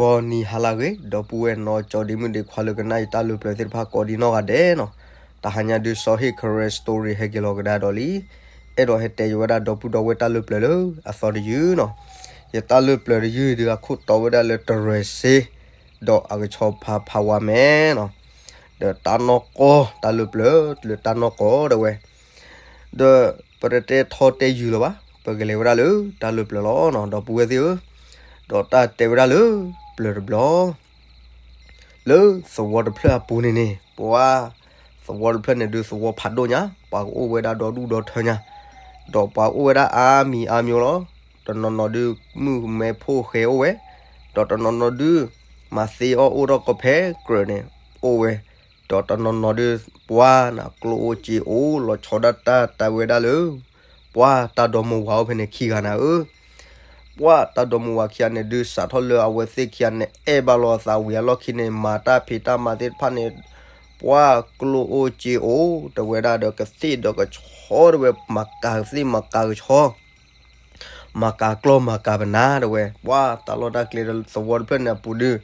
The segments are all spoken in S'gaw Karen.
ဒီးနံၤဟါလၢအဂ့ၤ ဒီပုၢ်ဝဲၢ်နီၢ်ကၠီဒ့မုၣ်ဒ့ခွါလၢကနၣ်ယတၢ်လၢပျၢၤသ့ၣ်တဖၣ်ကိးဒံနီၢ်ဂၤဒဲးနီၤ, တဟါညါဒုးစီၤဟ့ၣ်ခရဲ story ဟဲက့ၤလီၤကဒါဒီးလံ, အဲၣ်ဒိးဟဲတဲယဝဲဒၣ်ဒီပုၢ်ဒီဝဲၢ်တၢ်လၢပျၢၤလၢအသီတယုၢ်နီၤ, ယတၢ်လၢပျၢၤတယုၢ်ဒုးအခိၣ်တီဝဲဒၣ်လၢတရဲၤစ့ ဒီးအကဆီဖါဖါဝါမဲနီၤ, ဒီးတၢ်နီၢ်ကီၢ်တၢ်လၢပျၢၤလၢတၢ်နီၢ်ကီၢ်ဒၣ်ဝဲ ဒီးပတတဲထီတဲယုာ်လၢၤဘၣ်, ပကလဲၤဝဲဒၣ်လၢတၢ်လၢပျၢၤလီၤနီၤ ဒီပုၢ်ဝဲၢ်သ့ၣ်ဧၢ, ဒီးတၢ်တဲဝဲဒၣ်လၢ ပျၢၤတဘျီ လၢသဝီတဖျၢၣ်အပူၤန့ၣ်န့ၣ် ပှၤ သဝီတဖျၢၣ်န့ၣ်ဒုးသဝီဖးဒိၣ်ညါ, ပှၤကအိၣ်ဝဲဒၣ်ဒီဒူၣ်ဒီထၢညါ, ဒီးပှၤအိၣ်ဝဲဒၣ်အါမံၤအါမျိၤလီၤ. တနီၤနီၤဒုး မုၣ်မဲဖိဃဲအိၣ်ဝဲ, ဒီးတနီၤနီၤဒုး မၤသ့အီၣ်အိၣ်ထီၣ်ကီၢ်ဖဲကြၢးန့ၣ် အိၣ်ဝဲ, ဒီးတနီၤနီၤဒုး ပှၤနၤ ကျိၣ်အိၣ်စ့အိၣ် လီၤဆီဒၣ်တၢ်တဲဝဲဒၣ်လၢ ပှၤတၢ်ဒီမါဝၤအိၣ်ဖဲန့ၣ်ခံဂၤနၤဧၢ ပှၤတၢ်ဒီမါဝၤခံဂၤန့ၣ်ဒုး စးထီၣ်လၢအဝဲသ့ၣ်ခံဂၤန့ၣ် အဲၣ်ဘၣ်လိာ်အသးဝံၤအလီၢ်ခံန့ၣ် မၤတၢ်ဖံးတၢ်မၤသ့ၣ်တဖၣ်န့ၣ် ပှၤကျိၣ်အိၣ်စ့အိၣ် တဲဝဲဒၣ်ဒီးကသ့ၣ်ဒီးကဆီတဲဝဲ မၤကၤကသ့ၣ်မၤကၤကဆီ မၤကၤကျီၢ်မၤကၤပနၢ်တဲဝဲ ပှၤတၢ်လီၢ်တၢ်ကျဲသဝီတဖျၢၣ်န့ၣ်အပူၤဒုး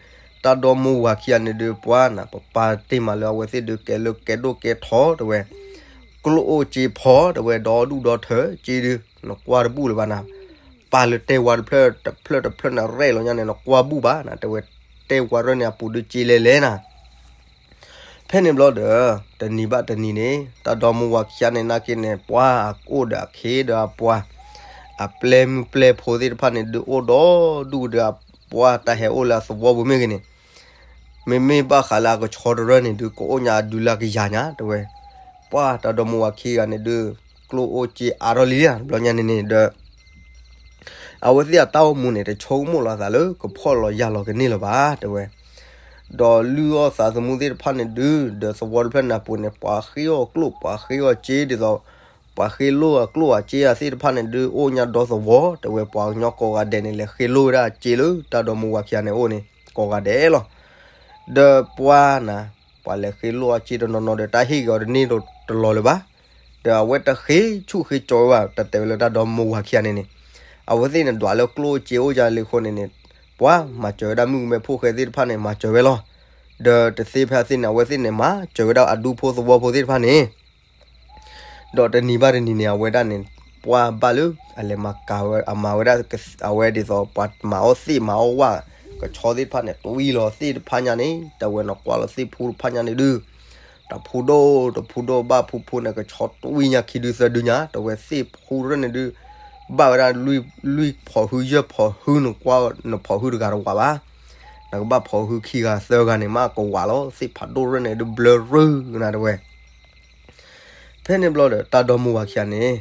တၢ်ဒီမါဝၤခံဂၤန့ၣ်ဒုး ပှၤနၤ ပပၢ်တ့ၢ်မးလၢအဝဲသ့ၣ်ဒုးကဲလၢကဲဒိၣ်ကဲထီတဲဝဲ ကျိၣ်အိၣ်စ့ဖီတဲဝဲ ဒီဒူၣ်ဒီထၢစ့ဒုး နကွၢ်တဘူၣ်လၢၤဘၣ်နၤ, ပာ်လၢတဲဝဲတဖျၢၣ်တဖျၢၣ်တဖျၢၣ်န့ၣ် ရဲၣ်လီၤညါန့ၣ် နကွၢ်ဘူၣ်ဘၣ်နၤ တဲဝဲ တဲဝဲတဖျၢၣ်န့ၣ်အပူၤဒုးစ့လဲၤလဲၤနၤ ဖဲန့ၣ်ဘျီဒီး တနံၤဘၣ်တနံၤန့ၣ် တၢ်ဒီမါဝၤခံဂၤန့ၣ်နာ်က့န့ၣ် ပှၤအအိၣ်ဒီးအခ့ဒီးအပှၤ အပျဲၢ်မုၣ်ပျဲၢ်ဖိသ့ၣ်တဖၣ်န့ၣ်ဒုးအိၣ်ဒီဒူၣ်ဒီး ပှၤတၢ်ဟဲအိၣ်လၢအသဝီပူၤမ့ၢ်ဂ့ၤန့ၣ် မ့မ့ၢ်ဘၣ်ဃးလၢအကဆီတရၢၢ်န့ၣ်ဒုး ကအိၣ်ညါအဒုးလၢကယၤညါတဲဝဲ ပှၤတၢ်ဒီမါဝၤခံဂၤန့ၣ်ဒုး ကျိၣ်အိၣ်စ့အါထီၣ်လံတဘျီညါန့ၣ်န့ၣ်ဒီး အဝဲသ့ၣ်အတၢ်အိၣ်မူန့ၣ် တဆိကမိၣ်လီၤအသးလၢ ကဖှီၣ်လီၤယာ်လီၤကန့ၢ်လၢၤဘၣ်တဲဝဲ ဒီးလုၢ်အီၣ်သးသမူသ့ၣ်တဖၣ်န့ၣ်ဒုး ဒီးသဝီတဖျၢၣ်န့ၣ်အပူၤန့ၣ် ပှၤဃ့အီၣ်ကျိၣ် ပှၤဃ့အီၣ်စ့ဒ်သိး ပှၤဃ့လိၢ်အကျိၣ်အစ့အသ့ၣ်တဖၣ်န့ၣ်ဒုး အိၣ်ညါဒီသဝီတဲဝဲ ပှၤကညီကိးဂၤဒဲးန့ၣ် လဲၤဃ့လိၢ်ဝဲဒၣ်အစ့လၢတၢ်ဒီမါဝၤခံဂၤန့ၣ်အအိၣ်န့ၣ် ကိးဂၤဒဲးလီၤ. ဒီးပှၤနၤ ပှၤလဲၤဃ့လိၢ်အစ့တနီၤနီၤဒီး တၢ်ဟ့ၣ်က့ၤအီၤတန့ၢ်တလီၤလၢၤဘၣ်. ဒီးအဝဲတဃ့ဆူၣ်ဃ့ကၠီဝဲဘၣ် တၢ်တဲဝဲလၢတၢ်ဒီမါဝၤခံဂၤန့ၣ်န့ၣ် အဝဲသ့ၣ်န့ၣ်ဒွးလၢကျိၣ်စ့အိၣ်ယၤလံအဃိန့ၣ်န့ၣ် ပှၤမၤစၢၤဝဲဒၣ်မုၣ်ကမဲဖိဃဲသ့ၣ်တဖၣ်န့ၣ် မၤစၢၤဝဲလီၤ. ဒီးတသ့ဖဲအသ့န့ၣ် အဝဲသ့ၣ်န့ၣ် မၤစၢၤဝဲဒၣ်အဒူဖိသဝီဖိသ့ၣ်တဖၣ်န့ၣ် ဒီးတနံၤဘၣ်တနံၤန့ၣ် အဝဲဒၣ်န့ၣ် ပှၤဘၣ်လၢ အလဲၤမၤကၤဝဲ အမၤဝဲဒၣ် အဝဲဒ်သိး ပှၤမၤအီၣ်သ့ၣ်မၤအီၣ်ဝၣ် ကဆီသ့ၣ်တဖၣ်န့ၣ် တွံၢ်လီၤသ့ၣ်တဖၣ်ညါန့ၣ် တၢ်ဝဲနကွၢ်လီၤသ့ၣ်ဖူတဖၣ်ညါန့ၣ်ဒုး တဖူဒိၣ်တဖူဒိၣ်ဘၣ်ဖူဖူန့ၣ် ကဆီတွံၢ်ညါခံဒုသၢဒုညါ တၢ်ဝဲသ့ၣ်ဖူတရၢၢ်န့ၣ်ဒုး ဘၣ်ဝဲဒၣ်လွံၢ်ဖီၣ်ဟုယဲၢ်ဖီၣ်ဟု နကွၢ်နဖီၣ်ဟုတဂၤတဝးဘၣ် နကဘၣ်ဖီၣ်ဟုခံဂၤသၢဂၤန့ၣ် မ့ၢ်ကဝးလီၤ သ့ၣ်ဖးဒိၣ်တရၢၢ်န့ၣ်ဒုး ဘျၢရၢၢ်နၤတဝဲ ဖဲန့ၣ်ဘျီဒီး တၢ်ဒီမါဝၤခံဂၤန့ၣ်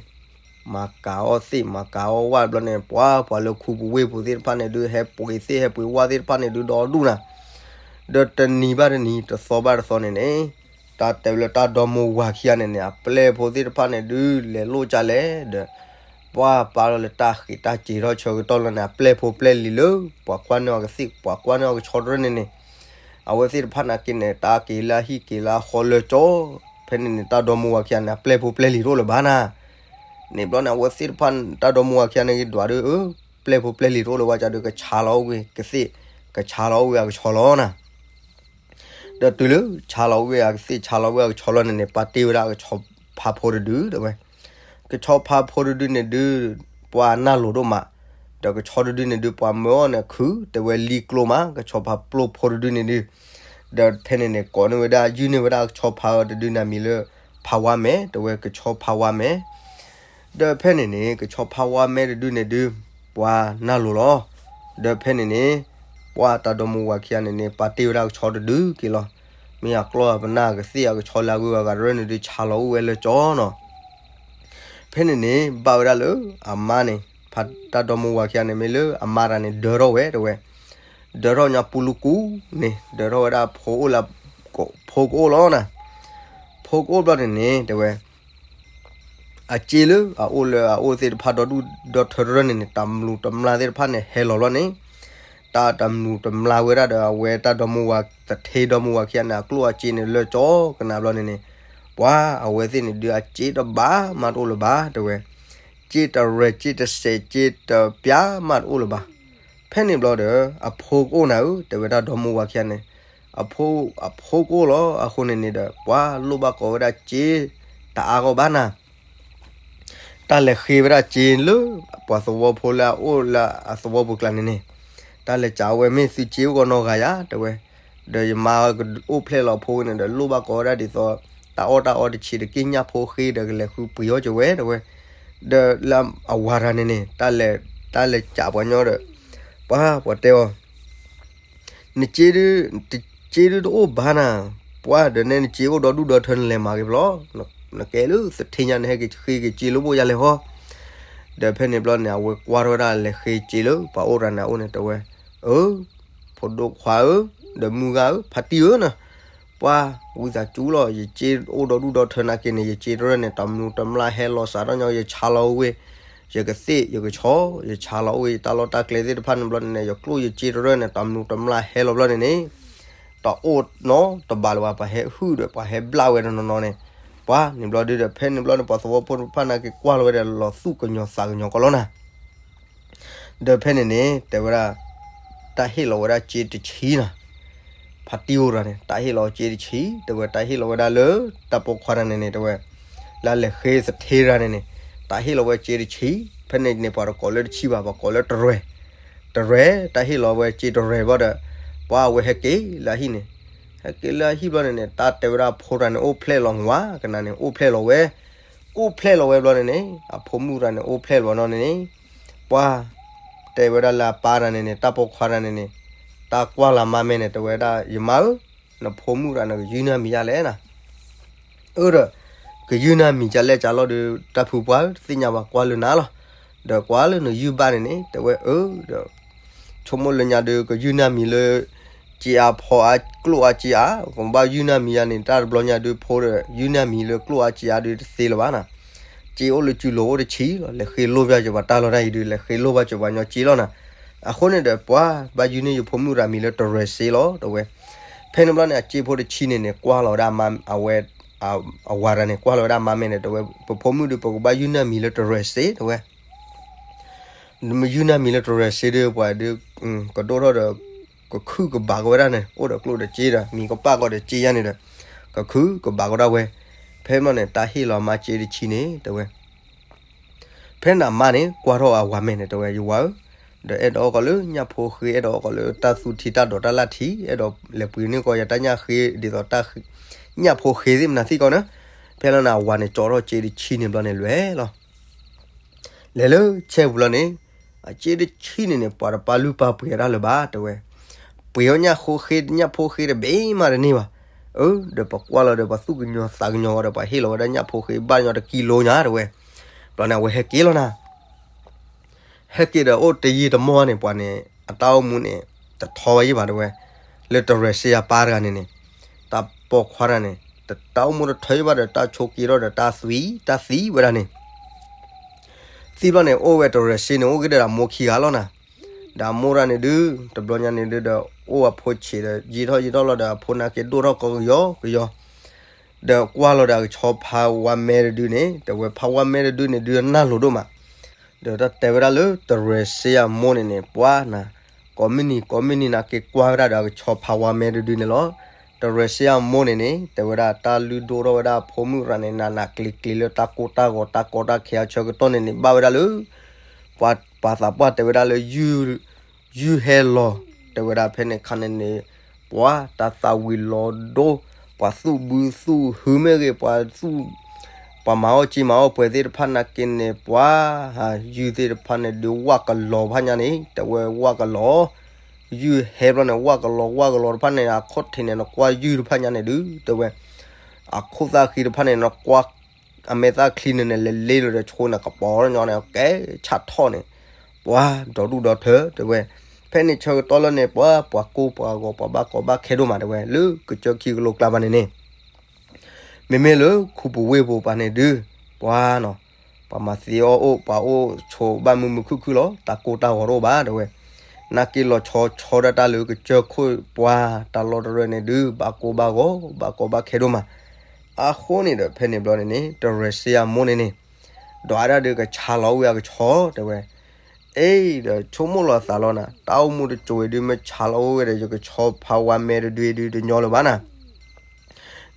မၤကၤအီၣ်သ့ၣ်မၤကၤအီၣ်ဝၣ်ဘျီန့ၣ် ပှၤပှၤလၢခူပူၤဝ့ၢ်ပူၤသ့ၣ်တဖၣ်န့ၣ်ဒုး ဟဲပှ့ၤသ့ၣ်ဟဲပှ့ၤဝၣ်သ့ၣ်တဖၣ်န့ၣ်ဒုး ဒီဒူၣ်နၤ ဒီးတနံၤဘၣ်တနံၤ တသီဘၣ်တသီန့ၣ်န့ၣ် တၢ်တဲဝဲလၢတၢ်ဒီမါဝၤခံဂၤန့ၣ်န့ၣ် အပျဲၢ်ဖိသ့ၣ်တဖၣ်န့ၣ်ဒုး လဲၤလိၣ်ကလဲၣ်ဒီး ပှၤပာ်လီၤလၢတၢ်ဃ့တၢ်စ့ၤထီၣ်ဆၢကတီၢ်လီၤန့ၣ် အပျဲၢ်ဖိပျဲၢ်လံၤလၢ ပှၤကွၢ်န့ၢ်အီၤကသ့ၣ် ပှၤကွၢ်န့ၢ်အီၤကဆီတရၢၢ်န့ၣ်န့ၣ် အဝဲသ့ၣ်တဖၣ်န့ၣ်က့န့ၣ် တၢ်က့ၤလၢအဟံၣ်က့ၤလၢအဃီလၢကၠီ ဖဲန့ၣ်န့ၣ် တၢ်ဒီမါဝၤခံဂၤန့ၣ် အပျဲၢ်ဖိပျဲၢ်လံၤတအိၣ်လၢၤဘၣ်နၤ န့ၣ်ဘျီန့ၣ် အဝဲသ့ၣ်တဖၣ် တၢ်ဒီမါဝၤခံဂၤန့ၣ်က့ၤဒွးဒုး ပျဲၢ်ဖိပျဲၢ်လံၤတအိၣ်လၢၤဘၣ် ကဒီးကဆါလီၤအိၣ်ဝဲကသ့ၣ် ကဆါလီၤအိၣ်ဝဲအကဆီလီၤနၤ ဒီးတုၤလၢဆါလီၤအိၣ်ဝဲအကသ့ၣ် ဆါလီၤဝဲအကဆီလီၤန့ၣ်န့ၣ် ပာ်တ့ၢ်ဝဲဒၣ်ကဆီဖါဖိတဒုတဲဝဲ ကဆီဖါဖိတဒုန့ၣ်ဒုး ပှၤနၢ်လိၤဒိၣ်မး ဒီးကဆီတဒုန့ၣ်ဒုး ပှၤမၢအီၤန့ၣ်ခု တဲဝဲလံကျိမး ကဆီဖါပျိဖိတဒုန့ၣ်ဒုး ဒီးဖဲန့ၣ်န့ၣ် ကိးန့ၢ်ဝဲဒၣ် ယုၢ်န့ၢ်ဝဲဒၣ်ကဆီဖါတဒုန့ၣ် အမံၤလၢ ဖါဝါမဲ တဲဝဲကဆီဖါဝါမဲ ဒီးဖဲန့ၣ်န့ၣ် ကဆီဖါဝါမဲတဒုန့ၣ်ဒုး ပှၤနၢ်လိၤလီၤ. ဒီးဖဲန့ၣ်န့ၣ် ပှၤတၢ်ဒီမါဝၤခံဂၤန့ၣ်န့ၣ် ပာ်တ့ၢ်ဝဲဒၣ်ကဆီတဒုက့ၤလီၤ. မ့ၢ်အကျီၢ်အပနၢ်အကသ့ၣ်အကဆီလၢအဂုၤအဂၤတရၢၢ်န့ၣ်ဒုး ဆါလီၤအိၣ်ဝဲလၢကၠီနီၤ ဖဲန့ၣ်န့ၣ် ဘၣ်ဝဲဒၣ်လၢအမါန့ၣ် ဖါတၢ်ဒီမါဝၤခံဂၤန့ၣ် မ့ၢ်လၢအမါတဂၤန့ၣ် ဒၢထီၣ်ဝဲတဲဝဲ ဒၢထီၣ်ညါပူၤလူၤကူန့ၣ် ဒၢထီၣ်ဝဲဒၣ်ဖိအိၣ်လၢ ဖိကအိၣ်လီၤနၤ ဖိကအိၣ်ဘျီန့ၣ်န့ၣ် တဲဝဲ အစ့လၢအအိၣ်လၢအအိၣ်သ့ၣ်တဖၣ်ဒီဒူၣ်ဒီထၢတရၢၢ်န့ၣ်န့ၣ် တၢ်မလူၤတမျၢ်သ့ၣ်တဖၣ်န့ၣ် ဟဲလီၤဘျီန့ၣ် တၢ်တမလူၤတမျၢ်ဝဲဒၣ်ဒီး အဝဲတၢ်ဒီမါဝၤ တထ့ဒီမါဝၤခံဂၤန့ၣ် အကျိၣ်အစ့န့ၣ် လၢကၠီကနၣ်ဘျီန့ၣ်န့ၣ် ပှၤအဝဲသ့ၣ်န့ၣ်ဒုး အစ့တဘးမးတအိၣ်လၢၤဘၣ် တဲဝဲ စ့တရဲၣ် စ့တစဲး စ့တပျၢ်မးတအိၣ်လၢၤဘၣ် ဖဲန့ၣ်ဘျီဒီး အဖိကအိၣ်နၤဧၢ တဲဝဲဒၣ်ဒီမါဝၤခံဂၤန့ၣ်, အဖိ, အဖိကအိၣ်လီၤ. အဃိန့ၣ်န့ၣ်ဒီး ပှၤလိၣ်ဘၣ်ကိးဝဲဒၣ်စ့ တအါဂီၢ်ဘၣ်နၤ တၢ်လဲၤဃ့ဝဲဒၣ်စ့လၢ ပှၤသဝီဖိလၢအအိၣ်လၢအသဝီပူၤကျါန့ၣ်န့ၣ်, တၢ်လဲၤစးဝဲမ့ၢ်သုစ့အိၣ်ဂီၢ်နီၢ်ဂၤယၤ တဲဝဲ, ဒီးယမါကအိၣ်ဖျဲၣ်လီၤအဖိန့ၣ်ဒီး လိၣ်ဘၣ်ကိးဝဲဒၣ်ဒ်သိး တၢ်အီၣ်တၢ်အီတဆံးဒီးက့ၢ်ညၣ်ဖိဃ့ဒီးကလဲၤဃုပှ့ၤအီၣ်က့ၤဝဲ တဲဝဲ, ဒီးလၢအဝၤတဂၤန့ၣ်န့ၣ် တၢ်လဲၤ, တၢ်လဲၤစးပှၤညီဒီး ပှၤ, ပှၤတဲအီၤ နစ့ဒု, စ့ဒုတအိၣ်ဘၣ်နၤ, ပှၤဒီးနဲနစ့အိၣ်ဒီဒူၣ်ဒီထၢနလဲၤမၤက့ၤဖျီ, နကဲလၢသထ့ညါနဟဲက့ၤဃ့က့ၤစ့လၢဘိၣ်ယၤလဲၤဟီ, ဒီးဖဲန့ၣ်ဘျီန့ၣ် အဝဲကွၢ်ထီၣ်ဝဲဒၣ်လဲၤဃ့စ့လၢ ပှၤအိၣ်တဂၤန့ၣ်အအိၣ်န့ၣ် တဲဝဲ, အၢ, ဖိဒိၣ်ခွါဧၢ, ဒီးမုၢ်ဂၤဧၢ, ဖါတံၢ်ဧၢနၤ, ပှၤ, ဝံသးစူၤလီၤ, ယစ့အိၣ်ဒီဒူၣ်ဒီထၢနၤက့ၤန့ၣ် ယစ့တရၢၢ်န့ၣ် တမျူးတမျၢ်ဟဲလီၤစးထီၣ်ညီ ယဆါလီၤဝဲ ယကသ့ၣ်ယကဆီ, ယဆါလီၤအိၣ် ယတၢ်လီၢ်တၢ်ကျဲသ့ၣ်တဖၣ်န့ၣ်ဘျီန့ၣ်န့ၣ် ယကျိၣ်ယစ့တရၢၢ်န့ၣ် တမျူးတမျၢ်ဟဲလီၤဘျီန့ၣ်န့ၣ်, တအိၣ်နီတဘးလၢၤဘၣ် ပှၤဟဲဟုၣ်ဒီး ပှၤဟဲဘျၣ်ဝဲတနီၤနီၤန့ၣ်, ပှၤန့ၣ်ဘျီဒုဒီး ဖဲန့ၣ်ဘျီန့ၣ် ပှၤသဝီဖိတဖၣ်န့ၣ်က့ၤကွၢ်လီၤဝဲဒီး လီၤသူၣ်ကညီၤသးကညီၤကီးလီၤနၤ ဒီးဖဲန့ၣ်န့ၣ် တဲဝဲဒၣ်, တၢ်ဟ့ၣ်လီၤဝဲဒၣ်စ့တဆံနၤ, ဖါတံၢ်အိၣ်တဂၤန့ၣ် တၢ်ဟ့ၣ်လီၤစ့တဆံ, တဲဝဲတၢ်ဟ့ၣ်လီၤဝဲဒၣ်လၢ တၢ်ပိာ်ခွါတဂၤန့ၣ်န့ၣ် တဲဝဲ, လၢလဲၤဃ့သထ့တဂၤန့ၣ်န့ၣ်, တၢ်ဟ့ၣ်လီၤဝဲစ့တဆံ, ဖဲန့ၣ်န့ၣ် ပှၤတကိးလၢတဆံဘၣ် ပှၤကိးလၢတရဲၣ်, တရဲၣ်, တၢ်ဟ့ၣ်လီၤဝဲစ့တရဲၣ်ဘျီဒီး, ပှၤအဝဲဟဲက့ၤလၢအဟံၣ်န့ၣ်, ဟဲက့ၤလၢအဟံၣ်ဘျီန့ၣ်န့ၣ် တၢ်တဲဝဲဒၣ်ဖိတဂၤန့ၣ် အိၣ်ဖျဲၣ်လီၤ ဝၤကနၤန့ၣ် အိၣ်ဖျဲၣ်လီၤဝဲ, အိၣ်ဖျဲၣ်လီၤဝဲဘျီန့ၣ်န့ၣ် အဖိမုၣ်တဂၤန့ၣ် အိၣ်ဖျဲၣ်လီၤဘျီန့ၣ်န့ၣ်, ပှၤ, တဲဝဲဒၣ်လၢအပၢ်တဂၤန့ၣ်န့ၣ် တၢ်ပိာ်ခွါတဂၤန့ၣ်န့ၣ်, တၢ်ကွၢ်လီၤမါမဲန့ၣ် တဲဝဲဒၣ် ယမါဧၢ, နဖိမုၣ်တဂၤန့ၣ် ကယုၢ်နၢ်မံၤယါလဲၣ်နၤ အၢဒီး, ကယုၢ်နၢ်မံၤကလဲၣ်ကလီၤဒီး တၢ်ဖုပှၢ်တသ့ၣ်ညါဘၣ်ကွၢ်လၢနၤလီၤ, ဒီးကွၢ်လၢနယုၢ်ဘၣ်န့ၣ်န့ၣ် တဲဝဲအၢဒီး, ဆိကမိၣ်လၢညါဒုး ကယုၢ်နၢ်မံၤလၢ စ့အါဖီအါ ကျိၣ်အါစ့အါ, ကဘၣ်ယုၢ်နၢ်မံၤယါန့ၣ် တၢ်တဘျီညါဒုးဖိဒီး ယုၢ်နၢ်မံၤလၢကျိၣ်အါစ့အါဒုးတသ့လၢၤဘၣ်နၤ, စ့အိၣ်လၢစုလိၤအိၣ်တဆံလီၤ, လဲၤဃ့လိၣ်ဘၣ်စၢၤပှၤတၢ်လီၤတၢ်အံၤဒုး လဲၤဃ့လိၣ်ဘၣ်စၢၤပှၤညီစ့လီၤနၤ, အဃိန့ၣ်ဒီးပှၤဘၣ်ယုၢ်န့ၢ်ယဖိမုၣ်တဂၤမံၤလၢတရဲၣ်စ့လီၤ တဲဝဲ, ဖဲန့ၣ်ဘျီန့ၣ် အစ့ဖိတဆံန့ၣ်န့ၣ် ကွၢ်လီၤဝဲဒၣ်အဝဲ, အဝၤတဂၤန့ၣ် ကွၢ်လီၤဝဲဒၣ်မါမဲန့ၣ် တဲဝဲ ပဖိမုၣ်ဒုး ပကဘၣ်ယုၢ်နၢ်မံၤလၢတရဲၣ်စ့ တဲဝဲ မ့ၢ်ယုၢ်နၢ်မံၤလၢတရဲၣ်စ့ဒီး ပှၤဒုး, ကဒိၣ်ထီၣ်ဒီး, ကခုၣ်ကဘးကဝဲဒၣ်န့ၣ် အိၣ်ဒီးကျိၣ်ဒီးစ့ဒီး မံၤကပၣ်ကီးဒီးစ့ယါန့ၣ်ဒီး, ကခုၣ်ကဘးကဝဲဒၣ်ဝဲ, ဖဲမ့ၢ်န့ၣ် တၢ်ဟ့ၣ်လီၤမါစ့တဆံန့ၣ် တဲဝဲ ဖဲန့ၣ်အမါန့ၣ် ကွၢ်ထီၣ်အဝၤမဲန့ၣ် တဲဝဲ ယဝၤဧၢ, ဒီးအဲၣ်ဒိးအီၣ်ကီးလၢညၣ်ဖိဃ့ အဲၣ်ဒိးအီၣ်ကီးလၢတၢ်သူထံတၢ်ဒိးတၢ်လၢ်ထံ အဲၣ်ဒိးလဲၤပှ့ၤန့ၢ်ကီးယတၢ်ညၣ်ဃ့ ဒ်သိးတၢ်, ညၣ်ဖိဃ့သ့ၣ်မနုၤသ့ၣ်ကီးန့ၣ်, ဖဲလီၤန့ၣ် အဝၤန့ၣ် ကၠီထီၣ်စ့တဆံန့ၣ်ဘျီန့ၣ် လဲၤလီၤ လဲၤလၢဆဲပူၤလီၤန့ၣ်, အစ့တဆံန့ၣ်န့ၣ် ပှၤတပာ်လုၢ်ပာ်ပှ့ၤအတၢ်လၢၤဘၣ် တဲဝဲ, ပှ့ၤအီၣ်ညၣ်ဖိဃ့, ညၣ်ဖိဃ့တဘ့ၣ်မးတန့ၢ်ဘၣ်, အၢ, ဒီးပကွၢ်လီၤဒီး ပှၤသူၣ်ကညီၤသးကညီၤဝဲဒီး ပှၤဟ့ၣ်လီၤဝဲဒၣ်ညၣ်ဖိဃ့ဘၣ်ညီတကံလိညါ တဲဝဲ, ဘျီန့ၣ် အဝဲဟဲက့ၤလီၤနၤ ဟဲက့ၤဒီးအိၣ်တယံာ်တမီၢ်န့ၣ် ပှၤန့ၣ် အတၢ်အိၣ်မူန့ၣ် တထီဝဲယံာ်ဘၣ် တဲဝဲ, လၢတရဲၣ်စ့အပၢ်တဂၤန့ၣ်န့ၣ်, တၢ်ပိာ်ခွါတဂၤန့ၣ် တၢ်အိၣ်မူတထီယံာ်ဘၣ်ဒီး တၢ်ဆိးက့ထီၣ်ဒီးတၢ်သံ, တၢ်သံဝဲဒၣ်န့ၣ်, သံဘျီန့ၣ် အိၣ်ဝဲတရဲၣ်စ့န့ၣ် အိၣ်က့ၤဒီးအမိၢ်ခံဂၤလီၤနၤ, ဒီးအမိၢ်တဂၤန့ၣ်ဒုး တဘျီညါန့ၣ်ဒုးဒီး အိၣ်အဖိဆံးဒီး ယံာ်ထီၣ်ယံာ်ထီၣ်လီၤဒီး အဖိနာ်က့ဒိၣ်ထီၣ်ကီကယီကယီ ဒီးကွၢ်လီၤဒီးအကဆီဖါဝါမဲတဒုန့ၣ် တဲဝဲဖါဝါမဲတဒုန့ၣ်ဒုး အနၢ်လိၤဒိၣ်မး, ဒီးတၢ်တဲဝဲဒၣ်လၢတရဲၣ်စ့အမိၢ်န့ၣ်န့ၣ် ပှၤနၤ, ကိးမုၢ်နံၤကိးမုၢ်နံၤနာ်က့ကွၢ်ဝဲဒၣ်ဒီးအကဆီဖါဝါမဲတဒုန့ၣ်လီၤ. တရဲၣ်စ့အမိၢ်န့ၣ်န့ၣ် တဲဝဲဒၣ်တၢ်လုၢ်ဒိၣ်ထီၣ်ဝဲဒၣ်အဖိမုၣ်ရၤန့ၣ် နးနးကျံၤကျံၤလၢတၢ်ကိၢ်တၢ်ဂီၤတၢ်ကီတၢ်ခဲအဆၢကတီၢ်န့ၣ်န့ၣ် ဘၣ်ဝဲဒၣ်လၢ ပှၤသးပှၢ်တဲဝဲဒၣ်လၢ ယုၢ်ဟဲလီၤ တဲဝဲဒၣ်ဖဲန့ၣ်ခါန့ၣ်န့ၣ် ပှၤတၢ်သၣ်ဝံၤလီၤဒိ ပှၤသူၣ်ဘုသူၣ်ဟုမ့ၢ်ဂ့ၤ ပှၤသူၣ် ပှၤမၤအီၣ်က့မၤအီၣ်ပှဲၤသ့ၣ်တဖၣ်နာ်က့န့ၣ် ပှၤ ယုၢ်သ့ၣ်တဖၣ်န့ၣ်ဒုးဝၣ်ကလီၤဖးညါန့ၣ် တဲဝဲဝၣ်ကလီၤ ယုၢ်ဟဲဘျီန့ၣ် ဝၣ်ကလီၤ ဝၣ်ကလီၤတဖၣ်န့ၣ် အခီၣ်ထံးန့ၣ် နကွၢ်ယုၢ်တဖၣ်ညါန့ၣ်ဒုး တဲဝဲ အခိၣ်သၣ်ဃံတဖၣ်န့ၣ် နကွၢ် အမဲာ်သၣ်ချံန့ၣ်န့ၣ် လဲၤလ့လီၤဒီးဆိန့ၣ် ကပီၤညီန့ၣ် ကဲဆၣ်ထီၣ်န့ၣ် ပှၤဒီဒူၣ်ဒီထၢ တဲဝဲ ဖဲန့ၣ်ဆၢကတီၢ်လၢန့ၣ် ပှၤ ပှၤကိၢ်ပှၤဂီၤ ပှၤဘၣ်ကီဘၣ်ခဲဒိၣ်မး တဲဝဲ လၢကစၢၢ်ခံကလိကျါဘၣ်န့ၣ်န့ၣ် မ့မ့ၢ်လၢခူပူၤဝ့ၢ်ပူၤပှၤန့ၣ်ဒုး ပှၤနီၤ ပှၤမၤသံအီၣ်အိၣ် ပှၤအိၣ်ဆိးဘၣ်မုာ်မုာ်ခုၣ်ခုၣ်လီၤ တၢ်ကိၢ်တၢ်ဂီၤတအိၣ်ဘၣ် တဲဝဲ နာ်က့လီၤဆီဆီဒၣ်တၢ်လၢကစၢၢ်ခိၣ်ပှၤ တၢ်လီၢ်တရၢၣ်န့ၣ်ဒုး ဘၣ်ကိၢ်ဘၣ်ဂီၤ ဘၣ်ကီဘၣ်ခဲဒိၣ်မး အဃိန့ၣ်ဒီး ဖဲန့ၣ်ဘျီန့ၣ်န့ၣ် တရဲၣ်စ့အမိၢ်န့ၣ်န့ၣ် ဒွးဒၣ်ဒုးကဆါလီၤဝဲအကဆီ တဲဝဲ အ့ဒီးဆိကမိၣ်လီၤသးလီၤနၤ, တၢ်အိၣ်မူတစိၤအံၤဒုး မ့ၢ်ဆါလီၤအိၣ်ဝဲဒီး ယကဆီဖါဝါမဲတဒုအံၤဒုး တညီလၢၤဘၣ်နၤ.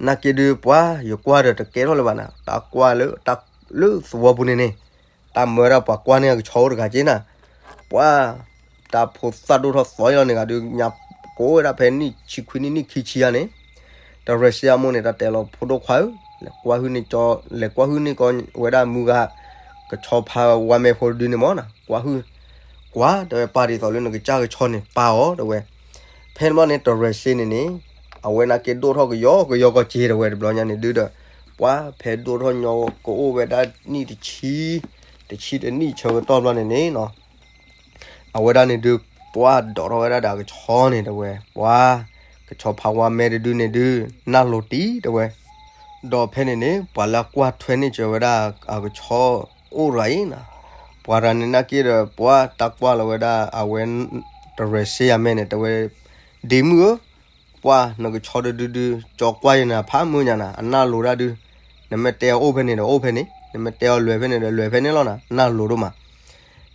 နာ်က့ဒုး ပှၤယကွၢ်ဒီးတကဲထီၣ်လၢၤဘၣ်နၤ, တၢ်ကွၢ်လၢ တၢ်လၢသဝီပူၤန့ၣ်န့ၣ်, တၢ်မၢဝဲဒၣ်ပှၤကွၢ်န့ၢ်အကဆီအိၣ်တဂၤက့နၤ, ပှၤ တၢ်ဖိသၣ်ဒိၣ်ထီၣ်သီအံၤလီၤန့ၣ်ဂၤဒုး ညါကိးဝဲဒၣ်ဖဲနံၣ်ဆံခွံနံၣ် နံၣ်ခံဆံယါန့ၣ်, တရဲၣ်စ့အမိၢ်န့ၣ် တၢ်တဲလီၤ ဖိဒိၣ်ခွါဧၢ, လဲၤကွၢ်ဟုၣ်န့ၢ်ကီ, လဲၤကွၢ်ဟုၣ်န့ၢ်ကီဝဲဒၣ်မုၢ်ဂၤ ကဆီဖါဝါမဲဖိတဒုန့ၣ်မၢ်နၤ, ကွၢ်ဟုၣ်, ကွၢ် တဲဝဲ ပၢ်ဒ်သိးလၢနကစၢ်ကဆီန့ၣ် ပၢ်အီၤ တဲဝဲ. ဖဲန့ၣ်ဘျီန့ၣ် တရဲၣ်စ့န့ၣ်န့ၣ် အဝဲနာ်က့ဒိၣ်ထီၣ်ကယီကယီကီက့ၤ တဲဝဲ တဘျီညါန့ၣ်ဒုးဒီး ပှၤဖဲဒိၣ်ထီၣ်ညီကအိၣ်ဝဲဒၣ်နံၣ်တဆံ, တဆံတနံၣ်ဆၢကတီၢ်ဘျီန့ၣ်န့ၣ်နီၤ အဝဲဒၣ်န့ၣ်ဒုး ပှၤဒိးထီၣ်ဝဲဒၣ်ဒီးအကဆီန့ၣ် တဲဝဲ ပှၤ ကဆီဖါဝါမဲတဒုန့ၣ်ဒုး နၢ်လိၤတံၢ် တဲဝဲ. ဒီးဖဲန့ၣ်န့ၣ် ပှၤလၢအကွၢ်ထွဲန့ၢ်စၢၤဝဲဒၣ်အကဆီအိၣ်တဂၤအံၤနီၤ, ပှၤတဂၤန့ၣ်နာ်က့ဒီး ပှၤတၢ်ကွၢ်လီၤဝဲဒၣ်အဝဲ တရဲၣ်စ့အမဲန့ၣ် တဲဝဲ ဒ့မုၣ်ဧၢ, ပှၤနကဆီတဒုဒုး ကၠီကွၢ်ယနၤဖးမုၢ်ညါနၤ အနၢ်လိၤဒၣ်ဒုး, နမ့ၢ်တဲအီၤအိၣ်ဖဲန့ၣ်ဒီးအိၣ်ဖဲန့ၣ်, နမ့ၢ်တဲအီၤလွဲၤဖဲန့ၣ်ဒီးလွဲၤဖဲန့ၣ်လီၤနၤ နၢ်လိၤဒိၣ်မး.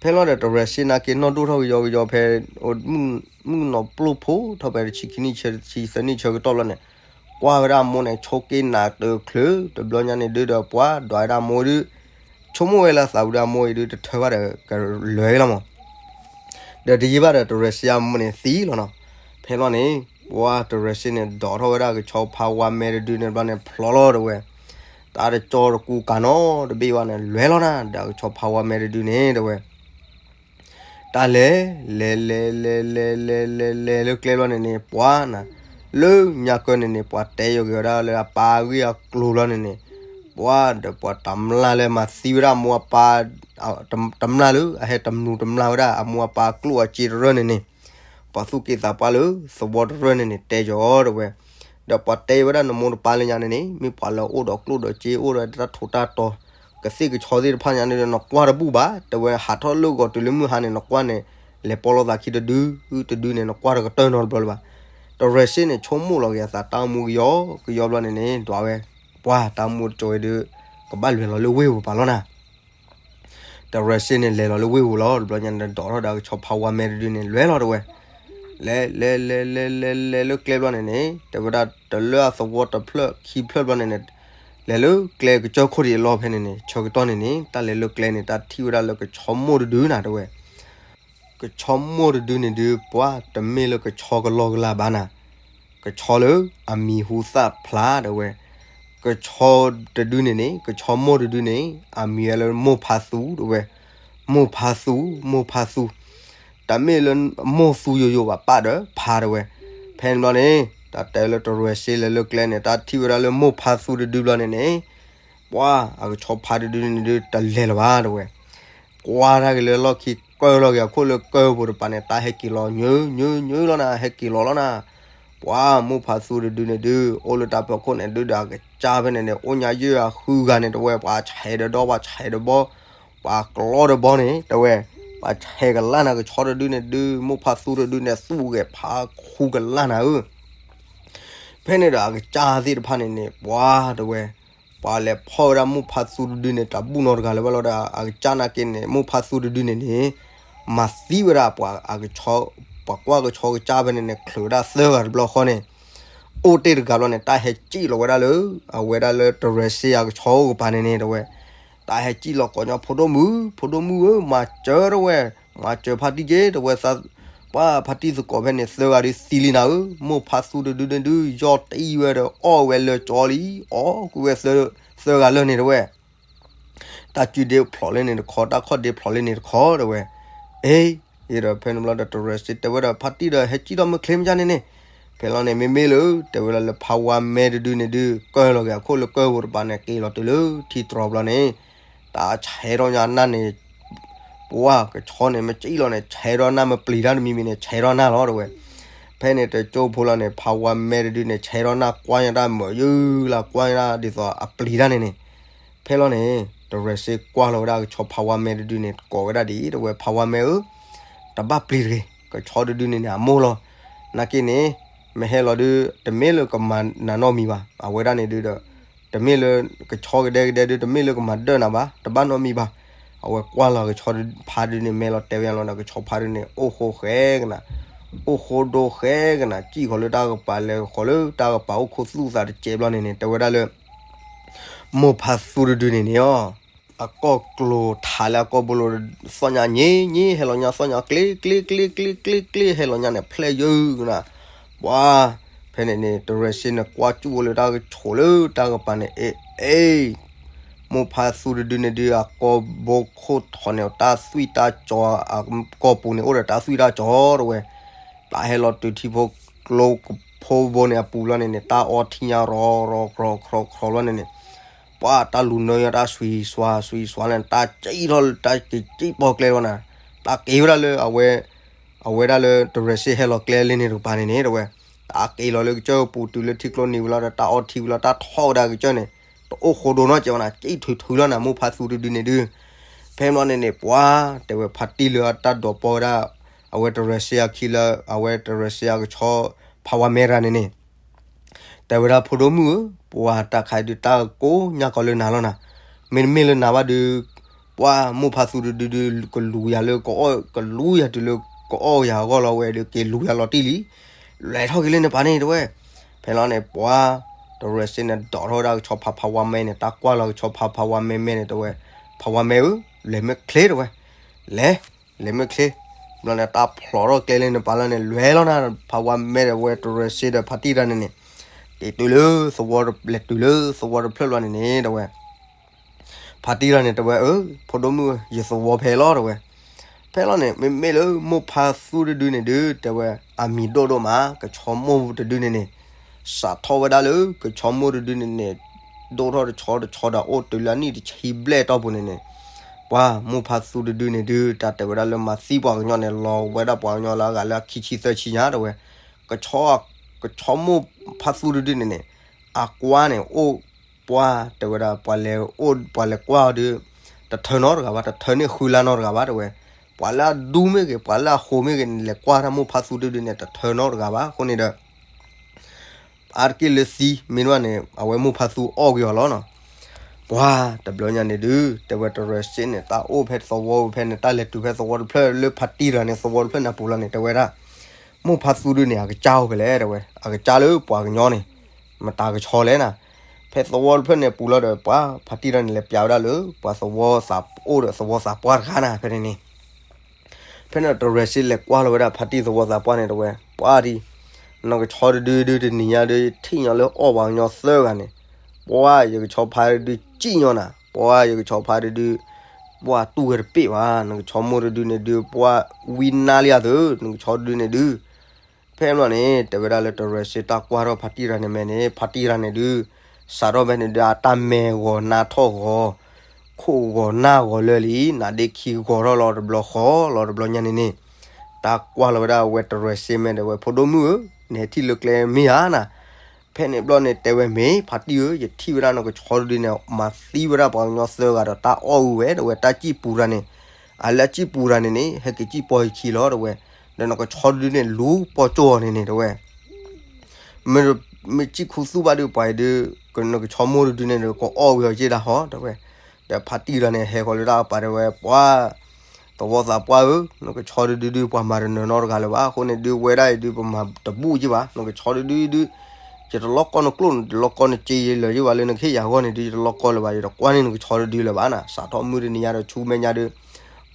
ဖဲလီၤဒီးတရဲၣ်စ့နာ်က့နီၢ်ဒိၣ်ထီၣ်ကယီကယီဖဲ မုၢ်နီၢ်ပျိၢ်ဖိထီၣ်ဖဲတဆံခံနံၣ်ဆံသၢနံၣ်ဆၢကတီၢ်လီၤန့ၣ်, ကွၢ်ဝဲဒၣ်အမိၢ်န့ၣ် ဆိးက့နးတချုး တဘျီညါန့ၣ်ဒုးဒီး ပှၤဒွးဝဲဒၣ်အမိၢ်ဒုး ဆိကမိၣ်ဝဲလၢသးဝံၤဒီးအမိၢ်အံၤဒုး တထၢဘၣ်ဒီးကလွဲၤလီၤမး ဒီးတယံာ်ဘၣ်ဒီးတရဲၣ်စ့အမိၢ်န့ၣ်သံလီၤနီၤ. ဖဲလီၤန့ၣ် ပှၤတရဲၣ်စ့န့ၣ် ဒိးထီၣ်ဝဲဒၣ်ကဆီဖါဝါမဲတဒုန့ၣ်ဘျီန့ၣ် ဖျိလီၤတဲဝဲ, တၢ်တကၠီတကူကၤနီတဘ့ၣ်ဘၣ်န့ၣ် လွဲၤလီၤနၤ ဒီးကဆီဖါဝါမဲတဒုန့ၣ်တဲဝဲ တၢ်လဲၤ လဲၤ လဲၤ လဲၤ လဲၤ လဲၤ လဲၤ လဲၤလၢကျဲဘျီန့ၣ်န့ၣ် ပှၤနၤ လၢညါကၢန့ၣ်န့ၣ် ပှၤတဲယီၤက့ၤဝဲဒၣ်လၢအပၢ်အဂ့ၢ်အကျိၤဘျီန့ၣ်န့ၣ်, ပှၤဒီးပှၤတမျၢ်လၢမၤသံဝဲဒၣ်အမိၢ်အပၢ် တမျၢ်လၢ အဟဲတမျၢ်တမျၢ်ဝဲဒၣ် အမိၢ်အပၢ်အကျိၣ်အစ့တရၢၢ်န့ၣ်န့ၣ်, ပှၤသူၣ်က့သးပှၢ်လၢသဝီတရၢၢ်န့ၣ်န့ၣ် တဲယီၤတဲဝဲ, ဒီးပှၤတဲဝဲဒၣ်နမိၢ်နပၢ်လၢညါန့ၣ်န့ၣ် မ့ၢ်ပှၤလၢအအိၣ်ဒီးကျိၣ်ဒီးစ့ အိၣ်ဒီးတၢ်ထူးတၢ်တီၤ ကသ့ၣ်ကဆီသ့ၣ်တဖၣ်ညါန့ၣ်ဒီး နကွၢ်တဘူၣ်ဘၣ် တဲဝဲ, ဟးထီၣ်လၢဂီၤတုၤလၢမုၢ်ဟါန့ၣ် နကွၢ်န့ၣ် လဲၤပိာ်လိာ်သးခံတဒု တဒုန့ၣ် နကွၢ်တကတၢၢ်နီတဘျီလၢၤဘၣ်. တရဲၣ်စ့န့ၣ် ဆိကမိၣ်လီၤက့ၤအသး တၢ်အိၣ်မူကယီကယီဘျီန့ၣ်န့ၣ် ဒွးဝဲ, ပှၤတၢ်အိၣ်မူတစိၤအံၤဒုး ကဘၣ်လဲၤလီၤလၢဝ့ၢ်ပူၤပာ်လီၤနၤ တရဲၣ်စ့န့ၣ်လဲၤလီၤလၢဝ့ၢ်ပူၤလီၤ တဘျီညါန့ၣ် ဒိးထီၣ်ဒီးအကဆီဖါဝါမဲတဒုန့ၣ် လဲၤလီၤတဲဝဲ, လဲၤ လဲၤ လဲၤ လဲၤ လဲၤ လဲၤလၢကျဲဘျီန့ၣ်န့ၣ် တဲဝဲဒၣ်တလၢအသဝီတဖျၢၣ်ခံဖျၢၣ်ဘျီန့ၣ်န့ၣ်, လဲၤလၢကျဲကစၢၢ်ခိၣ်ဒံးအလီၢ်ဖဲန့ၣ်န့ၣ် ဆၢကတီၢ်န့ၣ်န့ၣ် တၢ်လဲၤလၢကျဲန့ၣ် တၢ်ထံၣ်ဝဲဒၣ်လၢကဆီမိၢ်တဒုနၤတဲဝဲ ကဆီမိၢ်တဒုန့ၣ်ဒုး ပှၤတမ့ၢ်လၢကဆီကလီကလီဘၣ်နၤ, ကဆီလၢအမံၤဟူသၣ်ဖျါတဲဝဲ, ကဆီတဒုန့ၣ်န့ၣ် ကဆီမိၢ်တဒုန့ၣ် အမံၤဝဲလၢမိၢ်ဖးသူတဲဝဲ, မိၢ်ဖးသူ မိၢ်ဖးသူ, တမ့ၢ်လၢမိၢ်သူယိယိဘၣ် ပၢ်ဒီးဖးတဲဝဲ, ဖဲန့ၣ်ဘျီန့ၣ် တၢ်တဲလၢတရဲၣ်စ့လဲၤလၢကျဲန့ၣ် တၢ်ထံၣ်ဝဲဒၣ်လၢမိၢ်ဖးသူတဒုဘျီန့ၣ်န့ၣ် ပှၤအကဆီဖါတဒုန့ၣ်ဒုး တလဲၤလၢၤဘၣ်တဲဝဲ, ကွၢ်တၢ်က့ၤလၢလီၢ်ခံ ကၢၢ်လီၤက့ၤအခိၣ်လၢကၢၢ်ပူၤတပၤန့ၣ် တၢ်ဟဲက့ၤလီၤ ညၢ ညၢ ညၢလီၤနၤ ဟဲက့ၤလီၤလီၤနၤ, ပှၤမိၢ်ဖးသူတဒုန့ၣ်ဒုး အိၣ်လၢတၢ်ဖီခိၣ်န့ၣ်ဒုးဒီး အကစၢ်ဖဲန့ၣ်န့ၣ် အိၣ်ညါယဲၢ်အဃုဂၤန့ၣ်တဲဝဲ ပှၤဆဲးဒီးဒီ ပှၤဆဲးဒီးဘီ ပှၤကျီဒီးဘီန့ၣ်တဲဝဲ, ပှၤဆဲးကလၢ်နၤ ကဆီတဒုန့ၣ်ဒုး မိၢ်ဖးသူတဒုန့ၣ် သူၣ်ဂဲၤဖးခူကလၢ်နၤဧၢ ဖဲန့ၣ်ဒီးအကစၢ်သ့ၣ်တဖၣ်န့ၣ်န့ၣ် ပှၤတဲဝဲ, ပှၤလဲၤဖီၣ်ဝဲဒၣ်မိၢ်ဖးသူတဒုန့ၣ် တၢ်ဘူၣ်နီတဂၤလၢၤဘၣ်လီၤဒီး အကစၢ်နာ်က့န့ၣ် မိၢ်ဖးသူတဒုန့ၣ်န့ၣ် မၤသံဝဲဒၣ်ပှၤအကဆီ ပှၤကွၢ်ကဆီကစၢ်ဖဲန့ၣ်န့ၣ် ချုးဝဲဒၣ်သၢဂၤတဘျီဃီန့ၣ် အိၣ်တ့ၢ်တဂၤဘျီန့ၣ် တၢ်ဟဲစံၣ်လီၤဝဲဒၣ်လၢ အဝဲဒၣ်လၢတရဲၣ်စ့အကဆီအိၣ်ကပၤန့ၣ်န့ၣ်တဲဝဲ, တၢ်ဟဲစံၣ်လီၤကိးညီ ဖိဒိၣ်မုၣ် ဖိဒိၣ်မုၣ်ဧၢ မၤစၢၤတဲဝဲ, မၤစၢၤဖါတံၢ်က့တဲဝဲ, ပှၤဖါတံၢ်သကိးဖဲန့ၣ် သၢဂၤဒုးသံလံနၤဧၢ, မိၢ်ဖးသူတဒုန့ၣ်ဒုး ယီၢ်တံၢ်ဝဲဒီးအီၣ်ဝဲလၢာ်ကၠီလံ, အီၣ်ကွံာ်ဝဲ သၢဂၤလၢာ်န့ၣ်တဲဝဲ တၢ်စုဒ့ဖျိးလၢန့ၣ်တခီ တၢ်ခီၣ်ဒ့ဖျိးလၢန့ၣ်တခီတဲဝဲ, အ့ ယဒီးဖဲန့ၣ်ဘျီဒီးတရဲၣ်စ့တဲဝဲဒီး ဖါတံၢ်ဒီးဟဲစံၣ်ထီၣ်မုၢ်ချ့မ့ၢ်ကန့ၣ်န့ၣ်, ဖဲလီၤန့ၣ် မ့မ့ၢ်လၢ တဲဝဲဒၣ်လၢဖါဝါမဲတဒုန့ၣ်ဒုး ကၢၢ်လီၤက့ၤအခိၣ်လၢကၢၢ်ပူၤတပၤန့ၣ် က့ၤလီၤတုၤလၢထံတြီၤဘျီန့ၣ်, တၢ်ဆဲးထီၣ်ညါနၢ်န့ၣ် ပှၤကဆီန့ၣ် မ့ၢ်စံၣ်လီၤန့ၣ် ဆဲးထီၣ်နၢ် မ့ၢ်ပျံၤတၢ်တမံၤမံၤန့ၣ် ဆဲးထီၣ်နၢ်လီၤတဲဝဲ, ဖဲန့ၣ်တကၠိဖိလီၤန့ၣ် ဖါဝါမဲတဒုန့ၣ် ဆဲးထီၣ်နၢ်ကွၢ်ညါတၢ်မုာ်ယုၢ်လၢကွၢ်ညါတၢ် ဒ်သိးအပျံၤတၢ်န့ၣ်န့ၣ်, ဖဲလီၤန့ၣ် တရဲၣ်စ့ကွၢ်လီၤဝဲဒၣ်ကဆီဖါဝါမဲတဒုန့ၣ် ကိးဝဲဒၣ်ဒ်အံၤတဲဝဲ ဖါဝါမဲဧၢ, တဘၣ်ပျံၤတဂ့ၤ, ကဆီတဒုန့ၣ်န့ၣ် အမိၢ်လီၤ, နာ်က့န့ၣ် မ့ၢ်ဟဲလီၤဒုး တမ့ၢ်လၢကမၤနၤနီတမံၤဘၣ်, အဝဲဒၣ်န့ၣ်ဒုးဒီး တမ့ၢ်လၢ ကဆီကဒဲကဒဲဒုး တမ့ၢ်လၢကမၤဒၢၣ်နၤဘၣ်, တဘၣ်နီတမံၤဘၣ်, အဝဲကွၢ်လီၤကဆီဖါဒုန့ၣ် မဲာ်လီၤတဲဝဲညါလီၤဒီး ကဆီဖါဒုန့ၣ် အိၣ်ဃိဃဲကနၤ, အိၣ်ဃိဒိဃဲကနၤ, စံၣ်ဃီၤလၢတၢ်ကပၤ လဲၤဃီၤလၢတၢ်ကပၤ အိၣ်ခိးသူၣ်သးတစဲးဘျီန့ၣ်န့ၣ် တဲဝဲဒၣ်လၢ မိၢ်ဖါသူတဒုန့ၣ်န့ၣ်အီၤ အကီၢ်ကျိၤထးလၢအကီၢ်ဘိလိၤ သီၣ်ညါည့ည့ ဟဲလီၤညါ သီၣ်ညါကျ့ကျ့ကျ့ကျ့ကျ့ကျ့ ဟဲလီၤညါန့ၣ် ဖျဲၣ်ယုၢ်ကနၤ, ပှၤ ဖဲန့ၣ်န့ၣ် တရၢၤစ့န့ၣ် ကွၢ်ကၠူၣ်ဝဲလၢတၢ်ကဆိးလၢတၢ်ကပၤန့ၣ် အ့ အ့ မိၢ်ဖါသူတဒုန့ၣ်ဒုး အကီၢ်ဘိခိၣ်ထီၣ်န့ၣ် တၢ်သွံၣ်တၢ်စီၤ အကီၢ်ပူၤန့ၣ် အိၣ်ဒီးတၢ်သွံၣ်တၢ်စီၤတဝဲ, ပှၤဟဲလီၤတုၤထံဖိကျိဖိဘိန့ၣ်အပူၤလီၤန့ၣ်န့ၣ် တၢ်အီထံညါရီၤရီၤ ခြီခြီခြီလီၤန့ၣ်န့ၣ် ပှၤတၢ်လူၤနၢယါ တၢ်စွံစွါစွံစွါလၢန့ၣ် တၢ်က့ထီၣ်လၢ တၢ်က့က့ၢ်ပီၣ်ကျဲလီၤနၤ, တၢ်က့ဝဲဒၣ်လၢအဝဲ အဝဲဒၣ်လၢတရၢၤစ့ဟဲလီၤကျဲလၢန့ၣ်တကပၤန့ၣ်န့ၣ် တဝဲ တၢ်က့လီၤလၢကစၢၢ်ပူၤတုၤလၢထံကျိနံၤဝံၤလီၤဒီး တၢ်အီထံဝံၤလီၤ တၢ်ထီၣ်ဝဲဒၣ်ကစၢၢ်န့ၣ် တအိၣ်ဃိဒိနီတစဲးဝဲနၤ, က့ထုးထုးလီၤနၤ မိၢ်ဖါသူတဒုန့ၣ်ဒုး, ဖဲန့ၣ်န့ၣ်န့ၣ် ပှၤ တဲဝဲဖါတံၢ်လၢအတၢ်ဒိးပီၢ်ဝဲဒၣ် အဝဲတရၢၤစ့အခံလၢ အဝဲတရၢၤစ့အကဆီ ဖးဝါမဲတဂၤန့ၣ်န့ၣ် တဲဝဲဒၣ်ဖိဒိၣ်မုၣ်ဧၢ, ပှၤတၢ်ခါအံၤဒုး တၢ်ကိးညါကီးလၢနၤလီၤနၤ, မ့တမ့ၢ်လၢနၤဘၣ်ဒုး ပှၤမိၢ်ဖါသူတဒုဒုး ကလူၤယၤလၢကအီၣ် ကလူၤယၤတုၤလၢကအီၣ်ယၤအဂီၢ်လီၤဝဲဒီး က့ၤလူၤယၤလီၤတံၢ်လံ, လဲၤထီၣ်က့ၤလၢန့ၣ်ပၤန့ၣ်တဝဲ, ဖဲလီၤန့ၣ် ပှၤ တရၢၤစ့န့ၣ် ဒိးထီၣ်ဝဲဒၣ်ကဆီဖးဖးဝါမဲန့ၣ် တၢ်ကွၢ်လီၤကဆီဖးဖးဝါမဲမဲန့ၣ်တဝဲ, ဖးဝါမဲဧၢ, လဲၤမ့ၢ်ချ့တဝဲ, လဲၤ လဲၤမ့ၢ်ချ့, ဘျီန့ၣ် တၢ်ဖျိးထီၣ်ကျဲလၢန့ၣ်ပၤလီၤန့ၣ် လဲၤလီၤနၤ ဖးဝါမဲဒီးဝဲတရၢၤစ့ဒီးဖါတံၢ်တဂၤန့ၣ်န့ၣ်, က့ၤတုၤလၢသဝီ လဲၤတုၤလၢသဝီတဖျၢၣ်ဘျီန့ၣ်န့ၣ်တဝဲ ဖါတံၢ်တဂၤန့ၣ် တဲဝဲ အၢ ဖိဒိၣ်မုၣ်ဧၢ ယသဝီဖဲလီၤ တဲဝဲ, ဖဲလီၤန့ၣ် မ့မ့ၢ်လၢမိၢ်ဖါသူတဒုန့ၣ်ဒုး တဲဝဲ အမံၤဒိၣ်ဒိၣ်မး ကဆီမိၢ်တဒုန့ၣ်န့ၣ်, စးထီၣ်ဝဲဒၣ်လၢကဆီမိၢ်တဒုန့ၣ်န့ၣ် ဒိၣ်ထီၣ်တဆီတဆီဒီးအိၣ်တုၤလၢအနံၣ်တဆံဘျဲၣ်အတီၢ်ပူၤန့ၣ်န့ၣ်, ပှၤမိၢ်ဖါသူတဒုန့ၣ်ဒုး တၢ်တဲဝဲဒၣ်လၢမၤသံပှၤကညီန့ၣ် လီၤဝဲဒၣ်ပှၤကညီလၢအဂၤလၢအခံဆံသၢဆံညါ တဲဝဲ, ကဆီ ကဆီမိၢ်ဖါသူတဒုန့ၣ်န့ၣ် အကွၢ်န့ၣ်အိၣ် ပှၤတဲဝဲဒၣ် ပှၤလဲၤအိၣ် ပှၤလဲၤကွၢ်အီၤဒုး တထၢနီတဂၤဘၣ် တထၢန့ၢ်ဃုလါနီတဂၤဘၣ် တဲဝဲ, ပှၤလၢအဒူမ့ၢ်ဂ့ၤ ပှၤလၢအဃိမ့ၢ်ဂ့ၤန့ၣ် လဲၤကွၢ်တၢ်မိၢ်ဖါသူတဒုန့ၣ် တထၢနီတဂၤဘၣ် အဃိန့ၣ်ဒီး အါတက့ၢ်လၢသံမ့ၢ်တဘၣ်န့ၣ် အဝဲမိၢ်ဖါသူအီၣ်က့ၤအီၤလီၤနီၤ, ပှၤတဘျီညါန့ၣ်ဒုး တဲဝဲတရၢၤစ့န့ၣ် တၢ်အိၣ်ဖဲသဝီဖဲန့ၣ် တၢ်လဲၤတုၤဖဲသဝီတဖျၢၣ်လၢဖါတံၢ်တဂၤန့ၣ် သဝီတဖျၢၣ်န့ၣ်အပူၤလီၤန့ၣ် တဲဝဲဒၣ် မိၢ်ဖါသူဒုးန့ၣ် အကစၢ်အိၣ်ဖဲလဲၣ် တဲဝဲ, အကစၢ်လၢပှၤကညီန့ၣ် မတၤကဆီလဲၣ်နၤ, ဖဲသဝီတဖျၢၣ်န့ၣ်အပူၤလီၤဒီး ပှၤဖါတံၢ်တဂၤန့ၣ် လဲၤပျးဝဲဒၣ်လၢ ပှၤသဝီသးအိၣ်ဒီးသဝီသးပှၢ်တဂၤနၤ ဖဲန့ၣ်န့ၣ် ဖဲန့ၣ်တရၢၤစ့လဲၤကွၢ်လီၤဝဲဒၣ်ဖါတံၢ်သဝီသးပှၢ်န့ၣ် တဲဝဲ, ပှၤဒ် နကဆီတဒုဒုးတနံၤညါဒုး ထံၣ်ညီလၢအီၣ်ပှၤကညီသၢဂၤန့ၣ်, ပှၤယကဆီဖါတဒုးစံၣ်ညီနၤ, ပှၤယကဆီဖါတဒုး ပှၤတူၢ်ဝဲတပ့ၢ်ဘၣ်, နကဆီမိၢ်တဒုန့ၣ်ဒုး ပှၤဝံနါလံအသိး နကဆီတဒုန့ၣ်ဒုး ဖဲန့ၣ်န့ၣ် တဲဝဲဒၣ်လၢတရၢၤစ့တၢ်ကွၢ်ထီၣ်ဖါတံၢ်တဂၤန့ၣ်မဲာ်န့ၣ် ဖါတံၢ်တဂၤန့ၣ်ဒုး စးထီၣ်ဖဲန့ၣ်ဒုး အတၢ်မဲာ်ဂီၤနါထီၣ်ဂီၤ ခိၣ်ဂီၤနၢ်ဂီၤလၢာ်လံ, နါဒ့ခံဂီၤထီၣ်လီၤတဘျီဃီ လီၤတဘျီညါန့ၣ်န့ၣ်, တၢ်ကွၢ်လီၤဝဲဒၣ်အဝဲတရၢၤစ့မဲာ်ဒီးဝဲ ဖိဒိၣ်မုၣ်ဧၢ, နဟဲထံၣ်လၢကျဲမ့ၢ်ဧါနၤ, ဖဲန့ၣ်ဘျီန့ၣ် တဲဝဲမ့ၢ် ဖါတံၢ်ဧၢ, ယထံၣ်ဝဲဒၣ်နကဆီတဒုန့ၣ် မၤသံဝဲဒၣ်ပှၤကညီသၢဂၤဒီးတၢ်အီၣ်အုဝဲ ဒီးဝဲ တၢ်စံၣ်ပူၤတၢ်န့ၣ်, အလၢအစံၣ်ပူၤတၢ်န့ၣ်န့ၣ် ဟဲက့ၤစံၣ်ပီၢ်ယခံလီၤ တဲဝဲ, ဒီးနကဆီတဒုန့ၣ် လူၤပီၢ်ကၠိအီၤန့ၣ်န့ၣ် တဲဝဲ မ့ၢ် မ့ၢ်စံၣ်ခူသူၣ်ဘၣ်ဒုး ပှၤအံၤဒုး နကဆီမိၢ်တဒုန့ၣ်ဒီး ကအီၣ်ဝံၤအီၤက့ဒၣ်ဟီ တဲဝဲ, ဒီးဖါတံၢ်တဂၤန့ၣ် ဟဲဃီၤလၢတၢ်ကပၤတဲဝဲ ပှၤ သဝီသးပှၢ်ဧၢ, နကဆီတဒုဒုး ပှၤမၤတနၢၤနီတဂၤလၢၤဘၣ်, အဃိန့ၣ်ဒုး ဝဲဒၣ်အံၤဒုး ပမၤတဘူၣ်က့ဘၣ်, နကဆီတဒုဒုး ယတလီၢ်ကီနကျိၣ် နတလီၢ်ကီနစ့ယဲလၢၤယ့ၢ်ဘၣ်လၢနကဟ့ၣ်ယၤအဂီၢ်န့ၣ်ဒုး ယတလီၢ်ကီလၢၤဘၣ်, ယတကွၢ်န့ၢ်နကဆီတဒုလၢၤဘၣ်နၤ, စးထီၣ်မုၢ်တနံၤညါဒီးဆူမဲာ်ညါဒုး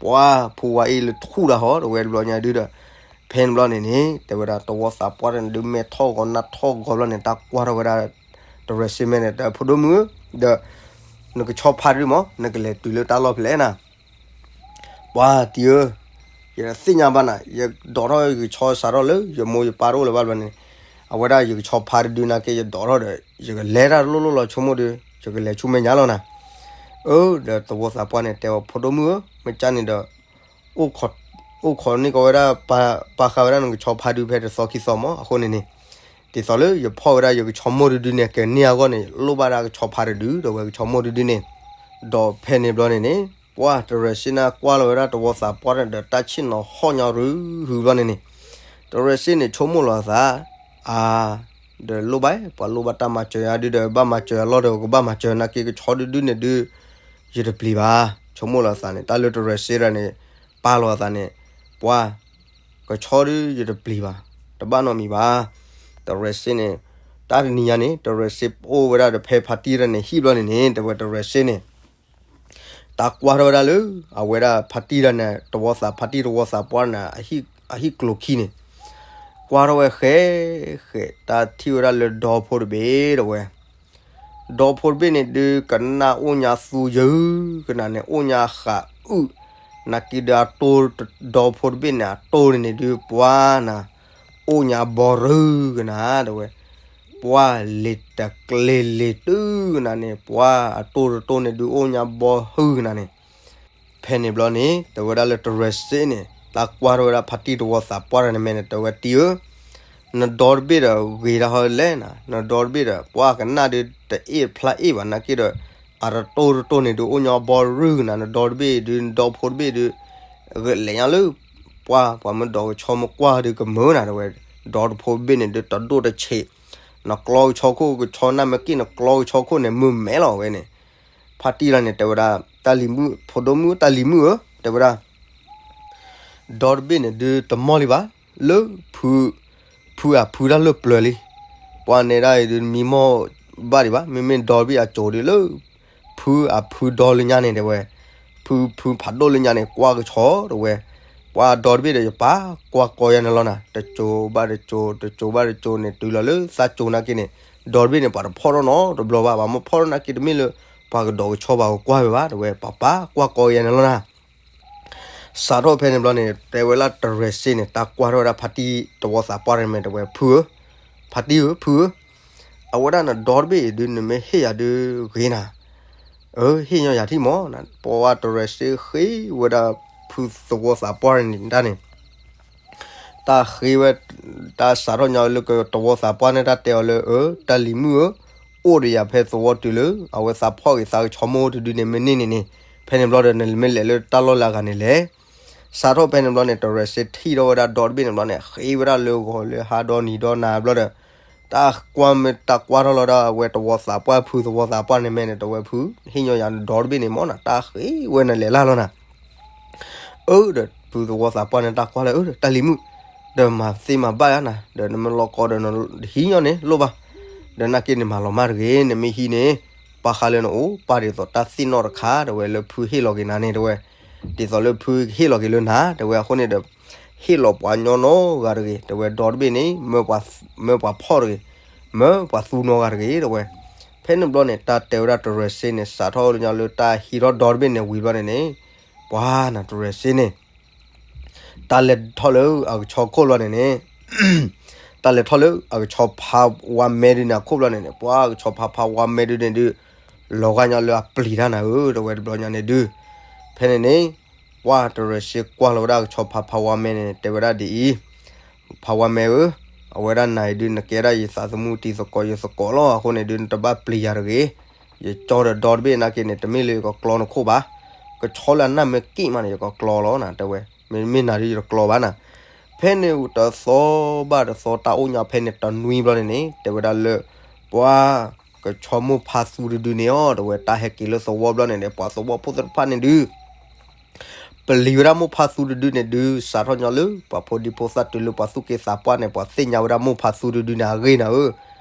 ပှၤဖိဝါအ့ၣ်လၢထူၣ်ဒၣ်ဟီ ဒီးဝဲတဘျီညါဒုးဒီး ဖဲန့ၣ်ဘျီန့ၣ်န့ၣ် တဲဝဲဒၣ်တဝီသးပှၢ်တန့ၣ်ဒုး မဲာ်ထီၣ်ဂီၤနါထီၣ်ဂီၤဘျီန့ၣ် တၢ်ကွၢ်ထီၣ်ဝဲဒၣ် တရၢၤစ့မဲာ်န့ၣ် တဲဖိဒိၣ်မုၣ်ဧၢ, ဒီး နကဆီဖါတဒုမး နကလဲၤတုၤလၢတၢ်လီၢ်ဖဲလဲၣ်နၤ ပှၤတံၢ်ဧၢ, ယတသ့ၣ်ညါဘၣ်နၤ, ယဒိးထီၣ်ယကဆီစးထီၣ်လၢ ယမိၢ်ယပၢ်တအိၣ်လၢၤဘၣ်ဘျီန့ၣ်, အဝဲဒၣ်ယကဆီဖါတဒုနာ်က့ ယဒိးထီၣ်ဒီး ယကလဲၤတၢ်တလိၣ်လိၣ်လီၤဆိကမိၣ်ဒီး ယကလဲၤဆူမဲာ်ညါလီၤနၤ. အၢ ဒီးသဝီသးပှၢ်န့ၣ် တဲဝဲဖိဒိၣ်မုၣ်ဧၢ, မ့ၢ်ကၢ်န့ၣ်ဒီး အိၣ်ခိးန့ၢ်ကီးဝဲဒၣ် ပာ်ဃာ်ဝဲဒၣ်နကဆီဖါတဒုဖဲတသီခံသီမး, အဃိန့ၣ်န့ၣ် ဒ်သိးလၢယဖီၣ်ဝဲဒၣ်ယကဆီမိၢ်တဒုန့ၣ် ကန့ၢ်အဂီၢ်န့ၣ် လိၣ်ဘၣ်ဒၣ်ကဆီဖါတဒု ဒီးဝဲကဆီမိၢ်တဒုန့ၣ်, ဒီးဖဲန့ၣ်ဘျီန့ၣ်န့ၣ် ပှၤတရၢၤစ့န့ၣ်ကွၢ်လီၤဝဲဒၣ်တဝီသးပှၢ်န့ၣ်ဒီး တၢ်ဆ့ၣ်နီၤဟီၣ်ညီရုဟုဘျီန့ၣ်န့ၣ်, တရၢၤစ့န့ၣ်ဆိကမိၣ်လီၤအသး, အါ ဒီးလိၣ်ဘၣ် ပှၤလိၣ်ဘၣ်တၢ်မၤစၢၤယၤဒုဒီး ဘၣ်မၤစၢၤအလီၢ်ဒီး ကဘၣ်မၤစၢၤနာ်က့ ကဆီတဒုန့ၣ်ဒု ယတပျံၤဘၣ်. ဆိကမိၣ်လီၤအသးန့ၣ် တၢ်လၢတရဲၣ်စ့ဒၣ်န့ၣ် ပာ်လီၤအသးန့ၣ် ပှၤ ကဆီဒုးယတပျံၤဘၣ်, တဘၣ်နီတမံၤဘၣ်. တရဲၣ်စ့န့ၣ် တၢ်တနံၤညါန့ၣ် တရဲၣ်စ့အိၣ်ဝဲဒၣ်ဒီးဖဲဖါတံၢ်တၢ်န့ၣ်ဟံၣ်ဘျီန့ၣ်န့ၣ် တဲဝဲတရဲၣ်စ့န့ၣ် တၢ်ကွၢ်ထီၣ်ဝဲဒၣ်လၢ အဝဲဒၣ်ဖါတံၢ်တၢ်န့ၣ် တဝီသး ဖါတံၢ်တဝီသးပှၢ်န့ၣ် အဟံၣ်ကျိၤခံန့ၣ် ကွၢ်ထီၣ်ဝဲဃဲ ဃဲ တၢ်ထံၣ်ဝဲဒၣ်လၢဒီဖိတဘ့ၣ်တဝဲ ဒီဖိတဘ့ၣ်န့ၣ်ဒုး ကနၣ်အိၣ်ညါသူယုၢ်ကနၤန့ၣ် အိၣ်ညါဃးအုၣ်, နာ်က့ဒီးအတိၢ် ဒီဖိတဘ့ၣ်န့ၣ် အတိၢ်န့ၣ်န့ၣ်ဒုး ပှၤနၤ အိၣ်ညါဘီရုၢ်ကနၤ တဲဝဲ, ပှၤလ့ၤတကျ့ၤလ့ၤတုၤကနၤန့ၣ် ပှၤအတိၢ်တတိၢ်န့ၣ်ဒုး အိၣ်ညါဘီရုၢ်ကနၤန့ၣ် ဖဲန့ၣ်ဘျီန့ၣ် တဲဝဲဒၣ်လၢတရဲၣ်စ့န့ၣ် တၢ်ကွၢ်ထီၣ်ဝဲဒၣ်ဖါတံၢ်တဝီသးပှၢ်တၢ်န့ၣ်မ့ၢ်န့ၣ် တဲဝဲတံၢ်ဧၢ, နဒီတဘ့ၣ်ဒီးဂ့ၤတၢ်ဟီလဲၣ်နၤ, နဒီတဘ့ၣ်ဒီး ပှၤကနၣ်ဒုးတအ့ၣ်ဖျါအ့ၣ်ဘၣ် နာ်က့ဒီး အတတိၢ်တတိၢ်န့ၣ်ဒုး အိၣ်ညါဘီရုၢ်ကနၤ နဒီတဘ့ၣ်ဒုး နဒီဖိတဘ့ၣ်ဒုး လဲၤညါလၢ ပှၤ ပှၤမ့ၢ်ဒီးကဆီမ့ၢ်ကွၢ်ဒုးကမၢနၤ တဲဝဲ, ဒီတဖိတဘ့ၣ်န့ၣ်ဒုး တဒိၣ်တဆံး, နကျီကဆီခိၣ် ကဆီနၢ်မ့ၢ်က့ၣ် နကျီကဆီခိၣ်န့ၣ် မုၢ်မဲလီၤဝဲန့ၣ်, ဖါတံၢ်လၢန့ၣ် တဲဝဲဒၣ် တၢ်လံၤမုၣ် ဖိဒိၣ်မုၣ် တၢ်လံၤမုၣ်ဧၢ တဲဝဲဒၣ် ဒီတဘ့ၣ်န့ၣ်ဒုး တမီၢ်လံဘၣ်, လၢ ဖု ဖုအဖုတၢ်လၢပျၢၤလံ, ပှၤနဲဒၣ်အံၤဒုး မံမီၢ်ဘၣ်ဒံးဘၣ်, မ့မ့ၢ်ဒီတဘ့ၣ်အစိၤဒုးလၢ ဖုအဖုဒီလၢညါန့ၣ် တဲဝဲ, ဖု ဖုဖးဒိၣ်လၢညါန့ၣ် ကွၢ်ကဆီ တဲဝဲ, ပှၤဒီတဘ့ၣ်ဒီး ယပာ်ကွၢ်ကီယၤန့ၣ်လီၤနၤ, တစိၤဘၣ်တစိၤ တစိၤဘၣ်တစိၤန့ၣ် တုၤလီၤလၢသးစိၤနာ်က့န့ၣ် ဒီတဘ့ၣ်န့ၣ် ပှၤတဖီၣ်ထီၣ်နီတဘျီဘၣ်, ပှၤမ့ၢ်ဖီၣ်ထီၣ်နာ်က့တမ့ၢ်လၢ ပှၤကဒီးကဆီဘၣ်ကကွၢ်ဝဲဘၣ် တဲဝဲ, ပှၤပာ်ကွၢ်ကီယၤန့ၣ်လီၤနၤ စးထီၣ်ဖဲန့ၣ်ဘျီန့ၣ် တဲဝဲလၢတရဲၣ်စ့န့ၣ် တၢ်ကွၢ်ထီၣ်ဝဲဒၣ်ဖါတံၢ်တဝီသးပှၢ်န့ၣ်မ့ၢ် တဲဝဲ ဖုဧၢ, ဖါတံၢ်ဧၢ ဖုဧၢ, အဝဲဒၣ်နဒီတဘ့ၣ်အံၤဒုး နမ့ၢ်ဟ့ၣ်ယၤဒုးဂ့ၤနၤ, အၢ ဟ့ၣ်ညီယၤထံၣ်မး, ပှၤတရဲၣ်စ့ဃ့ဝဲဒၣ်ဖုသဝီသးပှၢ်န့ၣ်တၢ်န့ၣ် တၢ်ဃ့ဝဲ တၢ်စးထီၣ်ညီလၢကတဝီသးပှၢ်န့ၣ် တၢ်တဲအီၤလၢ အၢ တၢ်လံၤမုၣ်ဧၢ, အိၣ်ဒီးယၤဖဲသဝီတုၤလၢ အဝဲသးဖီၣ်ဂ့ၤသးကဆီမိၢ်တဒုန့ၣ် မ့ၢ်န့ၢ်န့ၣ်န့ၣ်, ဖဲန့ၣ်ဘျီဒီး နမ့ၢ်လဲၤလၢတၢ်လီၢ်လၢအဂၤန့ၣ်လဲၣ်. စးထီၣ်ဖဲန့ၣ်ဘျီန့ၣ် တရဲၣ်စ့ထံၣ်ထီၣ်ဝဲဒၣ်ဒီတဘ့ၣ်န့ၣ်ဘျီန့ၣ် ဃ့ဝဲဒၣ်လၢဂီၤလၢဟါဒီနံၤဒီနၤဘျီဒီး တၢ်ကွၢ်မ့ၢ်တၢ်ကွၢ်ထီၣ်လီၤဒၣ် အဝဲသဝီသးပှၢ် ဖုသဝီသးပှၢ်န့ၣ်မ့ၢ်န့ၣ် တဲဝဲဖု ဟ့ၣ်ညီယၤဒီတဘ့ၣ်န့ၣ်မးနၤ တၢ်ဃ့ဝဲနလဲၤလၢ်လီၤနၤ အၢ ဒီးဖုသဝီသးပှၢ်န့ၣ် တၢ်ကွၢ်လၢ အၢ ဒီးတၢ်လံၤမုၣ်, ဒီးမၤသ့မၤဘၣ်ယါနၤ, ဒီးနမ့ၢ်လီၤကီဒီးနဟံးညီန့ၣ်လိၣ်ဘၣ်, ဒီးနာ်က့န့ၣ်မၤလီၤမၢ်တဂ့ၤ, နမ့ၢ်ဟံးန့ၣ် ပၢ်ဃါလၢနအိၣ် ပၢ်ဒ်သိးတၢ်သ့ၣ်နီၣ်တခါ တဲဝဲလၢဖုဟ့ၣ်လီၤက့ၤနၤန့ၣ် တဲဝဲ, ဒ်သိးလၢဖုဟ့ၣ်လီၤက့ၤလၢနၤ တဲဝဲအဃိန့ၣ်ဒီး ဟ့ၣ်လီၤပှၤညီနီၢ်ဂၤတဂ့ၤ, တဲဝဲဒီတဘ့ၣ်န့ၣ် မၢပှၤဖီၣ်တဂ့ၤ, မၢပှၤသူနီၢ်ဂၤတဂ့ၤ တဲဝဲ. ဖဲန့ၣ်ဘျီန့ၣ် တၢ်တဲဝဲဒၣ်တရဲၣ်စ့န့ၣ် စးထီၣ်လၢညါလၢတၢ်ဟံးထီၣ်ဒီတဘ့ၣ်န့ၣ်ဝံၤဘျီန့ၣ်န့ၣ်, ပှၤနၤတရဲၣ်စ့န့ၣ် တၢ်လဲၤထီၣ်လၢအကဆီခိၣ်ဘျီန့ၣ်န့ၣ်, တၢ်လဲၤထီၣ်လၢအကဆီဖးဝါမဲဒုန့ၣ်အခိၣ်ဘျီန့ၣ်န့ၣ်, ပှၤအကဆီဖးဖးဝါမဲဒုန့ၣ်ဒုး လီၤဂာ်ညီလၢအပျံၤတၢ်နၤဧၢ တဲဝဲတဘျီညါန့ၣ်ဒုး, ဖဲန့ၣ်န့ၣ် ပှၤတရဲၣ်စ့ကွၢ်လီၤဝဲဒၣ်အကဆီဖးဖးဝါမဲန့ၣ် တဲဝဲဒၣ်ဒ်အံၤ, ဖးဝါမဲဧၢ, အဝဲဒၣ်နၤအံၤဒုး နကဲဒၣ်ယသးသမူတံၤသကိးယသကိးလီၤ, အဃိန့ၣ်ဒုး နတဘၣ်ပျံၤယၤတဂ့ၤ, ယကၠီဒီးဒီတဘ့ၣ်နာ်က့န့ၣ် တမ့ၢ်လၢယကကျီနခိၣ်ဘၣ်, ကဆီလၢအနၢ်မ့ၢ်က့ၣ်မးန့ၣ် ယကကျီလီၤနၤ တဲဝဲ, မ့မ့ၢ်နၤဒုးယတကျီဘၣ်နၤ. ဖဲန့ၣ်တသီဘၣ်တသီ တၢ်အိၣ်ညါဖဲန့ၣ်တနွံဘျီန့ၣ်န့ၣ် တဲဝဲဒၣ်လၢ ပှၤကဆီမိၢ်ဖါသူတဒုန့ၣ်အီၤ တဲဝဲ တၢ်ဟဲက့ၤလၢသဝီဘျီန့ၣ်န့ၣ် ပှၤသဝီဖိသ့ၣ်တဖၣ်န့ၣ်ဒုး ပျံၤဝဲဒၣ်မိၢ်ဖါသူတဒုန့ၣ်ဒုး စးထီၣ်ညီလၢပှၤဖိဒံဖိသၣ်တုၤလၢပှၤသူၣ်က့သးပှၢ်န့ၣ် ပှၤသ့ၣ်ညါဝဲဒၣ်မိၢ်ဖါသူတဒုန့ၣ်အဂ့ၢ်နၤဧၢ,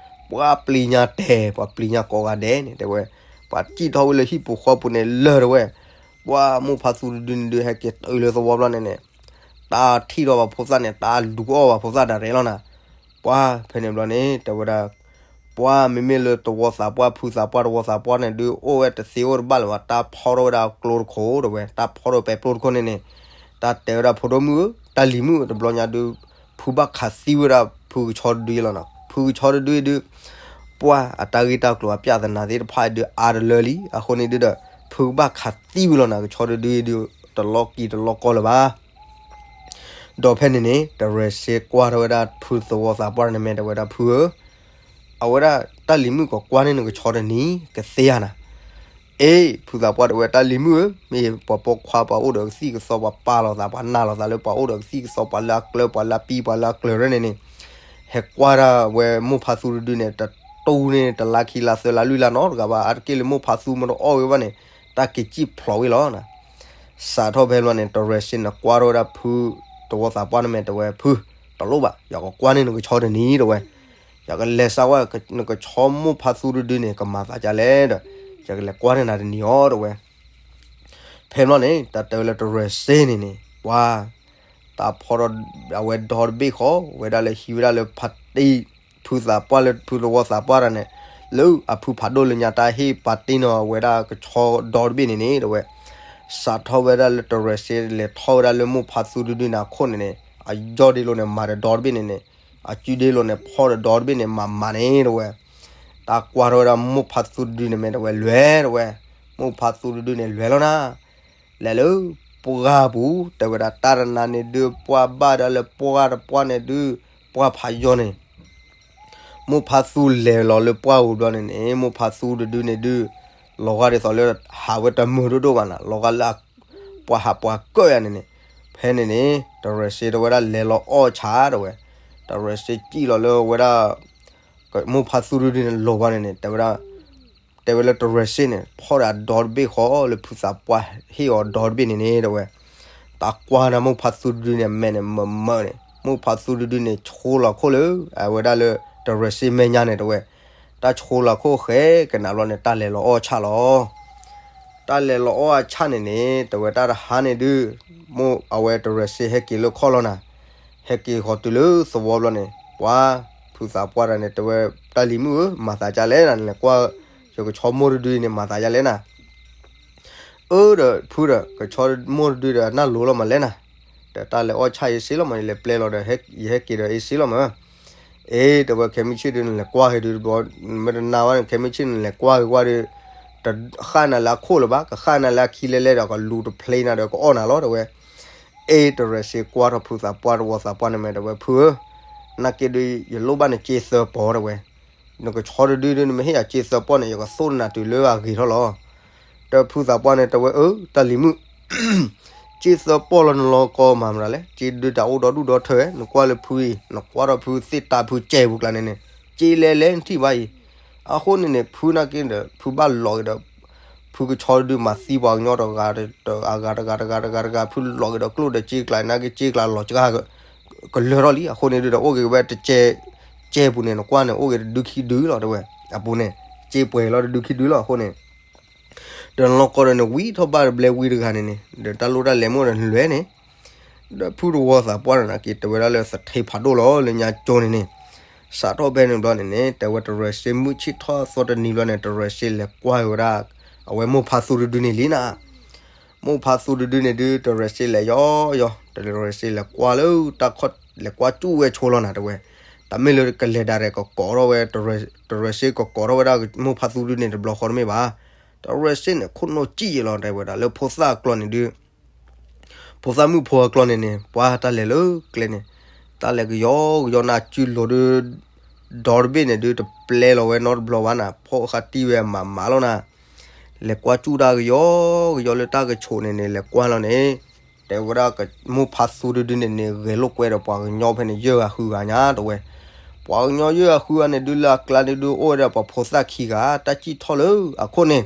ပှၤပျံၤညါတဲာ် ပှၤပျံၤညါကိးဂၤဒဲးန့ၣ် တဲဝဲ, ပှၤစံၣ်ထီၣ်ဝဲလၢဟံၣ်ပူၤဃီပူၤန့ၣ်လၢာ်တဲဝဲ, ပှၤမိၢ်ဖါသူတဒုန့ၣ်ဒုး ဟဲက့ၤတုၤလၢသဝီဘျီန့ၣ်န့ၣ် တၢ်ထံၣ်ထီၣ်ပှၤဖိသၣ်န့ၣ် တၢ်လူၤအီၣ်ပှၤဖိသၣ်ဒၣ်ရဲၣ်လီၤနၤ. ပှၤဖဲန့ၣ်ဘျီန့ၣ် တဲဝဲဒၣ် ပှၤမ့မ့ၢ်လၢသဝီသးပှၢ် ဖုသးပှၢ် တဝီသးပှၢ်န့ၣ်ဒုး အိၣ်ဝဲတသ့အိၣ်တဘၣ်လၢၤဘၣ် တၢ်ဖီၣ်ထီၣ်ဝဲဒၣ်ကျိတခိၣ် တဲဝဲ တၢ်ဖီၣ်ထီၣ်ပဲကျိတခိၣ်န့ၣ်န့ၣ်, တၢ်တဲဝဲဒၣ်ဖိဒိၣ်မုၣ်ဧၢ တၢ်လံၤမုၣ်ဧၢ တဘျီညါဒုး ဖုဘၣ်ခးသံဝဲဒၣ်ဖုကဆီတဒုလီၤနၤ. ဖုကဆီတဒုဒုး ပှၤအတၢ်ဂ့ၢ်တၢ်ကျိၤအပြဿနာသ့ၣ်တဖၣ်ဒုးအါတလၢလံ အဃိန့ၣ်ဒုးဒီး ဖုကဘၣ်ခးသံဝဲလီၤနၤ ကဆီတဒုဒုး တလီၤကံၤတလီၤကီလၢၤဘၣ် ဒီးဖဲန့ၣ်န့ၣ် တရဲၣ်စ့ကွၢ်ထီၣ်ဝဲဒၣ်ဖုသဝီသးပှၢ်န့ၣ်မ့ၢ်တဲဝဲဒၣ်ဖုဧၢ, အဝဲဒၣ်တၢ်လံၤမုၣ်ကကွၢ်န့ၢ်နကဆီတနံၤ ကသ့ဧါနၤ. အ့ ဖုသးပှၢ်တဲဝဲတၢ်လံၤမုၣ်ဧၢ, မ့ၢ်ပှၤပိာ်ခွါပှၤအိၣ်ဒီးကသံၣ်ကသီ ပှၤပာ်လီၤသး ပှၤနာ်လီၤသးလၢပှၤအိၣ်ဒီးကသံၣ်ကသီ ပှၤလၢအကျၢၤ ပှၤလၢအပံ ပှၤလၢအကျၢၤရဲၣ်န့ၣ်န့ၣ်, ဟဲကွၢ်ဒၣ်ဝဲမိၢ်ဖါသူတဒုန့ၣ် တတူၢ်န့ၢ်တလါခံလါသၢလါလွံၢ်လါနီတဂၤဘၣ် အါတက့ၢ်လၢမိၢ်ဖါသူမ့ၢ်တအီၣ်ဝဲဘၣ်န့ၣ် တၢ်က့ၤစံၣ်ဖျိးဝဲလီၤနၤ. စးထီၣ်ဖဲဘျီန့ၣ် တရဲၣ်စ့န့ၣ် ကွၢ်ထီၣ်ဝဲဒၣ်ဖုတဝီသးပှၢ်န့ၣ်မ့ၢ် တဲဝဲ ဖု, တလိၣ်ဘၣ်, ယကကွၢ်န့ၢ်နကဆီတနံၤ တဲဝဲ, ယကလဲၤစးကွၢ် နကဆီမိၢ်ဖါသူတဒုန့ၣ် ကမၤသးဒ်လဲၣ်ဒီး ယကလဲၤကွၢ်န့ၢ်နၤတနံၤအီၤ တဲဝဲ. ဖဲဘျီန့ၣ် တၢ်တဲဝဲလၢတရဲၣ်စ့န့ၣ်န့ၣ် ပှၤ တၢ်ဖီထီၣ်အဝဲဒီတဘ့ၣ်ဃီ ဝဲဒၣ်လၢဟံးဝဲဒၣ်လၢဖါတံၢ် ဖုသးပှၢ်လၢဖုတဝီသးပှၢ်တၢ်န့ၣ် လၢအဖုဖးဒိၣ်လၢညါတၢ်ဟ့ၣ်ပာ်တ့ၢ်နီၢ်ဝဲဒၣ်ကဆီဒီတဘ့ၣ်န့ၣ်န့ၣ် တဲဝဲ, စးထီၣ်ဝဲဒၣ်လၢတရဲၣ်စ့လဲၤထီၣ်ဝဲဒၣ်လၢမိၢ်ဖါသူတဒုန့ၣ်အခိၣ်န့ၣ်န့ၣ် အယီၢ်ဒ့လိာ်န့ၣ် မၤဒီးဒီတဘ့ၣ်န့ၣ်န့ၣ် အစုဒ့လိာ်န့ၣ် ဖီဒီးဒီတဘ့ၣ်န့ၣ် မၤမၤန့ၣ် တဲဝဲ. တၢ်ကွၢ်ထီၣ်ဝဲဒၣ်မိၢ်ဖါသူတဒုန့ၣ်မ့ၢ် တဲဝဲ လဲၤ တဲဝဲ, မိၢ်ဖါသူတဒုန့ၣ် လဲၤလီၤနၤ လဲၤလၢပှၢ်ပူၤ တဲဝဲဒၣ် တၢ်တနါန့ၣ်ဒုး ပှၢ်ဘၣ်ဒီးလၢပှၢ်တပှၢ်န့ၣ်ဒုး ပှၢ်ဖးယီၤန့ၣ် မိၢ်ဖါသူလဲၤလီၤလၢပှၢ်ပူၤဘျီန့ၣ်န့ၣ် မိၢ်ဖါသူတဒုန့ၣ်ဒုး လီၤဂာ်ဒ်သိးလၢဟးဝဲတမုာ်ဒိၣ်ဒိၣ်ဘၣ်နၤ လီၤဂာ်လၢပှၤဟးပှၤကၢၣ်ယၤန့ၣ်န့ၣ်, ဖဲန့ၣ်န့ၣ် တရဲၣ်စ့တဲဝဲဒၣ် လဲၤလီၤအီၣ်ဆၣ် တဲဝဲ, တရဲၣ်စ့စံၣ်လီၤလၢဝဲဒၣ် မိၢ်ဖါသူတဒုန့ၣ် လီၤဘၣ်န့ၣ်န့ၣ် တဲဝဲဒၣ် တဲဝဲလၢတရဲၣ်စ့န့ၣ် ဖီဒီးအဒီတဘ့ၣ်ဃီလၢဖုသးပှၢ်ဟ့ၣ်အီၤဒီတဘ့ၣ်န့ၣ်န့ၣ် တဲဝဲ. တၢ်ကွၢ်န့ၣ်မိၢ်ဖါသူတဒုန့ၣ် မဲာ်န့ၣ်မၢမၢန့ၣ် မိၢ်ဖါသူတဒုန့ၣ် ဆှီလီၤခိၣ်လၢ အဝဲဒၣ်လၢ တရဲၣ်စ့မဲာ်ညါန့ၣ် တဲဝဲ. တၢ်ဆှီလီၤခိၣ်ဃဲကနၣ်ဘျီန့ၣ် တၢ်လဲၤလီၤအီၣ်ဆၣ်လီၤ. တၢ်လဲၤလီၤအီၣ်အဆၣ်န့ၣ်န့ၣ် တဲဝဲတၢ်တဟါန့ၣ်ဒုး မိၢ်အဝဲတရဲၣ်စ့ဟဲက့ၤလၢခီၣ်လီၤနၤ, ဟဲက့ၤဃီၤတုၤလၢသဝီဘျီန့ၣ် ပှၤ ဖုသးပှၢ်တၢ်န့ၣ် တဲဝဲ တၢ်လံၤမုၣ်ဧၢ မၤသးဒ်လဲၣ်နၤ နလဲၤကွၢ် ယကဆီမိၢ်တဒုန့ၣ် မၤသးဒ်လဲၣ်နၤ အၢဒီးဖုဒီး ကဆီမိၢ်တဒုဒီး နၢ်လိၤလီၤမးလဲၣ်နၤ, ဒီးတၢ်လဲၤအီၣ်ဆၣ်ယစ့လီၤမး ယလဲၤပျဲလီၤဒီး ယဟဲက့ၤဒီးယစ့လီၤမး, အ့ တဲဝဲ ခဲမုၢ်ဆ့ၣ်ဒုး နလဲၤကွၢ်က့ၤဒုး မ့ၢ်တနာ်ဝဲန့ၣ် ခဲမုၢ်ဆ့ၣ်န့ၣ် နလဲၤကွၢ်က့ၤကွၢ်ဒီး တဃၣ်နၤလၢအခိၣ်လၢၤဘၣ်, ကဃၣ်နၤလၢအခံလဲၣ်လဲၣ်ဒီး ကလူၤတဖျ့နၤဒီး ကအီၣ်နၤလီၤ တဲဝဲ. အ့ တရဲၣ်စ့ကွၢ်ထီၣ်ဖုသးပှၢ်တဝီသးပှၢ်န့ၣ်မ့ၢ် တဲဝဲ ဖုဧၢ, နာ်က့ဒုး ယလိၣ်ဘၣ်နစ့သၢပီၤ တဲဝဲ, နကဆီတဒုဒုး နမ့ၢ်ဟ့ၣ်ယၤစ့သၢပီၤန့ၣ် ယကသိၣ်နၤတုၤလၢအဂ့ၤထီၣ်လီၤ. ဒီးဖုသးပှၢ်န့ၣ် တဲဝဲ အၢ တၢ်လံၤမုၣ် စ့သၢပီၤလီၤ နလီၤကီမၤမတၤလဲၣ်, စ့ဒုးတၢ်အိၣ်ဒီဒူၣ်ဒီထၢဝဲ, နကွၢ်လၢဖုအံၤ နကွၢ်ထီၣ်ဖုသ့ၣ်တၢ်ဖုစဲပူၤကျါန့ၣ်န့ၣ် စ့လဲၤလဲၤနထံၣ်ဘၣ်အံၤ, အဃိန့ၣ်န့ၣ် ဖုနာ်က့ဒီး ဖုဘၣ်လီၤက့ၤဒီး ဖုကဆီတဒုမၤသံပှၤကညီတဂၤ အဂၤတဂၤတဂၤတဂၤတဂၤ ဖုလီၤက့ၤဒီးကျိၣ်ဒီးစ့ကျါ နာ်က့စ့ကျါလီၤစှၤ ကလၢာ်ထီၣ်လံ, အဃိန့ၣ်ဒုးဒီး အိၣ်က့ၤဝဲတစဲး စဲပူၤန့ၣ် နကွၢ်န့ၣ် အိၣ်က့ၤတဒုခံဒုလီၤ တဲဝဲ, အပူၤန့ၣ် စ့ပှဲၤလီၤတဒုခံဒုလီၤ အဃိန့ၣ် ဒီးနလီၤကီဒီးနဝံထီၣ်ဘၣ်တဘျဲဝံတဂၤန့ၣ်န့ၣ် ဒီးတၢ်လိၣ်တၢ်လဲၤမိၢ်ဒီးနလဲၤန့ၣ်, ဒီးဖုတဝီသးပှၢ်န့ၣ် နာ်က့တဲဝဲဒၣ်လၢသထ့ဖးဒိၣ်လီၤ လၢညါကၠိန့ၣ်န့ၣ်, စးထီၣ်ဖဲန့ၣ်ဘျီန့ၣ်န့ၣ် တဲဝဲတရဲၣ်စ့မုၢ်ဆ့ၣ်ထီၣ်သီတနံၤဘျီန့ၣ် တရဲၣ်စ့လဲၤကွၢ်ဝဲဒၣ် အဝဲမိၢ်ဖါသူတဒုန့ၣ်လံနၤ မိၢ်ဖါသူတဒုန့ၣ်ဒုး တရဲၣ်စ့လဲၤယီယီ တရဲၣ်စ့လဲၤကွၢ်လၢတၢ်ခီၣ် လဲၤကွၢ်စူၣ်ဝဲဆိလီၤနၤ တဲဝဲ, တၢ်မ့ၢ်လၢကလဲၤဒၣ်ရဲၣ်ကကိးထီၣ်ဝဲ တရဲၣ်စ့ကကိးထီၣ်ဝဲဒၣ် မိၢ်ဖါသူတဒုန့ၣ် တဘျီဃီတမ့ၢ်ဘၣ်, တရဲၣ်စ့န့ၣ် ခိၣ်နူာ်စံၣ်ယဲလီၤ တဲဝဲဒၣ် လၢဖိသၣ်အကျီန့ၣ်ဒုး ဖိသၣ်မုၣ်ဖိအကျီန့ၣ်န့ၣ် ပှၤတၢ်လဲၤလၢကျဲန့ၣ် တၢ်လဲၤကယီကယီနၤ စုလိၤဒုး ဒီတဘ့ၣ်န့ၣ်ဒုး တပျဲလီၤဝဲနီတဘျီဘၣ်နၤ ဖီၣ်ဃာ်တံၢ်ဝဲမးမးလီၤနၤ, လဲၤကွၢ်စူၣ်တၢ်ကယီကယီလၢတၢ်ကဆိးန့ၣ်န့ၣ် လဲၤကွၢ်လီၤန့ၣ်, တဲဝဲဒၣ်မိၢ်ဖါသူတဒုန့ၣ်န့ၣ် ဂဲၤလိာ်ကွဲဒီးပှၤကညီဖဲန့ၣ် ယဲၢ်ဂၤဃုဂၤညါ တဲဝဲ, ပှၤကညီယဲၢ်ဂၤဃုဂၤန့ၣ်ဒုး လၢအကျါန့ၣ်ဒုး အိၣ်ဝဲဒၣ်ပှၤဖိသၣ်ခံဂၤ တၢ်စံၣ်ထီၣ်လၢအခိၣ်န့ၣ်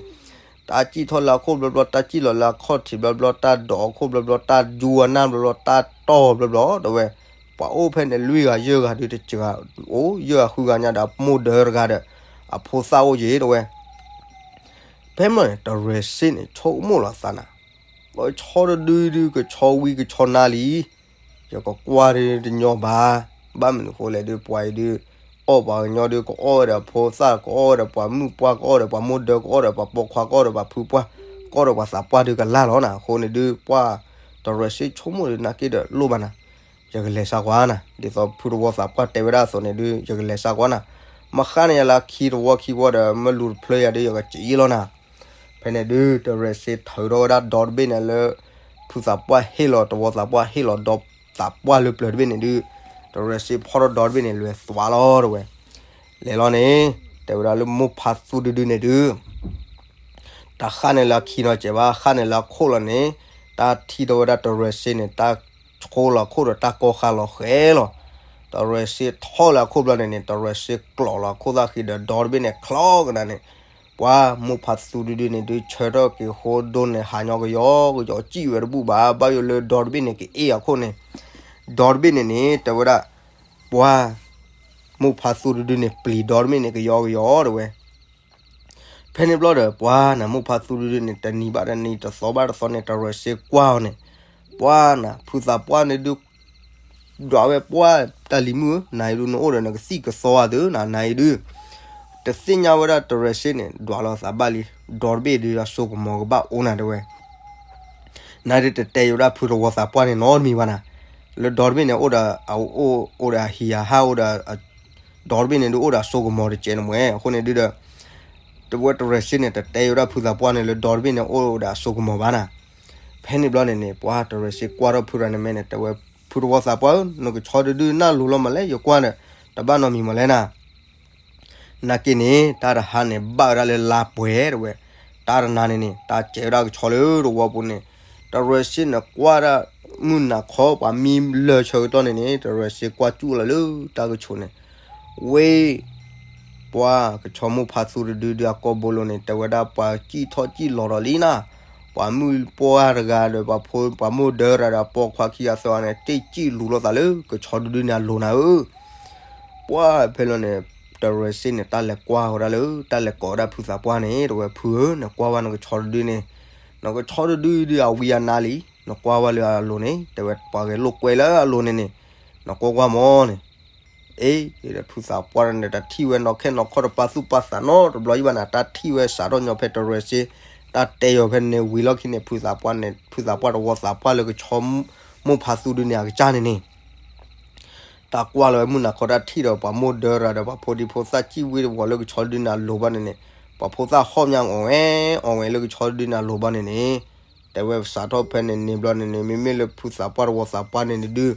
တၢ်စံၣ်ထီၣ်လၢအခိၣ်ဘျီဘျီ တၢ်စံၣ်လီၤလၢအခီၣ်ထံးဘျီဘျီ တၢ်ဒိးအခိၣ်ဘျီဘျီ တၢ်ယူအနၢ်ဘျီဘျီ တၢ်တီၢ်ဘျီဘျီ တဲဝဲ, ပှၤအိၣ်ဖဲန့ၣ် လွံၢ်ဂၤယဲၢ်ဂၤဒုး တစှၤအိၣ် ယဲၢ်ဂၤဃုဂၤညါဒီး အမိၢ်ဒၢတဂၤဒီး အဖိသၣ်အိၣ်ယံၤ တဲဝဲ, ဖဲမ့ၢ်န့ၣ် တရဲၣ်စ့န့ၣ် ဆိကမိၣ်လီၤသးနၤ, ပှၤဆီတဒုဒုး ကဆီဝံကဆီနါလံ ယကကွၢ်ဒုးတညီဘၣ်, ဘၣ်မနုၤဃိလဲၣ်ဒုး ပှၤအံၤဒုး အီၣ်ပှၤကညီဒုး ကအီၣ်ဝဲဒီးဖိသၣ် ကအီၣ်ဝဲဒီးပှၤမုၣ်ပှၢ် ကအီၣ်ဒီးပှၤမိၢ်ဒၢ ကအီၣ်ဒီးပှၤပိာ်ခွါ ကအီၣ်ဒီးပှၤဖုပှၢ် ကအီၣ်ဒီးပှၤသးပှၢ်ဒုးကလၢ်လီၤနၤ, အဃိန့ၣ်ဒုး ပှၤတရဲၣ်စ့ဆိကမိၣ်ဒုး နာ်က့ဒီးလိၣ်ဘၣ်နၤ, ယကလဲၤစးကွၢ်နၤ ဒ်သိးဖုတဝီသးပှၢ်တဲဝဲဒၣ်အသိးန့ၣ်ဒုး ယကလဲၤစးကွၢ်နၤ, မဃၣ်န့ၢ်ယၤလၢခံတဝီခံဝီဒီး မ့ၢ်လူၤတဖျၢၣ်ယၤဒုး ယကစံၣ်လီၤနၤ ဖဲန့ၣ်ဒုး တရဲၣ်စ့ထၢထီၣ်ဝဲဒၣ်ဒီတဘ့ၣ်န့ၣ်လၢ ဖုသးပှၢ်ဟ့ၣ်လီၤ တဝီသးပှၢ်ဟ့ၣ်လီၤဒီသးပှၢ်လၢပျၢၤတဘ့ၣ်န့ၣ်ဒုး တရဲၣ်စ့ဖီၣ်ထီၣ်ဒီတဘ့ၣ်န့ၣ် လဲၤသွးလီၤတဲဝဲ, လဲၤလီၤန့ၣ် တဲဝဲဒၣ်လၢမိၢ်ဖါသူတဒုန့ၣ်ဒုး တၢ်ဃၣ်န့ၣ်လၢအခံနီၤစဲးဘၣ် ဃၣ်န့ၣ်လၢအခိၣ်လီၤန့ၣ် တၢ်ထံၣ်ထီၣ်ဝဲဒၣ်တရဲၣ်စ့န့ၣ် တၢ်ဆိလီၤခိၣ်ဒီးတၢ်ကီဃာ်လီၤဃဲလီၤ, တရဲၣ်စ့ထီၣ်လၢအခိၣ်ဘျီန့ၣ်န့ၣ် တရဲၣ်စ့ကျိးလီၤအခိၣ်သၣ်ဃံဒီးဒီတဘ့ၣ်န့ၣ် ချီကနၤန့ၣ် ပှၤမိၢ်ဖးသူတဒုန့ၣ် ဒုးဆၢထီၣ်က့ၤဃိဒိန့ၣ် ဟးညီကယီကယီ စံၣ်ဝဲတဘူၣ်ဘၣ် ဘၣ်ယိၣ်လၢဒီတဘ့ၣ်န့ၣ် ကအ့ၣ်အခိၣ်န့ၣ်, ဒီတဘ့ၣ်န့ၣ်န့ၣ် တဲဝဲဒၣ်, ပှၤမိၢ်ဖးသူတဒုန့ၣ် ပျံၤဒီတဘ့ၣ်န့ၣ် ကယီကယီတဲဝဲ. ဖဲန့ၣ်ဘျီဒီး ပှၤနမိၢ်ဖးသူတဒုန့ၣ် တနံၤဘၣ်တနံၤ တသီဘၣ်တသီန့ၣ် တရၢၤစ့ကွၢ်အီၤန့ၣ်, ပှၤနဖုသးပှၢ်န့ၣ်ဒုး ဒွးဝဲပှၢ် တၢ်လံၤမုၣ်ဧၢ, နၤအံၤဒုး နအိၣ်ဒီးနကသံၣ်ကသီဧါသု, နၤအံၤဒုး, တသ့ၣ်ညါဝဲဒၣ်တရၢၤစ့န့ၣ် ဒွးလီၤသးဘၣ်လံ, ဒီတဘ့ၣ်ဒုး အစိကမီၤကဘၣ်အိၣ်နၤတဲဝဲ. နၤဒုးတတဲယိၤဒၣ်ဖုသဝီသးပှၢ်န့ၣ်နီတမံၤဘၣ်နၤ, လၢဒီတဘ့ၣ်န့ၣ် အိၣ်ဒီးအအိၣ် အိၣ်ဒီးအဟံၣ်အဟါ အိၣ်ဒီး ဒီတဘ့ၣ်န့ၣ်ဒုး အိၣ်ဒီးအစိကမီၤတကဲးန့ၣ်မ့ၢ်, အဃိန့ၣ်ဒုးဒီး တဝဲတရၢၤစ့န့ၣ် တတဲယိၤဒၣ်ဖုသးပှၢ်န့ၣ် လၢဒီတဘ့ၣ်န့ၣ် အိၣ်ဒီးအစိကမီၤဘၣ်နၤ. ဖဲန့ၣ်ဘျီန့ၣ်န့ၣ် ပှၤတရၢၤစ့ကွၢ်ထီၣ်ဖုရၤန့ၣ်မဲာ်န့ၣ် တဲဝဲ, ဖုသဝီသးပှၢ်ဧၢ, နကဆီတဒုနၢ်လိၤလီၤမးလဲၣ်, ယကွၢ်ဒီး တဘၣ်နီတမံၤမးလဲၣ်နၤ. နာ်က့န့ၣ် တၢ်တဟါန့ၣ် ဘၣ်ဝဲဒၣ်လၢလါပှဲၤတဲဝဲ, တၢ်တနၤန့ၣ်န့ၣ် တၢ်စဲးဝဲဒၣ်ကဆီလၢသဝီပူၤန့ၣ်, တရၢၤစ့န့ၣ်ကွၢ်ဒၣ် မုၢ်နၤခီ ပှၤမံလၢဆၢကတီၢ်န့ၣ်န့ၣ် တရၢၤစ့ကွၢ်စူၣ်လီၤလၢတၢ်ကဆိးန့ၣ်, ဝ့ၢ် ပှၤကဆီမိၢ်ဖးသူတဒုဒုး အကိာ်ဘိလိၤန့ၣ် တဲဝဲဒၣ် ပှၤစံၣ်ထီၣ်စံၣ်လီၤဒီးလံနၤ, ပှၤမုၣ်ပှၢ်တဂၤဒီး ပှၤဖိပှၤမိၢ်ဒၢရၤဒီး ပိာ်ခွါခံဂၤသၢဂၤန့ၣ် တ့ၢ်စံၣ်လူၤလိာ်သးလၢကဆီတဒုန့ၣ်အလိၤနၤဧၢ. ပှၤဖဲလီၤန့ၣ် တရၢၤစ့န့ၣ် တၢ်လဲၤကွၢ်ဝဲဒၣ်လၢ တၢ်လဲၤကိးဝဲဒၣ်ဖုသးပှၢ်န့ၣ် တဲဝဲ ဖုဧၢ, နကွၢ်ဝဲနကဆီတဒုန့ၣ်, နကဆီတဒုဒုး အဝံအနါလံ, နကွၢ်ဝဲလၢအလိၤန့ၣ် တဲဝဲ ပှၤဂဲၤလိာ်ကွဲလၢအလိၤန့ၣ်န့ၣ်, နကွၢ်ကွၢ်မၢ်န့ၣ် အ့ ဖုသးပှၢ်န့ၣ် တထံၣ်ဝဲနီၢ်ခဲနီၢ်ခီၣ် တပာ်သူၣ်ပာ်သးနီတဘျီယံၤဘၣ်နၤ, တၢ်ထံၣ်ဝဲစးထီၣ်ညီဖဲတရၢၤစ့ တၢ်တဲယီၤဖဲန့ၣ်ဝံၤလီၢ်ခံန့ၣ် ဖုသးပှၢ်န့ၣ် ဖုသးပှၢ်တဝီသးပှၢ်လၢကဆီမိၢ်ဖးသူဒုန့ၣ် အကစၢ်န့ၣ်န့ၣ် တၢ်ကွၢ်လီၤဝဲမုၢ်နၤခီ တၢ်ထံၣ်ဒီးပှၤမိၢ်ဒၢရၤဒီး ပှၤဖိဒံဖိသၣ်စံၣ်ဝ့တဝီၤလၢကဆီဒုန့ၣ်အလိၤဘၣ်န့ၣ်န့ၣ်, ပှၤဖိသၣ်ဟီၣ်မးအီၣ်ဝဲ အီၣ်ဝဲလၢကဆီဒုန့ၣ်အလိၤဘၣ်န့ၣ်န့ၣ်, တဲဝဲစးထီၣ်ဖဲန့ၣ်န့ၣ်ဘျီန့ၣ်န့ၣ် မ့မ့ၢ်လၢဖုသးပှၢ်တဝီသးပှၢ်န့ၣ်န့ၣ်ဒုး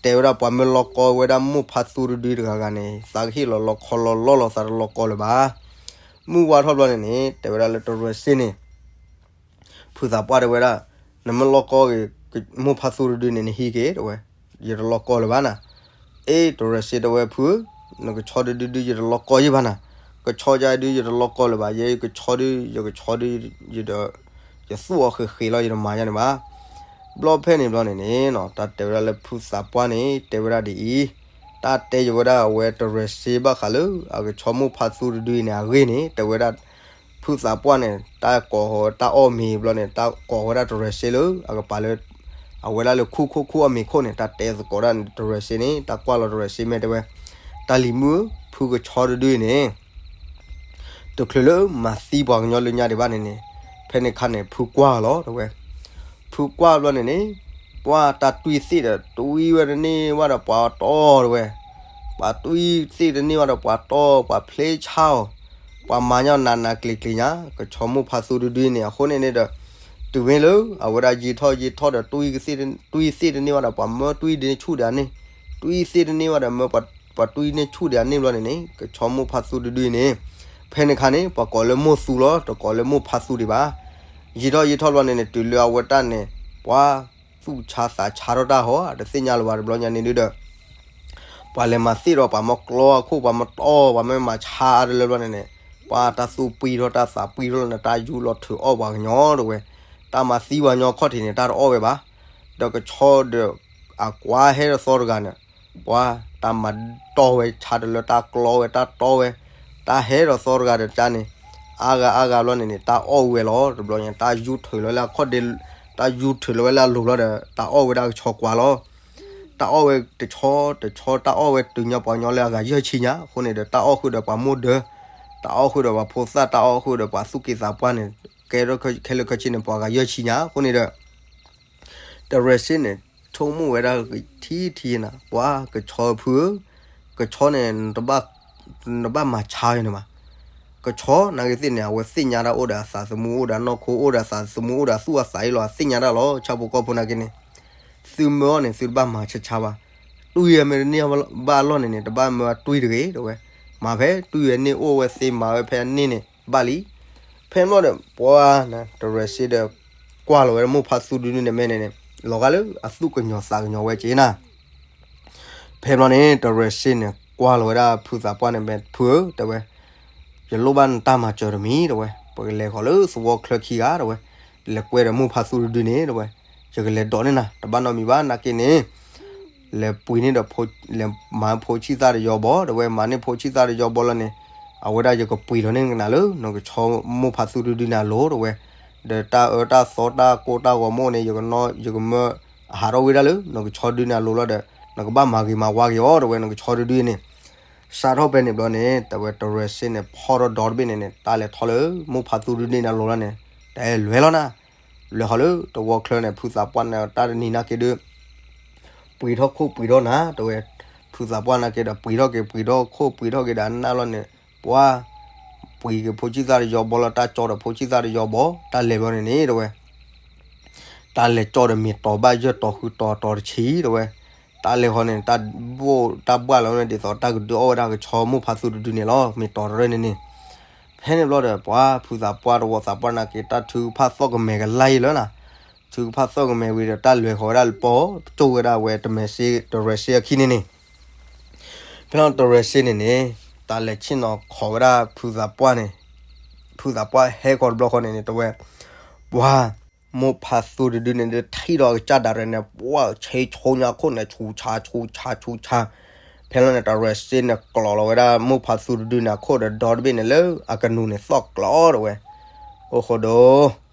တဲဝဲဒၣ်ပှၤမ့ၢ်လီၤကီဝဲဒၣ်မိၢ်ဖးသူတဒုတဂၤဂၤန့ၣ် သးကဟ့ၣ်လီၤလီခီလီလီလီၤ သးတလီၤကီလၢၤဘၣ်. မုၢ်ဝါထီၣ်ဘျီန့ၣ်န့ၣ် တဲဝဲဒၣ်လၢတရၢၤစ့န့ၣ် ဖုသးပှၢ်တဲဝဲဒၣ်, နမ့ၢ်လီၤကီက့ၤ မိၢ်ဖးသူတဒုန့ၣ် နဟံးက့ၤတဲဝဲ, ယတလီၤကီလၢၤဘၣ်နၤ. အ့ တရၢၤစ့တဲဝဲဖုဧၢ, နကဆီတဒုဒုး ယတလီၤကီယံၤဘၣ်နၤ, ကဆီယၤဒုး ယတလီၤကီလၢၤဘၣ်, ယကဆီဒုး ယကဆီဒုး ယဒီး ယသူၣ်အီၤဃ့ဃ့လီၤ ယတမၤယၤန့ၣ်ဘၣ်. ဘျီဖဲန့ၣ်ဘျီန့ၣ်န့ၣ် တၢ်တဲဝဲဒၣ်လၢဖုသးပှၢ်န့ၣ် တဲဝဲဒၣ်ဒ်အံၤ, တၢ်တဲယဝဲဒၣ်အဝဲတရၢၤစ့ဘၣ်ဃးလၢ အကဆီမိၢ်ဖးသူတဒုအံၤန့ၣ် အဂ့ၢ်န့ၣ် တဲဝဲဒၣ် ဖုသးပှၢ်န့ၣ် တၢ်ကိးဃီၤတၢ်အီၣ်မ့ၤဘျီန့ၣ် တၢ်ကိးဃီၤဝဲဒၣ်တရၢၤစ့လၢ အကပၤလၢ အဝဲဒၣ်လၢခူၣ်ခိၣ်ခူၣ်အီၣ်မ့ၤခိၣ်န့ၣ် တၢ်တဲသကိးဒၣ်န့ၣ် တရၢၤစ့န့ၣ် တၢ်ကွၢ်လီၤတရၢၤစ့မဲာ်တဲဝဲ, တၢ်လံၤမုၣ်ဧၢ, ဖုကဆီတဒုအံၤန့ၣ် တချုးလၢမၤသံပှၤကညီလၢညါဒံးဘၣ်န့ၣ်န့ၣ်, ဖဲန့ၣ်ခါန့ၣ် ဖုကွၢ်လီၤတဲဝဲ, ဖုကွၢ်ဘျီန့ၣ်န့ၣ် ပှၤတၢ်တွံၢ်သ့ၣ်ဒီး တွံၢ်ဝဲတန့ၢ်ဘၣ်ဒီးပှၤတီတဲဝဲ, ပှၤတွံၢ်သ့ၣ်တန့ၢ်ဘၣ်ဒီးပှၤတီ ပှၤဖျ့ဆါအီၤ, ပှၤမၤညီနးနးကျံၤကျံၤညါ ကဆီမိၢ်ဖးသူတဒုန့ၣ် အဃိန့ၣ်န့ၣ်ဒီး တုၤမ့ၢ်လၢအဝဲဒၣ်ယံာ်ထီၣ်ယံာ်ထီၣ်ဒီး တွံၢ်သ့ၣ်တန့ၢ်ဘၣ်ဒီး ပှၤမၢတွံၢ်ဒ်န့ၣ်ဆူၣ်ဒံးန့ၣ်, တွံၢ်သ့ၣ်တန့ၢ်ဘၣ်ဒီး မၢပှၤတွံၢ်န့ၣ်ဆူၣ်ဒံးန့ၣ်ဘျီန့ၣ်န့ၣ် ကဆီမိၢ်ဖးသူတဒုန့ၣ်, ဖဲန့ၣ်ခါန့ၣ် ပှၤကိးလၢမိၢ်သူလီၤ တကိးလၢမိၢ်ဖးသူဒံးဘၣ်. ယံာ်ထီၣ်ယံာ်ထီၣ်ဘျီန့ၣ်န့ၣ် တုၤလၢအဝဲတၢ်န့ၣ် ပှၤသူၣ်ဆါသးဆါထီၣ်တၢ်ဟီ တသ့ၣ်ညါလၢၤဘၣ်တဘျီညါန့ၣ်ဒုဒီး ပှၤလဲၤမၤသ့ၣ်ဒီးပှၤမၢကျီအခိၣ် ပှၤမၢတီ ပှၤမၢမၤဆါအါတလၢဘျီန့ၣ်န့ၣ်, ပှၤတၢ်သူၣ်ပှံထီၣ်တၢ်သးပှံထီၣ်လၢန့ၣ် တၢ်ယူလီၤထုးအီၣ်ပှၤကညီတဲဝဲ, တၢ်မၤသံပှၤကညီခီၣ်ထံးန့ၣ် တၢ်တအီၣ်ဝဲဘၣ်. ဒီးကဆီဒီး အကွၢ်ဟဲဒီးသီတဂၤန့ၣ် ပှၤတၢ်မၤတီဝဲဆါတလၢ တၢ်ကျီဝဲ တၢ်တီဝဲ တၢ်ဟဲဒီးသီတဂၤဒီးကါန့ၣ် အါဂၤအါဂၤဘျီန့ၣ်န့ၣ် တၢ်အီၣ်ဝဲလီၤ. တဘျီညါ တၢ်ယူထုးလီၤဝဲလၢအခီၣ်ဒ့, တၢ်ယူထုးလီၤဝဲလၢအလိၤလီၤဒီး တၢ်အီၣ်ဝဲဒၣ်ကဆီကွၢ်လီၤ. တၢ်အီၣ်ဝဲတဆီတဆီ တၢ်အီၣ်ဝဲတုၤညီပှၤကညီလၢအဂၤယဲၢ်ဆံညါအဃိန့ၣ်ဒီး တၢ်အီၣ်ဃုာ်ဒီးပှၤမိၢ်ဒၢ, တၢ်အီၣ်ဃုာ်ဒီးပှၤဖိသၣ်, တၢ်အီၣ်ဃုာ်ဒီးပှၤသူၣ်က့သးပှၢ်န့ၣ် ကဲထီၣ်ခဲလၢာ်ခဲဆ့န့ၣ် ပှၤဂၤယဲၢ်ဆံညါအဃိန့ၣ်ဒီး တရၢၤစ့န့ၣ် ဆိကမိၣ်ဝဲဒၣ်ထံထံနၤ ပှၤကဆီဖုဧၢ, ကဆီန့ၣ် နတဘၣ်မၤဆါဝဲန့ၣ်ဘၣ်. ကဆီနာ်က့သ့ၣ်န့ၣ် အဝဲသ့ၣ်ညါတၢ်အိၣ်ဒီးအသးသမူ အိၣ်ဒီးနီၢ်ခိ အိၣ်ဒီးအသးသမူ အိၣ်ဒီးအသူၣ်အသးအံၤလီၤ အသ့ၣ်ညါတၢ်လီၤ. ဆၣ်ဖိကီၢ်ဖိနာ်က့န့ၣ် သုမၢအီၤန့ၣ် သုတဘၣ်မၤဆါဆါဘၣ်. တွံၢ်ဝဲမ့ၢ်တန့ၢ်ဘၣ်အလီၢ်န့ၣ်န့ၣ် တဘၣ်မၢအတွံၢ်တဂ့ၤ တဲဝဲ. မၤဖဲတွံၢ်ဝဲန့ၢ်အိၣ်ဝဲသ့ မၤဝဲဖဲအန့ၢ်န့ၣ် ဘၣ်လံ. ဖဲန့ၣ်ဘျီဒီး ပှၤနၤ တရၢၤစ့ဒီး ကွၢ်လီၤဝဲဒၣ်မိၢ်ဖးသူတဒုန့ၣ်မဲာ်န့ၣ်န့ၣ် လီၤဂာ်လၢအသူၣ်ကညီၤသးကညီၤဝဲက့နၤ. ဖဲဘျီန့ၣ် တရၢၤစ့န့ၣ် ကွၢ်လီၤဝဲဒၣ်ဖုသးပှၢ်န့ၣ်မဲာ် ဖုဧၢ တဲဝဲ, ယလိၣ်ဘၣ်နတၢ်မၤစၢၤတမံၤ တဲဝဲ, ပကလဲၤဃီၤလၢသဝီချၢခံဂၤ တဲဝဲ, လဲၤကွဲဒီးမိၢ်ဖါသူတဒုန့ၣ် တဲဝဲ, ယကလဲၤဒိးန့ၢ်နၤ တဘၣ်နီတမံၤဘၣ် နာ်က့န့ၣ် လဲၤပှ့ၤန့ၢ်ဒီး လဲၤမၤဖိဆံၣ်သၣ်တယီဘီ တဲဝဲ, မၤန့ၢ်ဖိဆံၣ်သၣ်တယီဘီလီၤန့ၣ် အဝဲဒၣ်ယကပှ့ၤထီၣ်န့ၢ်နၤလၢ နကဆီမိၢ်ဖါသူတဒုန့ၣ်အလိၤ တဲဝဲ, ဒီးတၢ်အၢတၢ်သီတၢ်ကိၢ်တၢ်ဂီၤမ့ၢ်အိၣ်န့ၣ် ယကမၢအဟးထီၣ်ဝဲဒၣ်လၢ နကဆီဒုန့ၣ်အလိၤလီၤဒီး နကဘၣ်မၤဂ့ၤမၤဝါက့ၤအီၤ တဲဝဲ, နကဆီတဒုန့ၣ် စးထီၣ်ဖဲန့ၣ်ဘျီန့ၣ် တဲဝဲ တရၢၤစ့န့ၣ် ဖီၣ်ထီၣ်ဒီတဘ့ၣ်န့ၣ်န့ၣ် တၢ်လဲၤထီၣ်လၢ မိၢ်ဖါသူတဒုန့ၣ်အလိၤလီၤန့ၣ် တဲလဲၤလီၤနၤ, လဲၤဃီၤလၢသဝီချၢန့ၣ် ဖုသးပှၢ်န့ၣ် တၢ်တနံၤနာ်က့ဒုး ပှ့ၤထီၣ်ခိၣ်ပှ့ၤထီၣ်နၤ တဲဝဲ, ဖုသးပှၢ်နာ်က့ဒီး ပှ့ၤထီၣ်က့ၤပှ့ၤထီၣ်ခိၣ်ပှ့ၤထီၣ်က့ၤဒီးအနၢ်လီၤန့ၣ် ပှၤ ပှ့ၤက့ၤဖိဆံၣ်သၣ်တယီဘီလီၤ တၢ်ကၠီဒီးဖိဆံၣ်သၣ်တယီဘီ တၢ်လဲၤဘျီန့ၣ်န့ၣ် တဲဝဲ တၢ်လဲၤကၠီဒီးမ့ၢ်တီၤဘၣ်ယဲၢ်တီၤဃုတီၤတီၤတဆံ တဲဝဲ, တၢ်လဲၤဃီၤန့ၣ် တၢ်ဘိၣ်တၢ်ဘှၣ်လီၤန့ၣ် ဒ်သိးတၢ်ကဒုးအီၣ်ဝဲဒၣ်ကဆီမိၢ်ဖါသူတဒုန့ၣ်လီၤ မ့ၢ်တီၤတရၢၣ်န့ၣ်န့ၣ်, ဖဲန့ၣ်ဘျီဒီး ပှၤဖုသးပှၢ်တဝီသးပှၢ်နာ်က့ တၢ်ထုကဖၣ်သီၣ်ကမဲာ်ကလါယံၤလၢနၤ, ထုကဖၣ်သီၣ်ကမဲာ်ဝံၤဒီး တၢ်လဲၤဃီၤဝဲဒၣ်လၢပီၢ် ကၠိဝဲဒၣ်ဝဲတမဲာ်စ့ တရၢၤစ့အခံန့ၣ်န့ၣ် ဖဲလီၤတရၢၤစ့န့ၣ်န့ၣ် တၢ်လဲၤဆ့ၣ်နီၤခိးဝဲဒၣ်ဖုသးပှၢ်န့ၣ်, ဖုသးပှၢ်ဟဲဃီၤတဘျီဃီန့ၣ်န့ၣ် တဲဝဲ, ပှၤ မိၢ်ဖါသူတဒုန့ၣ်ဒုးထံၣ်ဒီးအကစၢ်ဒၣ်ရဲၣ်န့ၣ် ပှၤဆ့ဆိညါခိၣ်န့ၣ် ဆူးဆါဆူးဆါဆူးဆါ, ဖဲလီၤန့ၣ် တရၢၤစ့န့ၣ် ကျီၤလီၤဝဲဒၣ်မိၢ်ဖါသူတဒုန့ၣ် အခိၣ်ဒီးဒီတဘ့ၣ်န့ၣ်လၢအကနူၤန့ၣ်သီၣ်ကျီၤ တဲဝဲ, အိၣ်ဃိဒိ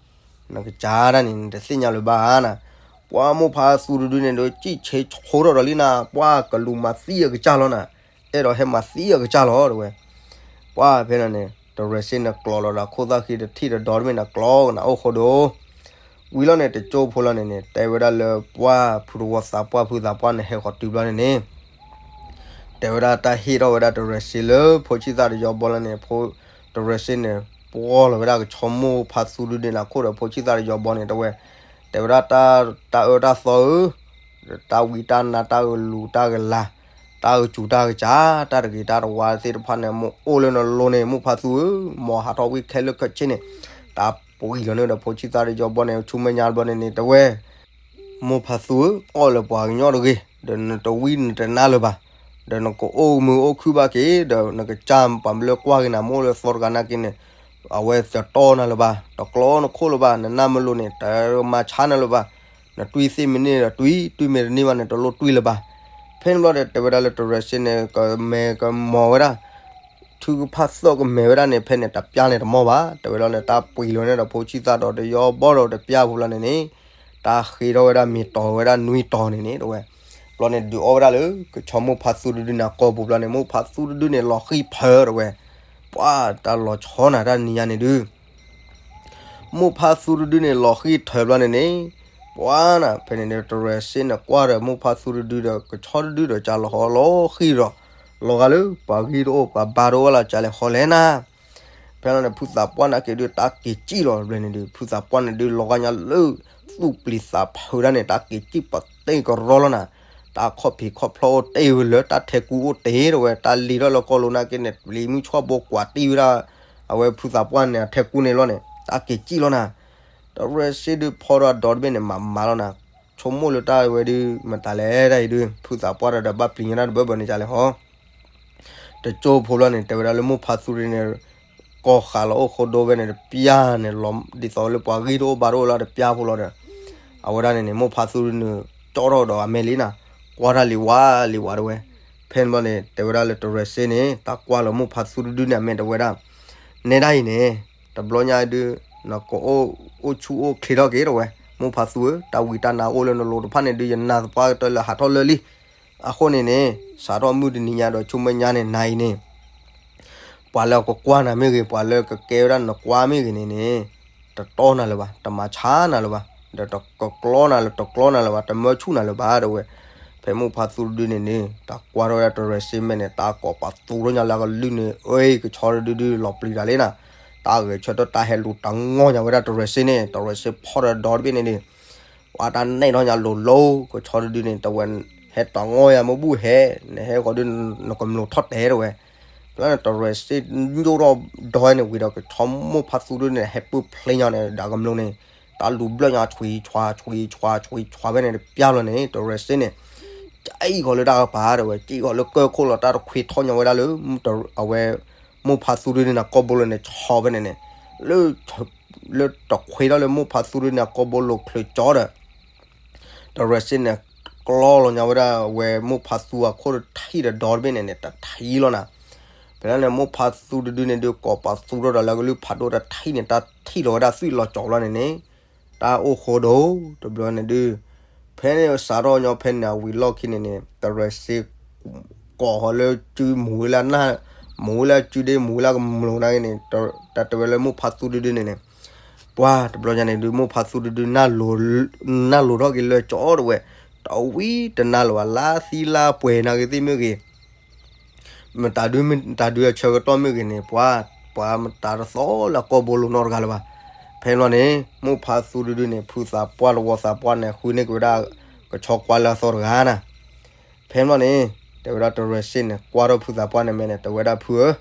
နကစၢ်ဒၣ်န့ၣ် နတသ့ၣ်ညါလၢၤဘၣ်ဧါနၤ, ပှၤမိၢ်ဖါသူတဒုန့ၣ်ဒီး ကံၣ်ဆ့ဆိထီၣ်ဒီးလံနၤ, ပှၤကလူၤမၤသံအကစၢ်လီၤနၤ, အဲၣ်ဒိးဟဲမၤသံအကစၢ်လီၤ တဲဝဲ, ပှၤဖဲန့ၣ်န့ၣ် တရၢၤစ့န့ၣ်ကျီၤလီၤဒီးခိၣ်သၣ်ဃံတထံၣ်ဒီးဒီတဘ့ၣ်န့ၣ်ကျီၤကနၤ အိၣ်ဃိဒိ ဝံၤလီၤန့ၣ် တကၠိဖိလီၤန့ၣ်န့ၣ် တဲဝဲဒၣ်လၢပှၤဖုတဝီသးပှၢ်ဖုသးပှၢ်န့ၣ် ဟဲဃီၤတုၤဘျီန့ၣ်န့ၣ် တဲဝဲဒၣ်တၢ်ဟ့ၣ်ထီၣ်ဝဲဒၣ်တရၢၤစ့လၢဖိဆံၣ်သၣ်တယီဘီလီၤန့ၣ် ဖိ တရၢၤစ့န့ၣ် ပှီၢ်လီၤဝဲဒၣ်ကဆီမိၢ်ဖါသူဒုဒ့နၤခိၣ်ဒီးဖိဆံၣ်သၣ်တယီဘီန့ၣ် တဲဝဲ, တဲဝဲဒၣ်တၢ်အၢတၢ်သီဧၢ, တၢ်ဝံတၢ်နါတၢ်ဂလူၤတၢ်ကလၤ, တၢ်အကစူၤတၢ်ကစၢ်, တၢ်တဂ့ၤတၢ်တဝါသ့ၣ်တဖၣ်န့ၣ် မ့ၢ်အိၣ်လၢနလိၤန့ၣ် မိၢ်ဖါသူဧၢ, မ်ဟးထီၣ်ဝံခဲလၢာ်ခဲဆ့န့ၣ်, တၢ်ပှံၤလီၤန့ၣ်ဒီးဖိဆံၣ်သၣ်တယီဘီန့ၣ် ဆူမဲာ်ညါတဘျီန့ၣ်န့ၣ် တဲဝဲ မိၢ်ဖါသူဧၢ, အီၣ်လၢပှၤကညီတဂ့ၤ, ဒီးနတဝံနတနါလၢၤဘၣ်, ဒီးနကအိၣ်မုာ်အိၣ်ခုၣ်ဘၣ်က့ၤ, ဒီးနကစၢ်ပှၤမ့ၢ်လၢကွၢ်က့ၤနၤ မ့ၢ်အိၣ်လၢသီတဂၤနာ်က့န့ၣ်, အဝဲတတီနၤလၢၤဘၣ်, တကျီနခိၣ်လၢၤဘၣ်, နနၢ်မလိၤန့ၣ် တမၤဆါနၤလၢၤဘၣ်, နတွံၢ်သ့ၣ်မ့ၢ်န့ၢ်ဒီးတွံၢ်, တွံၢ်မ့ၢ်တန့ၢ်ဘၣ်န့ၣ် တလိၣ်တွံၢ်လၢၤဘၣ်. ဖဲန့ၣ်ဘျီဒီး တဲဝဲဒၣ်လၢတရၢၤစ့န့ၣ် ကမဲာ်ကမီၤဝဲဒၣ် ထုကဖၣ်သီၣ်ကမဲာ်ဝဲဒၣ်န့ၣ် ဖဲန့ၣ်တပျၢ်န့ၣ်တမီၢ်ဘၣ်, တဲဝဲဒၣ်န့ၣ် တၢ်ပှံၤလီၤန့ၣ်ဒီးဖိဆံၣ်သၣ်ဒီးတယီဘီဒီးတပျၢ်ဖိလီၤန့ၣ်န့ၣ်, တၢ်ဃ့ထီၣ်ဝဲဒၣ်မ့ၢ်တီၤဝဲဒၣ်နွံတီၤန့ၣ်န့ၣ် တဲဝဲ, ဘျီန့ၣ်ဒုးအီၣ်ဝဲဒၣ်လၢ ကဆီမိၢ်ဖါသူတဒုန့ၣ် အကိာ်ပူၤဘျီန့ၣ် မိၢ်ဖါသူတဒုန့ၣ် လီၤဃံၢ်ဖၢ တဲဝဲ, ပှၤတၢ်လီၤဆီနၤတၢ်နံၤညါန့ၣ်ဒုး မိၢ်ဖါသူတဒုန့ၣ် လီၤဃံၢ်ထၢဘျီန့ၣ်န့ၣ်, ပှၤနၤ ဖဲန့ၣ်န့ၣ် တရၢၤစ့န့ၣ် ကွၢ်ဒီးမိၢ်ဖါသူတဒုဒီး ကဆီတဒုဒီး ကၢ်လီၤဟီလီၤဃံၢ်ဒီး, လီၤဂာ်လၢ ပှၤဂံၢ်တအိၣ် ပှၤဘါတအိၣ်လၢကၢ်လဲၤဟီလဲၣ်နၤ. ဖဲန့ၣ်န့ၣ် ဖုသးပှၢ်နာ်က့ဒုး တၢ်က့ၤစံၣ်လီၤဘျီန့ၣ်ဒုး ဖုသးပှၢ်န့ၣ်ဒုး လီၤဂာ်ညါလၢ သူၣ်ပျံၤသးဖုးဒၣ်န့ၣ် တၢ်က့ၤစံၣ်ပတဲကရီလီၤနၤ, တၢ်ခီၣ်ဖံးခီၣ်ဖျီၣ်အိၣ်တ့ၢ်ဝဲလၢ တၢ်ထဲကူအိၣ်တ့ၢ် တဲဝဲ, တၢ်လံၤထီၣ်လၢကီၢ်လိၤနာ်က့န့ၣ် ပျံၤမုၢ်ဆှီၣ်ဘိကွၢ်တ့ၢ်ဝဲဒၣ် အဝဲဖုသးပှၢ်န့ၣ် အထဲကူန့ၣ်လီၤန့ၣ် တၢ်က့ၤစံၣ်လီၤနၤ. တရၢၤစ့ဒုးဖီဒီးဒီတဘ့ၣ်န့ၣ် မၤမၤလီၤနၤ, ဆိကမိၣ်လၢတၢ်ဝဲဒုး မတၤလဲၣ်တၢ်အံၤဒုး ဖုသးပှၢ်ဒီးဒီးဘၣ်ပျံၤညါတၢ်တဘၢဘၢန့ၣ်ကၢ်လဲၤဟီ တကၠိဖိလီၤန့ၣ် တဲဝဲဒၣ်လၢမိၢ်ဖါသူတဒုန့ၣ် ကီၢ်ဃာ်လီၤအိၣ်ဃိဒိဝဲန့ၣ် တပျၢ်န့ၣ်လီၤ ဒ်သိးလၢပှၤဂံၢ်တအိၣ်ဘါတအိၣ်လၢတပျၢ်ဖိလီၤဒီး အဝဲဒၣ်န့ၣ်န့ၣ် မိၢ်ဖါသူတဒုန့ၣ် ကၠီထီၣ်ဒီးအမဲာ်လံနၤ, ကွၢ်တၢ်လံၤဝါလံၤဝါတဝဲ. ဖဲန့ၣ်ဘျီန့ၣ် တဲဝဲဒၣ်လၢတရၢၤစ့န့ၣ် တၢ်ကွၢ်လၢမိၢ်ဖါသူတဒုန့ၣ် အမဲာ်တဲဝဲဒၣ် နဲဒၣ်အံၤန့ၣ် တဘျီညါဒုး နကအိၣ်အိၣ်ဆူၣ်အိၣ်ချ့ထီၣ်က့ၤတဝဲ, မိၢ်ဖါသူဧၢ, တၢ်ဝံတၢ်နါအိၣ်လၢနလိၤတဖၣ်န့ၣ်ဒုး ယနာ်သပှၢ်ကတၢၢ်လၢဟးထီၣ်လၢာ်လံ. အဃိန့ၣ်န့ၣ် စးထီၣ်မုၢ်တနံၤညါဒီး ဆူမဲာ်ညါန့ၣ် နၤအံၤန့ၣ် ပှၤလၢကကွၢ်နၤမ့ၢ်ဂ့ၤ, ပှၤလၢကကဲဝဲဒၣ်နကွၢ်မ့ၢ်ဂ့ၤန့ၣ်န့ၣ် တတီနၤလၢၤဘၣ်, တမၤဆါနၤလၢၤဘၣ်, ဒီးတကကျီနၤလၢၤ, တကျီနၤလၢၤဘၣ်, တမၢဆူၣ်နၤလၢၤဘၣ် တဲဝဲ. ဖဲမိၢ်ဖါသူတဒုန့ၣ်န့ၣ် တၢ်ကွၢ်ထီၣ်ဝဲဒၣ်တရၢၤစ့မဲာ်န့ၣ် တၢ်ကိးပသူထီၣ်ညါလၢအကလုၢ်န့ၣ် အ့ ကဆီတဒုဒုလီၤပျံၤတၢ်လံနၤ, တၢ်ဂဲၤဆၢထၢၣ်တၢ်ဟဲလူၤတၢ်ငီၢ်ညါဝဲဒၣ်တရၢၤစ့န့ၣ်, တရၢၤစ့ဖီၣ်ဒီးဒီတဘ့ၣ်န့ၣ်န့ၣ် ပှၤတၢ်နဲၣ်ထီၣ်ညါလိၤလိၤ ကဆီတဒုန့ၣ် တဲဝဲ ဟဲတၢ်ငီၢ်ယၤမ့ၢ်ဘူၣ်ဟဲ, နဟဲဃီၤဒုး နကမျိၤထီၣ်တဲာ်တဲဝဲ. ဖဲန့ၣ်တရၢၤစ့ညိၣ်ထီၣ်ဒီန့ၣ်ဝံၤဒီး ကဆီမိၢ်ဖါသူဒုန့ၣ် ဟဲပၢၢ်ဖျ့ညါန့ၣ် ဒီးကမျိၤန့ၣ် တၢ်လူၤဘျၢၣ်ညါ ဆွံဆွါ ဆွံဆွါ ဆွံဆွါ ဖဲန့ၣ်တပျၢ်လီၤန့ၣ် တရၢၤစ့န့ၣ် ကအံၣ်ဃီၤလၢတၢ်ကပၤတဲဝဲ, ကအံၣ်ဃီၤလၢကၢၢ်ခိၣ်လီၤ တၢ်တခွ့ထီၣ်ညါဝဲဒၣ်လၢ အဝဲ မိၢ်ဖးသူဒုန့ၣ် ကိာ်ဘိလိၤန့ၣ် ဆီဖဲန့ၣ်န့ၣ်, လၢ လၢတခွ့ထီၣ်လၢမိၢ်ဖးသူဒုန့ၣ် ကိာ်ဘိလိၤချုးကၠီဒီး တရဲစ့န့ၣ် ကျီလီၤညါဝဲဒၣ်ဝဲမိၢ်ဖးသူအခိၣ်တထံၣ်ဒီးဒီတဘ့ၣ်န့ၣ်န့ၣ် တထံၣ်လီၤနၤ. ဖဲန့ၣ်န့ၣ် မိၢ်ဖးသူတဒုန့ၣ်ဒုး ကိးပသူထီၣ်ဒီးလၢကလုၢ်ဖးဒိၣ်တထံၣ်န့ၣ် တၢ်ထံၣ်လီၤဝဲဒၣ်သွံၣ်လီၤကၠီၤဘျီန့ၣ်န့ၣ် တၢ်အိၣ်ဃိဒိၣ်တဘျီန့ၣ်ဒုး ဖဲန့ၣ်စးထီၣ်ညီဖဲန့ၣ် အဝံၤလီၢ်ခံန့ၣ်န့ၣ် တရဲစ့ ကိးဃီၤလၢစုမူၤဝဲလၢနၢ်, မူၤဝဲလၢစုဒ့ မူၤဝဲလၢကမျူၤနာ်က့န့ၣ် တၢ်တဲဝဲလၢမိၢ်ဖးသူတဒုန့ၣ်န့ၣ် ပှၤတဘျီညါန့ၣ်ဒုး မိၢ်ဖးသူတဒု နၢ်လိၤထီၣ်က့ၤလၢကၠီတဝဲ, တဝံတနၤလၢၤဘၣ် လါသံလါပှဲၤနာ်က့သ့ၣ်မ့ၢ်ဂ့ၤ မတၤဒု မတၤဒုအဆၢကတီၢ်မ့ၢ်ဂ့ၤန့ၣ် ပှၤ ပှၤမတၤတသီလၢကိာ်ဘိလိၤနီတဂၤလၢၤဘၣ်. ဖဲန့ၣ်န့ၣ် မိၢ်ဖးသူတဒုန့ၣ် ဖုသးပှၢ်တဝီသးပှၢ်န့ၣ် ဃုန့ၢ်က့ၤဝဲဒၣ် ကဆီကွၢ်လၢအသီတဂၤနၤ. ဖဲန့ၣ်န့ၣ် တဲဝဲဒၣ်တရဲစ့န့ၣ် ကွၢ်ထီၣ်ဖုသးပှၢ်န့ၣ်မဲာ်န့ၣ် တဲဝဲဒၣ်ဖုဧၢ,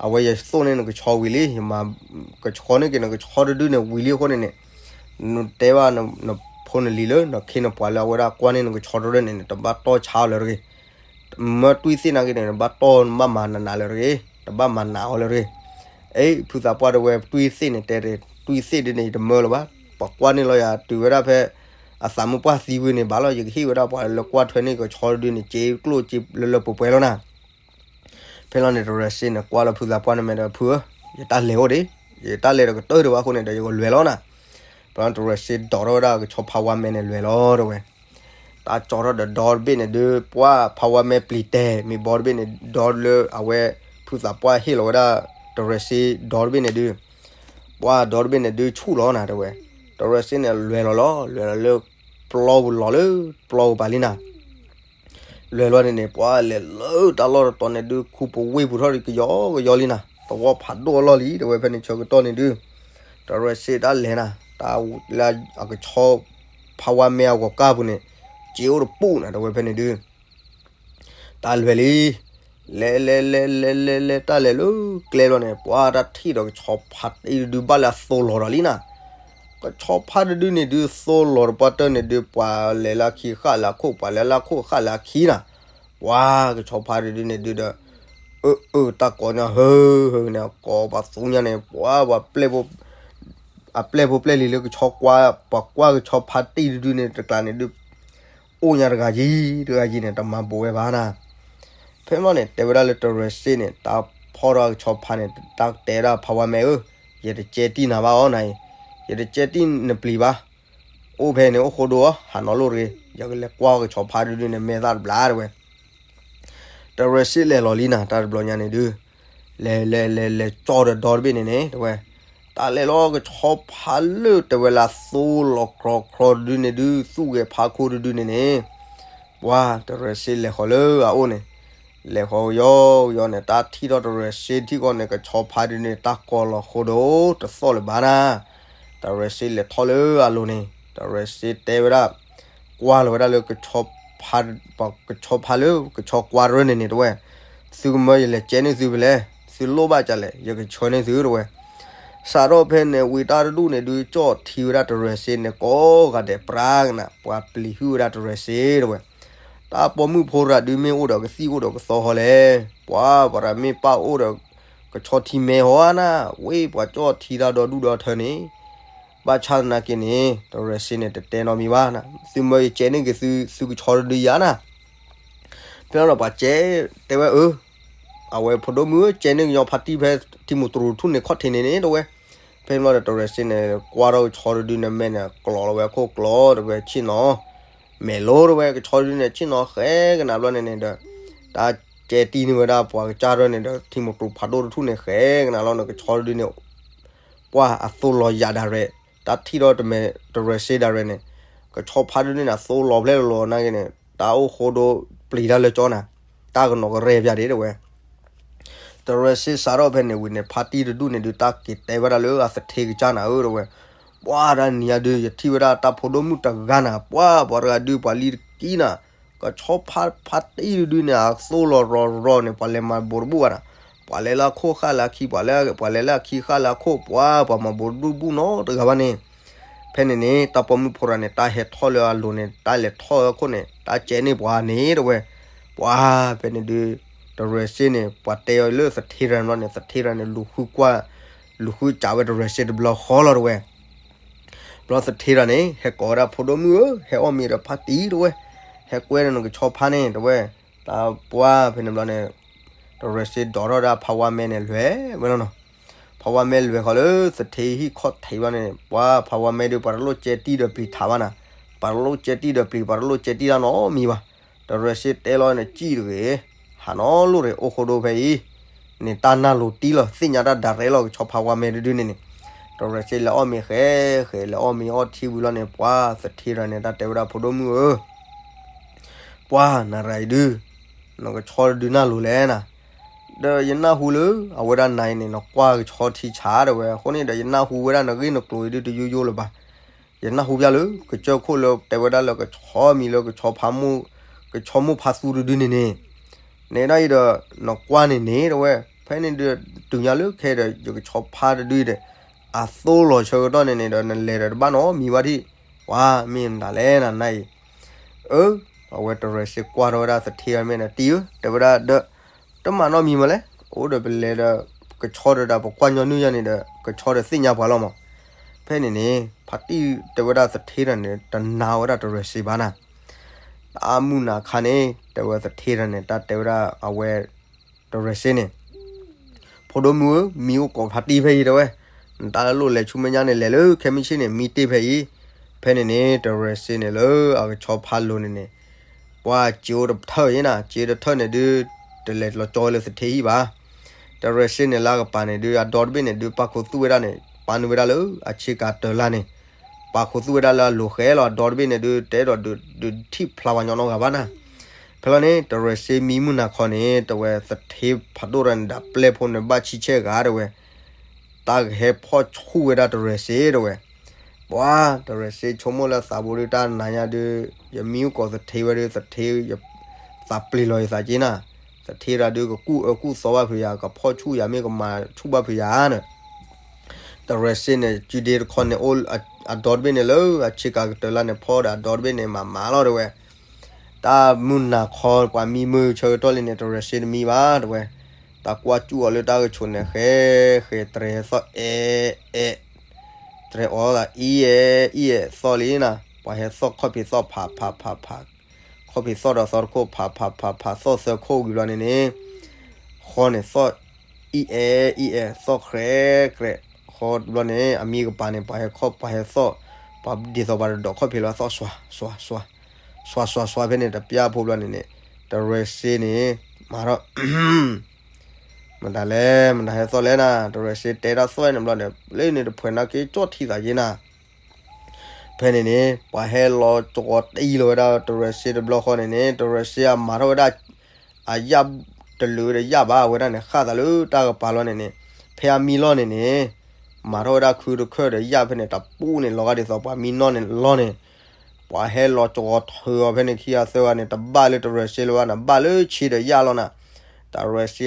အဝဲယသိၣ်န့ၢ်နကဆီဝံၤလံ, ယမၤကဆီန့ၢ်က့ၤနကဆီတဒုန့ၣ်ဝံၤလံအဃိန့ၣ်န့ၣ် နတဲဘၣ်နဖိနလံၤလၢ နခ့နပှၤလၢအဝဲဒၣ်ကွၢ်န့ၢ်နကဆီတဒုန့ၣ်န့ၣ် တဘၣ်တီၢ်ဆါအီၤလၢၤတဂ့ၤ မၢတွံၢ်သ့ၣ်နာ်က့န့ၣ် နဘၣ်တီၢ်နဘၣ်မၤနးနးလၢၤတဂ့ၤ, တဘၣ်မၤနးအီၤလၢၤတဂ့ၤ. အ့ ဖုသးပှၢ်တဲဝဲတွံၢ်သ့ၣ်န့ၣ် တဲတ့ၢ် တွံၢ်သ့ၣ်ဒ်န့ၣ် ယတမၢလၢၤဘၣ်, ပှၤကွၢ်န့ၢ်လီၤယၤတုၤဝဲဒၣ်ဖဲ အသးမုၢ်ပှၢ်သံဝံၤန့ၣ် ဘၣ်လီၤ ယကဟ့ၣ်ဝဲဒၣ်ပှၤလၢကွၢ်ထွဲန့ၢ်ကဆီတဒုန့ၣ် စ့ကျိၣ်စ့လၢလၢပှဲၤပှဲၤလီၤနၤ. ဖဲလီၤန့ၣ် တရဲစ့န့ၣ် ကွၢ်လၢဖုသးပှၢ်န့ၣ်မဲာ်ဒီးဖုဧၢ, ယတၢ်လဲၤအိၣ်ဒံး, ယတၢ်လဲၤဒီးကတၢၢ်ဒံးဘၣ်အဃိန့ၣ်ဒီး ယကလဲၤလီၤနၤ. ဖဲလီၤန့ၣ် တရဲစ့ဒိးထီၣ်ဝဲဒၣ်ကဆီဖါဝါမဲာ်န့ၣ်လဲၤလီၤတဝဲ တၢ်ကၠီထီၣ်ဒီးဒီတဘ့ၣ်န့ၣ်ဒုး ပှၤဖါဝါမဲာ်ပျံၤတဲာ် မ့ၢ်ဘီတဘ့ၣ်န့ၣ် ဒီလၢအဝဲ ဖုသးပှၢ်ဟ့ၣ်လီၤဝဲဒၣ် တရဲစ့ဒီတဘ့ၣ်န့ၣ်ဒုး ပှၤဒီတဘ့ၣ်န့ၣ်ဒုးဆူၣ်လီၤနၤတဲဝဲ, တရဲစ့န့ၣ်လဲၤလီၤလီၤ လဲၤလီၤလၢ ပျီပူၤလီၤလၢ ပျီပူၤပာ်လံနၤ လဲၤလီၤန့ၣ်န့ၣ် ပှၤလဲၤလၢတၢ်လီၢ်တတီၤန့ၣ်ဒုး ခူပဝ့ၢ်ပူၤထီၣ်ဒီးကယီကယီလံနၤ, သဝီဖးဒိၣ်အလီၢ်လံ တဲဝဲဖဲန့ၣ်ဆၢကတီၢ်န့ၣ်ဒုး တရဲစ့တၢ်လဲၤနၤ တၢ်လၢအကဆီ ဖါဝါမဲာ်အဂီၤကၢ်ပူၤန့ၣ် စ့အိၣ်တပူၤနၤ တဲဝဲဖဲန့ၣ်ဒုး တၢ်လဲၤလံ လဲၤလဲၤလဲၤလဲၤလဲၤလဲၤ တၢ်လဲၤလၢကျဲဘျီန့ၣ် ပှၤတၢ်ထံၣ်ဒီးကဆီဖါတံၢ်တဒုဘၣ်လၢအသိလီၤဒီးလံနၤ, ကဆီဖါတဒုန့ၣ်ဒုးသိလီၤတပှၢ်တၢၢ်န့ၣ်ဒုး ပှၤလဲၤလၢအခံဃၣ်လၢအခိၣ် ပှၤလဲၤလၢအခိၣ်ဃၣ်လၢအခံနၤ, ပှၤကဆီဖါတဒုန့ၣ်ဒုးဒီး အၢ အၢ တၢ်ကိးညါဟၢဟၢန့ၣ် ကိးပသူညါန့ၣ် ပှၤ ပှၤ အပျဲၢ်ဖိပျဲၢ်လံၤလၢကဆီကွၢ် ပှၤကွၢ်ကဆီဖါတံၢ်တဒုန့ၣ်တကျါန့ၣ်ဒုး အိၣ်ညါတဂၤယံၤ တဂၤယံၤန့ၣ် တမၤဘူးဝဲဘၣ်နၤ, ဖဲမီၢ်န့ၣ် တဲဝဲဒၣ်လၢတရဲစ့န့ၣ် တၢ်ဖီၣ်ထီၣ်ကဆီဖါန့ၣ် တၢ်တဲဒၣ်ဖါဝါမဲာ်ဧၢ, ယတကဲတံၢ်နၤဘၣ်အီၤနၤအံၤ, ယတကဲတံၢ်နပျံၤဘၣ်, အိၣ်ဖဲန့ၣ်အိၣ်ဃိဒိၣ်အီၤ ဟးနီၢ်လိၣ်တဂ့ၤ, ယကလဲၤကွၢ်ကဆီဖါတဒုန့ၣ် မဲာ်သၣ်တဘျါတဲဝဲ တရဲစ့လဲၤလီၤလံနၤ တၢ်တဘျီညါန့ၣ်ဒုး လဲၤလဲၤလဲၤလဲၤကၠီဒီးဒီတဘ့ၣ်န့ၣ်န့ၣ် တဲဝဲ တၢ်လဲၤလီၤကဆီဖါလၢတဲဝဲလၢအသိလီၤကြီကြီတဒုန့ၣ်ဒုး သူၣ်ဂဲၤဖါခိၣ်တဒုန့ၣ်န့ၣ် ပှၤတရဲစ့လဲၤဃီၤလၢအအိၣ်န့ၣ် လဲၤဃီၤကယီကယီန့ၣ် တၢ်ထံၣ်ထီၣ်တရဲစ့ထံၣ်ဃီန့ၣ် ကဆီဖါဒုန့ၣ် တၢ်ကီၤလီၤဃိဒိၣ်တသီၣ်လၢၤဘၣ်နၤ, တရဲစ့လဲၤထီၣ်လၢအလိၤန့ၣ် တရဲစ့တဲဝဲဒၣ် ကွၢ်လီၤဝဲဒၣ်လၢ ကဆီဖါလၢ ကဆီကွါတရၢန့ၣ်န့ၣ် တဲဝဲ, သုကမၢယလဲၤကဲန့ၢ်သုဖဲလဲၣ်, သုလိၣ်ဘၣ်ကလဲၣ် ယကဆှၢန့ၢ်သု တဲဝဲ. စးထီၣ်ဖဲန့ၣ်ဝံၤတၢ်တဒူၣ်န့ၣ်ဒုး ကၠီၣ်ထံဝဲဒၣ်တရၢစ့န့ၣ် ကိးဂၤဒဲးပြါကနၣ် ပှၤပျံၤဟုၣ်ဝဲဒၣ်တရၢစ့ တဲဝဲ. တၢ်ပိာ်မုၣ်ဖိတဂၤဒုးမ့ၢ်အိၣ်ဒီးကသံၣ်အိၣ်ဒီးကသီဟီလဲၣ်, ပှၤပှၤတဂၤမ့ၢ်ပၢ်အိၣ်ဒီး ကဆီထံမဲဟီဧါနၤ, ဝ့ၢ်ပှၤကၠီၣ်ထံတၢ်ဒီဒူၣ်ဒီထၢန့ၣ် ဘၣ်ဆၣ်သနာ်က့န့ၣ် တရၢစ့န့ၣ် တတဲနီတမံၤဘၣ်နၤ, သုမၢယကဲန့ၢ်က့ၤသု သုကဆီတဒုယၤနၤ. ဖဲန့ၣ်ဒီးပှၤကဲ တဲဝဲအၢ, အဝဲဖိဒိၣ်မုၣ်ဧၢ ကဲန့ၢ်က့ၤညီဖါတံၢ်ဖဲထံမိၢ်တြူၤထူၣ်န့ၣ်ခီၣ်ထံးန့ၣ်န့ၣ် တဲဝဲ. ဖဲန့ၣ်ဘျီဒီးတရၢစ့န့ၣ် ကွၢ်ထီၣ်ကဆီတဒုန့ၣ်မဲာ်န့ၣ် ကျိးလီၤဝဲခိၣ်ကျိး တဲဝဲ ဆ့ၣ်နီၤ မဲာ်လိၤ တဲဝဲ, ကဆီတဒုန့ၣ် ဆ့ၣ်နီၤဃဲကနၣ်ဘျီန့ၣ်န့ၣ်ဒီး တၢ်ကဲတံၢ်န့ၢ်ဝဲဒၣ်ပှၤကစၢ်တရၢန့ၣ်ဒီး ထံမိၢ်တြူၤဖးဒိၣ်တထူၣ်န့ၣ် ဃဲကနၣ်လီၤန့ၣ် ကဆီတဒုန့ၣ် ပှၤအသိလီၤယၤဒၣ်ရဲၣ်, တၢ်ထံၣ်ထီၣ်တမဲာ်တရၢစ့ဒၣ်ရဲၣ်န့ၣ် ကဆီဖါတဒုန့ၣ် အသိလီၤဖျဲၣ်လီၤနာ်က့န့ၣ် တၢ်အိၣ်ဃိဒိၣ်ပျံၤတၢ်လၢကၠီနၤ, တၢ်ကနီၤကရဲၣ်ပၠးဒံး တဲဝဲ. တရၢစ့စးထီၣ်ဖဲန့ၣ်ဝံၤန့ၣ် ဖါတံၢ်တဒူၣ်န့ၣ်ဒုး တၢ်က့ၤတဲဝဲဒၣ်လၢအသထ့ကစၢ်နၤဧၢ တဲဝဲ. ပှၤတနံၤညါဒုး ယထံၣ်ဝဲဒၣ်တၢ်ဖိဒိၣ်မုၣ်တဂၤနၤ, ပှၤပှၤတဂၤဒုး ပှၤလံတကံနၤ, ကဆီဖါဖါတံၢ်တဒုန့ၣ် အသိလီၤရီၤရီၤန့ၣ် ပှၤလဲၤမၤဘူးတဘူၣ်ဘၣ်နၤ, ပှၤလဲၤလၢအခိၣ်ဃၣ်လၢအခံ ပှၤလဲၤ ပှၤလဲၤလၢအခံဃၣ်လၢအခိၣ် ပှၤပှၤမၤဘူးတဘူၣ်နီတဂၤဘၣ်န့ၣ် ဖဲန့ၣ်န့ၣ် တၢ်ပိာ်မုၣ်ဖိတဂၤန့ၣ် တၢ်ဟဲထီၣ်လၢအလိၤန့ၣ် တၢ်လဲၤထီၣ်အခိၣ်န့ၣ် တၢ်ကဲန့ၢ်ပှၤန့ၣ် တဲဝဲ. ပှၤဖဲန့ၣ်ဒုး တရဲၣ်စ့န့ၣ် ပှၤတဲအီၤလၢသထ့ရၣ်န့ၣ်ဘျီန့ၣ် သထ့ရၣ်န့ၣ် လူၤဃုကွၢ်, လူၤဃုစးဝဲတရဲၣ်စ့တဘျီဃီလီၤတဝဲ. ဘျီသထ့ရၣ်န့ၣ် ဟဲကိးဝဲဒၣ်ဖိဒိၣ်မုၣ်ဧၢ, ဟဲအီၣ်မ့ၤဒီးဖါတံၢ်တဝဲ, ဟဲကွဲဒီးနကဆီဖါန့ၣ်တဝဲ, တၢ်ပှၢ်ဖဲန့ၣ်ဘျီန့ၣ် တရဲၣ်စ့ဒိးထီၣ်ဒၣ်ဖါဝါမဲန့ၣ်လွဲၢ်ဝဲလီၤနီၤ. ဖါဝါမဲလွဲၢ်ဃီလၢသထ့ဟံၣ်ခီၣ်ထံးဘျီန့ၣ် ပှၢ်ဖါဝါမဲဒုး ပှၤတလိၣ်ကဲတံၢ်ဒီးပျံၤထးဘၣ်နၤ, ပှၤတလိၣ်ကဲတံၢ်ဒီးပျံၤ ပှၤတလိၣ်ကဲတံၢ်တၢ်နီတမံၤဘၣ်. တရဲၣ်စ့တဲလီၤန့ၣ် ကံၣ်တဂ့ၤ, ဟးနီလိၣ်တဂ့ၤ အိၣ်ဃိဒိဖဲအံၤ, န့ၣ်တၢ်နၢ်လိၤတံၢ်လီၤ သ့ၣ်ညါတၢ်ဒၣ်ရဲၣ်လီၤ ကဆီဖါဝါမဲတဒုန့ၣ်န့ၣ်. တရဲၣ်စ့လဲၤအီၣ်မ့ၤဃဲဃဲ လဲၤအီၣ်မ့ၤအီထံဝံၤလီၤန့ၣ် ပှၢ်သထ့ရၣ်န့ၣ် တၢ်တဲဝဲဒၣ်ဖိဒိၣ်မုၣ်ဧၢ ပှၢ်နၤရၤအံၤဒုး, နကဆီတဒုနၢ်လိၤလဲၣ်နၤ, ဒီးယနၢ်ဟူလၢ အဝဲဒၣ်နၤအံၤန့ၣ် နကွၢ်ကဆီထံဆးတဝဲ, အဃိန့ၣ်ဒီး ယနၢ်ဟူဝဲဒၣ်နဂ့ၢ်နကျိၤအံၤဒုးတယိယိလၢၤဘၣ်. ယနၢ်ဟူပျၢ်လၢ ကစၢၢ်ခိၣ်လၢတဲဝဲဒၣ်လၢကဆီမံၤလၢကဆီဖါမိၢ်, ကဆီမိၢ်ဖါသူတဒုန့ၣ်န့ၣ်, န့ၣ်ဒၣ်အံၤဒီး နကွၢ်န့ၣ်န့ၣ်တဝဲ, ဖဲန့ၣ်ဒုးတုၤညါလၢခဲဒီး ယကဆီဖါတဒုအံၤဒီး အသိၣ်လီၤဆၢကတီၢ်န့ၣ်န့ၣ်ဒီး နလဲၤဒီးတဘၣ်နီတမံၤဘၣ်ထံၣ်, ပှၢ်မ့ၢ်မတၤလဲၣ်နၤနၤအံၤ အၢ, အဝဲတရဲၣ်စ့ကွၢ်ထီၣ်ဝဲဒၣ်သထ့အမဲာ်န့ၣ် တံၢ်ဧၢ, တဲဝဲဒၣ်ဒီး တမၤနီတမံၤမးလဲၣ်, အိၣ်ဒီးပလဲၤဒီး ကဆီဒီးတၢ်ပကွၢ်ညီနုၢ်ယါန့ၣ်ဒီး ကဆီဒီးသ့ၣ်ညါပှၤလီၤမး. ဖဲန့ၣ်န့ၣ် ဖါတံၢ်တဲဝဲဒၣ်သထ့တၢ်န့ၣ် တနာ်ဝဲဒၣ်တရဲၣ်စ့ဘၣ်နၤ. တၢ်မုၢ်နၤခါန့ၣ် တဲဝဲသထ့တၢ်န့ၣ် တၢ်တဲဝဲဒၣ်အဝဲ တရဲၣ်စ့န့ၣ် ဖိဒိၣ်မုၣ်ဧၢ, မံအိၣ်ကိးဖါတံၢ်ဖဲအံၤတဲဝဲ, နတၢ်လၢလိၣ်လဲၤဆူမဲာ်ညါန့ၣ် လဲၤလၢခဲမုၢ်ဆ့ၣ်န့ၣ် မံတ့ၢ်ဖဲအံၤ. ဖဲန့ၣ်န့ၣ် တရဲၣ်စ့န့ၣ်လၢအကဆီဖါလိၤန့ၣ်န့ၣ် ပှၢ်စ့အိၣ်တထၢၣ်အံၤနၤ, စ့တထၢၣ်န့ၣ်ဒုး တလဲၤလီၤကၠီဝဲလၢသထ့ဟံၣ်ဘၣ်. တရဲၣ်စ့န့ၣ်လၢအကပၤန့ၣ်ဒုး အဒီတဘ့ၣ်န့ၣ်ဒုး ပာ်ခူသူၣ်ဝဲဒၣ်န့ၣ် ပာ်နုာ်ဝဲဒၣ်လၢအဆ့ကၤတၢၤလၢ်န့ၣ်, ပာ်ခူသူၣ်ဝဲဒၣ်လၢအလိၤဃဲလီၤ. အဒီတဘ့ၣ်န့ၣ်ဒုး တအဲၣ်ဒိးဒုးထံၣ်ဖျါပှၤညီနီတဂၤဘၣ်နၤ. ဖဲလီၤန့ၣ် တရဲၣ်စ့မံမုၢ်နၤခီန့ၣ် တဲဝဲသထ့ဖးဒိၣ်တၢ်န့ၣ် ဒၣ်ပျဲၢ်ဖိန့ၣ် ဘၣ်ဆံဆဲၣ်ဂၤတဲဝဲ တၢ်ကဟဲဖီၣ်ဆူၣ်ဝဲဒၣ်တရဲၣ်စ့တဲဝဲ. ပှၢ်တရဲၣ်စ့ဆိကမိၣ်လၢသးဘိဒုး တၢ်နၤညါဒုး ယမံအိၣ်ကိးသထ့ဝဲဒုး သထ့ ယသးပျံၤလီၤယသးက့နၤ, သထ့တၢ်ဒုး ကကူၣ်အၢကူၣ်သီဘၣ်ဖုးယၤ, ကဖီၣ်ဆူၣ်ယၤ မ့ၢ်ကမၤဆူၣ်ဘၣ်ဖုးယၤန့ၣ် တရဲၣ်စ့န့ၣ် ကုဒ့တခီန့ၣ် အိၣ်အဒီတဘ့ၣ်န့ၣ်လၢအဆ့ကၤကတၢၤလၢ်န့ၣ် ဖီဒီးအဒီတဘ့ၣ်န့ၣ် မၤမၤလီၤတဲဝဲ. တၢ်မုၢ်နၤခီ ပှၤမံမုၢ်ဆၢကတီၢ်လံန့ၣ် တရဲၣ်စ့တမံဘၣ်တဲဝဲ. တၢ်ကွၢ်စူၣ်အီၤလၢတၢ်ကဆိးန့ၣ် ဃဲဃဲ တရဲၣ်ဟဲသီၣ်အဲၣ်အဲၣ်, တရဲၣ်အီသးအံၤအဲၣ်အံၤအဲၣ်သီၣ်လံနၤ, ပှၤဟဲသီၣ်ခီၣ်ဖံးသီၣ်ဖးဖးဖးဖး, ခီၣ်ဖံးသီၣ်ဒီးသီတခိၣ် ဖးဖးဖးဖး သီၣ်သၢခိၣ်ဝံၤဘျီန့ၣ်န့ၣ် ဃီန့ၣ်သီၣ်အံၤအဲၣ်အံၤအဲၣ် သီၣ်ဃဲကြဲး, ဃီဘျီန့ၣ် အမံကပၤန့ၣ် ပှၤဟဲခီၣ် ပှၤဟဲသီၣ်, ပှၤဒ်သိးပှၤတဒိးခီၣ်ဖံးလီၤ သီၣ်စွါစွါစွါ, စွါစွါစွါဖဲန့ၣ် တပျၢ်ဖိဘျီန့ၣ်န့ၣ် တရဲၣ်စ့န့ၣ် မၤထီၣ် မတၤလဲၣ် မတၤဟဲသီၣ်လဲၣ်နၤ, တရဲၣ်စ့တဲတၢ်သီၣ်န့ၣ်ဘျီန့ၣ် လၢန့ၣ်တဖှဲးနာ်က့ၤကၠီၣ်ထံသးယ့နၤ. ဖဲန့ၣ်န့ၣ် ပှၤဟဲလီၤကဝီၤတံၢ်လီၤဝဲဒၣ်တရဲၣ်စ့တဘျီဃီန့ၣ်န့ၣ် တရဲၣ်စ့အမၤထီၣ်ဝဲဒၣ် အယၣ်တလၢာ်ဒီးယၣ်ဘၣ် အဝဲဒၣ်န့ၣ် ဃၣ်သးလၢတၢ်ကပၤလီၤန့ၣ်န့ၣ် ဖဲအမံလီၢ်န့ၣ်န့ၣ် မၤထီၣ်ဝဲဒၣ်ခုတခၢၣ်ဒီးယၣ်ဖဲန့ၣ် တပူၤန့ၣ် လီၤဂာ်ဒ်သိးပှၤမံနီၢ်န့ၣ်လီၤန့ၣ် ပှၤဟဲလီၤကဝီၤထၢအီၤဖဲန့ၣ် ခံဂၤသၢဂၤန့ၣ် တဘၣ်လၢတရဲၣ်စ့လၢၤဘၣ်နၤ ဘၣ်လၢဆ့ဒီးယၣ်လီၤနၤ. တရဲၣ်စ့ကျီ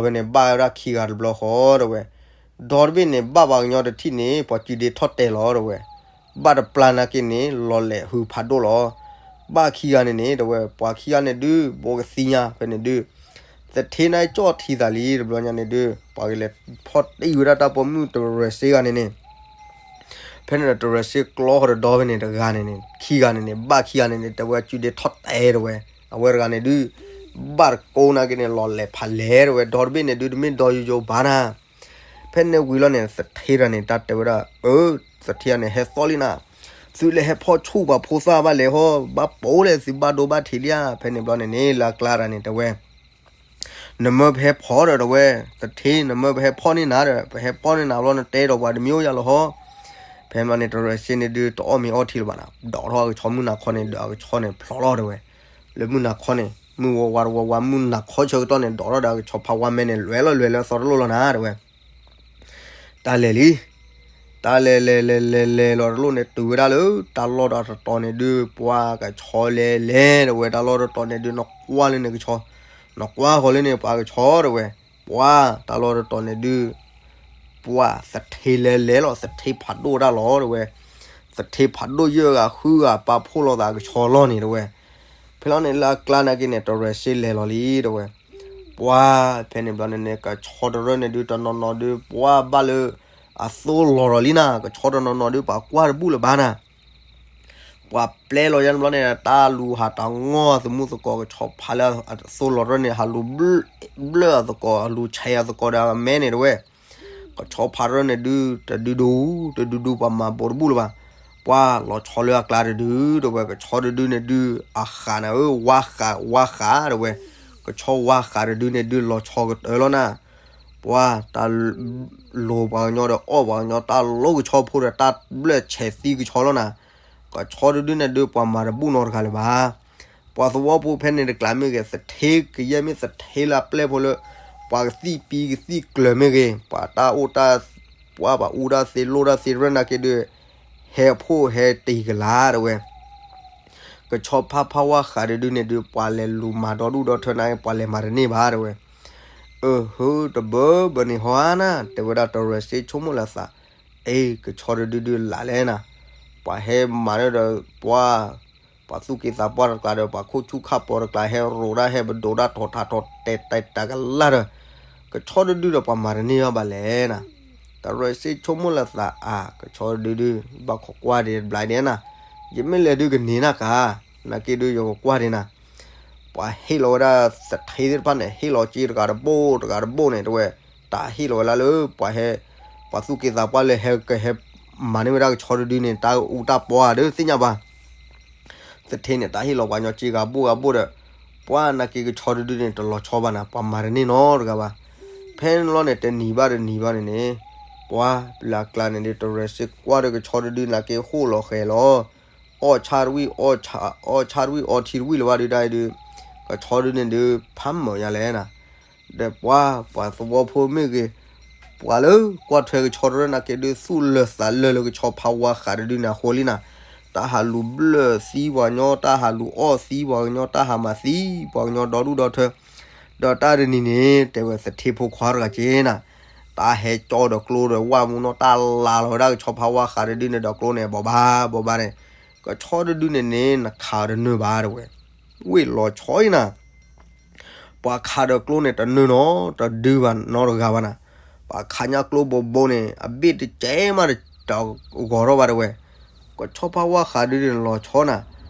ဖဲန့ၣ် ဘၣ်ဝဲဒၣ်ခံဂၤတဘျီဃီတဲဝဲ. ဒီတဘ့ၣ်န့ၣ် ဘၣ်ပှၤကညီတထံၣ်န့ၣ် ပှၤကုဒ့ထီၣ်တဲာ်လီၤတဲဝဲ. ဘၣ်တပျၢ်နာ်က့ၤန့ၣ် လီၤလဲၤဟုးဖးဒိၣ်လီၤ. ဘၣ်ခံဂၤန့ၣ်န့ၣ် တဲဝဲ ပှၤခံဂၤန့ၣ်ဒုး ဘိကသံညါဖဲန့ၣ်ဒုး သထ့န့ၣ်ကၠီၣ်ထံသးလံ တဘျီညါန့ၣ်ဒုး ပှၤကလဲၤဖီၣ်တံၢ်ဝဲဒၣ်တၢ်ပိာ်မုၣ်တရဲၣ်စ့ဂၤန့ၣ်န့ၣ် ဖဲန့ၣ်ဒီးတရဲၣ်စ့ကျီဃီတဒီဖဲန့ၣ် တဂၤန့ၣ်န့ၣ် ခံဂၤန့ၣ်န့ၣ် ဘၣ်ခံဂၤန့ၣ်န့ၣ် တဲဝဲကုဒ့ထီၣ်တဲာ်တဲဝဲ. အဝဲတဂၤန့ၣ်ဒုး ဘၣ်တကိးနာ်က့ၤန့ၣ် လီၤလဲၤဖးလဲၤတဲဝဲ ဒီတဘ့ၣ်န့ၣ်ဒုး တမ့ၢ်ဒီယိယိဘၣ်နၤ. ဖဲန့ၣ်ဝံၤလီၤန့ၣ် သထ့တၢ်န့ၣ် တၢ်တဲဝဲဒၣ် အၢ သထ့တၢ်န့ၣ် ဟဲသီၣ်လံနၤ. သုလဲၤဟဲဖီၣ်ဆူၣ်ပှၤဖိသၣ်ဘၣ်လဲၤဟီ ဘၣ်ပိာ်လဲၣ် သုဘၣ်ဒိဘၣ်ထံးလံဧါ. ဖဲန့ၣ်ဘျီန့ၣ်န့ၣ် လၢအကျါတၢ်န့ၣ် တဲဝဲ နမၢပဟဲဖီၣ်ဒီးတဲဝဲ သထ့ နမၢပဟဲဖီၣ်န့ၢ်နၤဒီး ပဟဲဖီၣ်န့ၢ်နၤဘျီ နတဲဒီးပှၤတမံၤအိၣ်ယၤလီၤဟီ. ဖဲမးန့ၣ် တရဲၣ်စ့န့ၣ်ဒုး တအီၣ်မ့ၤအီထံလၢၤဘၣ်နၤ ဒိးထီၣ်အကဆီမုၢ်နၤခီန့ၣ်ဒီး အကဆီန့ၣ်ဖျိးလီၤတဲဝဲ. လၢမုၢ်နၤခီန့ၣ် မုၢ်ဝါဝါတဝါဝါ မုၢ်နၤခီဆၢကတီၢ်န့ၣ် ဒိးထီၣ်ဒီးအကဆီဖါဝါမဲန့ၣ် လွဲလီၤလွဲလၢအသီတလိၣ်လီၤနၤတဲဝဲ. တၢ်လဲၤလံ တၢ်လဲၤလဲၤလဲၤလဲၤလဲၤလီၤတလိၣ်န့ၣ် တုၤဝဲဒၣ်လၢ တၢ်လီၢ်တတီၤန့ၣ်ဒုး ပှၤကဆီလဲၤလဲၤတဲဝဲ တၢ်လီၢ်တတီၤန့ၣ်ဒုး နကွၢ်လၢန့ၣ်ကဆီ နကွၢ်ဃီလၢန့ၣ် ပှၤကဆီတဲဝဲ. ပှၤတၢ်လီၢ်တတီၤန့ၣ်ဒုး ပှၤသထ့လဲၤလဲၤလီၤ သထ့ဖးဒိၣ်တၢ်လီၤတဲဝဲ. သထ့ဖးဒိၣ်ယဲၢ်ဂၤဃုဂၤ ပာ်ဖှိၣ်လိာ်သးကဆီလီၢ်န့ၣ်တဲဝဲ. ဖဲလီၤန့ၣ် လၢအကျါနာ်က့ၤန့ၣ် တရဲၣ်စ့လဲၤလီၤလံတဲဝဲ. ပှၤဖဲန့ၣ်ဘျီန့ၣ်န့ၣ် ကဆီတရၢန့ၣ်ဒုးတနီၤနီၤဒုး ပှၤဘၣ်လၢ အသိလီၤထီၣ်လံနၤ, ကဆီတနီၤနီၤဒုး ပှၤကွၢ်တဘူၣ်လၢၤဘၣ်နၤ. ပှၤပျဲလီၤယါန့ၣ်ဘျီန့ၣ် တၢ်လူၤဟးတၢ်ငီၢ်အသမူသကိး ကဆီဖးလၢအသိလီၤတရၢန့ၣ် ဟးလူၤဘျၢၣ်အသကိး ဟးလူၤဆဲးအသကိးဒီးအမဲန့ၣ်တဝဲ, ကဆီဖးတရၢန့ၣ်ဒုး တဒုဒူ တဒုဒူ ပှၤမၤဘိးတဘူၣ်လၢၤဘၣ်. ပှၤလီၤဆီလၢအကျါတဒု တဝဲ ကဆီတဒုန့ၣ်ဒုး အဃးနၤဧၢ ဝါဃး ဝါဃးတဝဲ, ကဆီဝါဃးတဒုန့ၣ်ဒုး လီၤဆီကတၢၢ်လီၤနၤ. ပှၤတၢ် လိၤပှၤကညီဒီးအီၣ်ပှၤကညီ တၢ်လိကဆီဖိဒီး တၢ်ဘျၢၣ်ဆဲးသံကဆီလီၤနၤ. ကဆီတဒုန့ၣ်ဒုး ပှၤမၤတဘူၣ်နီတဂၤလၢၤဘၣ်. ပှၤသဝီဖိဖဲန့ၣ်တကျါမ့ၢ်ဂ့ၤ သထ့ကယဲၢ်မ့ၢ်သထ့လၢအပျဲၢ်ဖိလၢ ပှၤကသံၣ်ပံကသံၣ်ကျၢၤမ့ၢ်ဂ့ၤ ပှၤတၢ်အိၣ်တၢ် ပှၤဘၣ်အူတၢ်သ့လိၢ်တၢ်သ့ရၢၢ်နာ်က့ဒုး ဟဲဖှိၣ်ဟဲတ့ၢ်ကလာ်တဝဲ ကဆီဖးဖးဝါဃးတဒုန့ၣ်ဒုး ပှၤလဲၤလူၤမၤဒီဒူၣ်ဒီထၢနာ်က့ ပှၤလဲၤမၤတန့ၢ်ဘၣ်တဝဲ. အၢ ဟု တဘၢဘၢန့ၣ်ဟီဧါနၤ တဲဝဲဒၣ်တရၢၣ်စ့ဆိကမိၣ်လၢအသး, အ့ ကဆီတဒုဒုးလၢ်လဲၣ်နၤ, ပှၤဟဲမၤဒီးပှၤ ပှၤသူၣ်က့သးပှၢ်တကျါဒီး ပှၤခိၣ်ဆူၣ်ခၣ်ပီၤတကျါ ဟဲရိၤဒၣ်ဟဲပဒိးဒၣ်ထီၣ်ထးထီၣ်တဲာ်တဲာ်တၢ်ကလၢ်ဒီး ကဆီတဒုဒီးပှၤမၤတန့ၢ်အီၤဘၣ်လဲၣ်နၤ. တရၢၣ်စ့ဆိကမိၣ်လၢအသးအါ ကဆီတဒုဒု ဘၣ်ခိးကွၢ်ဒံးတဘျီဒံးနၤ, ယမ့ၢ်လဲၤဒုးကန့ၢ်နၤကါ, နာ်က့ဒုးယကကွၢ်ဒံးနၤ. ပှၤဟ့ၣ်လီၤဝဲဒၣ်သထ့သ့ၣ်တဖၣ်န့ၣ် ဟ့ၣ်လီၤစ့တဂၤတဘိတဂၤတဘိန့ၣ် တဝဲ တၢ်ဟ့ၣ်လီၤဝဲလၢလၢပှၤဟဲ ပှၤသူၣ်က့သးပှၢ်လၢဟဲကဟဲမၤန့ၢ်ဝဲဒၣ်ကဆီတဒုန့ၣ် တၢ်အူတၢ်ပီဧါဒီးသ့ၣ်ညါဘၣ်. သထ့န့ၣ် တၢ်ဟ့ၣ်လီၤပှၤကညီစ့ဂၤဘိဂၤဘိဒီး ပှၤနာ်က့ကဆီတဒုန့ၣ် တလီၤဆီဘၣ်နၤ ပှၤမၤတန့ၢ်နီတဂၤဘၣ်. ဖဲန့ၣ်လီၤန့ၣ် တနံၤဘၣ်တနံၤဘၣ်န့ၣ်န့ၣ် ပှၤလၢအကျါန့ၣ်ဒုး တရၢၣ်စ့ကွၢ်ဒီးကဆီတဒုနာ်က့ဟိၣ်လီၤဃဲၤလီၤ အီၣ်ဆၣ်တဝံၣ် အီၣ်ဆၣ်တဝံၣ်အီထံတဝံၣ်လၢၤဘၣ်ဒုးဒၣ်အံၤဒုး ကဆီတဒုန့ၣ်ဒုး ဖးမၢာ်ညါလဲၣ်နၤ. ဒီးပှၤ ပှၤသဝီဖိမ့ၢ်ဂ့ၤ ပှၤလၢကွၢ်ထွဲကဆီတရၢၢ်နာ်က့ဒုး သူၣ်လၢာ်သးလၢာ်လၢကဆီဖးဝါဃးတဒုန့ၣ်အဃိလံနၤ. တၢ်ဟးလူၤဘျၢၣ်သံပှၤကညီ တၢ်ဟးလူၤအီၣ်သံပှၤကညီ တၢ်ဟးမၤသံပှၤကညီဒီဒူၣ်ဒီထၢ ဒီးတၢ်တနံၤန့ၣ် တဲဝဲသထ့ဖိခွါတဂၤက့ၤနၤ တၢ်ဟဲကၠီဒီးကျိဒီးဝၣ်မူနီၢ် တၢ်လၤလီၤဝဲဒၣ်ကဆီဖးဝါဃးတဒုန့ၣ်ဒီးကျိန့ၣ် ဘိးဘၣ်ဘိးဘၣ်န့ၣ် ကဆီတဒုန့ၣ်န့ၣ် နခးတနၢၤဘၣ်တဝဲ ဝ့ၢ်လီၤဆီအံၤနၤ ပှၤခးဒီးကျိန့ၣ် တနၢၤနီတဒုဘၣ်နီတဂၤဘၣ်နၤ. ပှၤခးညါကျိဘိဘိန့ၣ် အဘ့ၣ်တကဲမးတဂီၤထီၣ်ဘၣ်တဝဲ. ကဆီဖးဝါဃးဒုန့ၣ်လီၤဆီနၤ,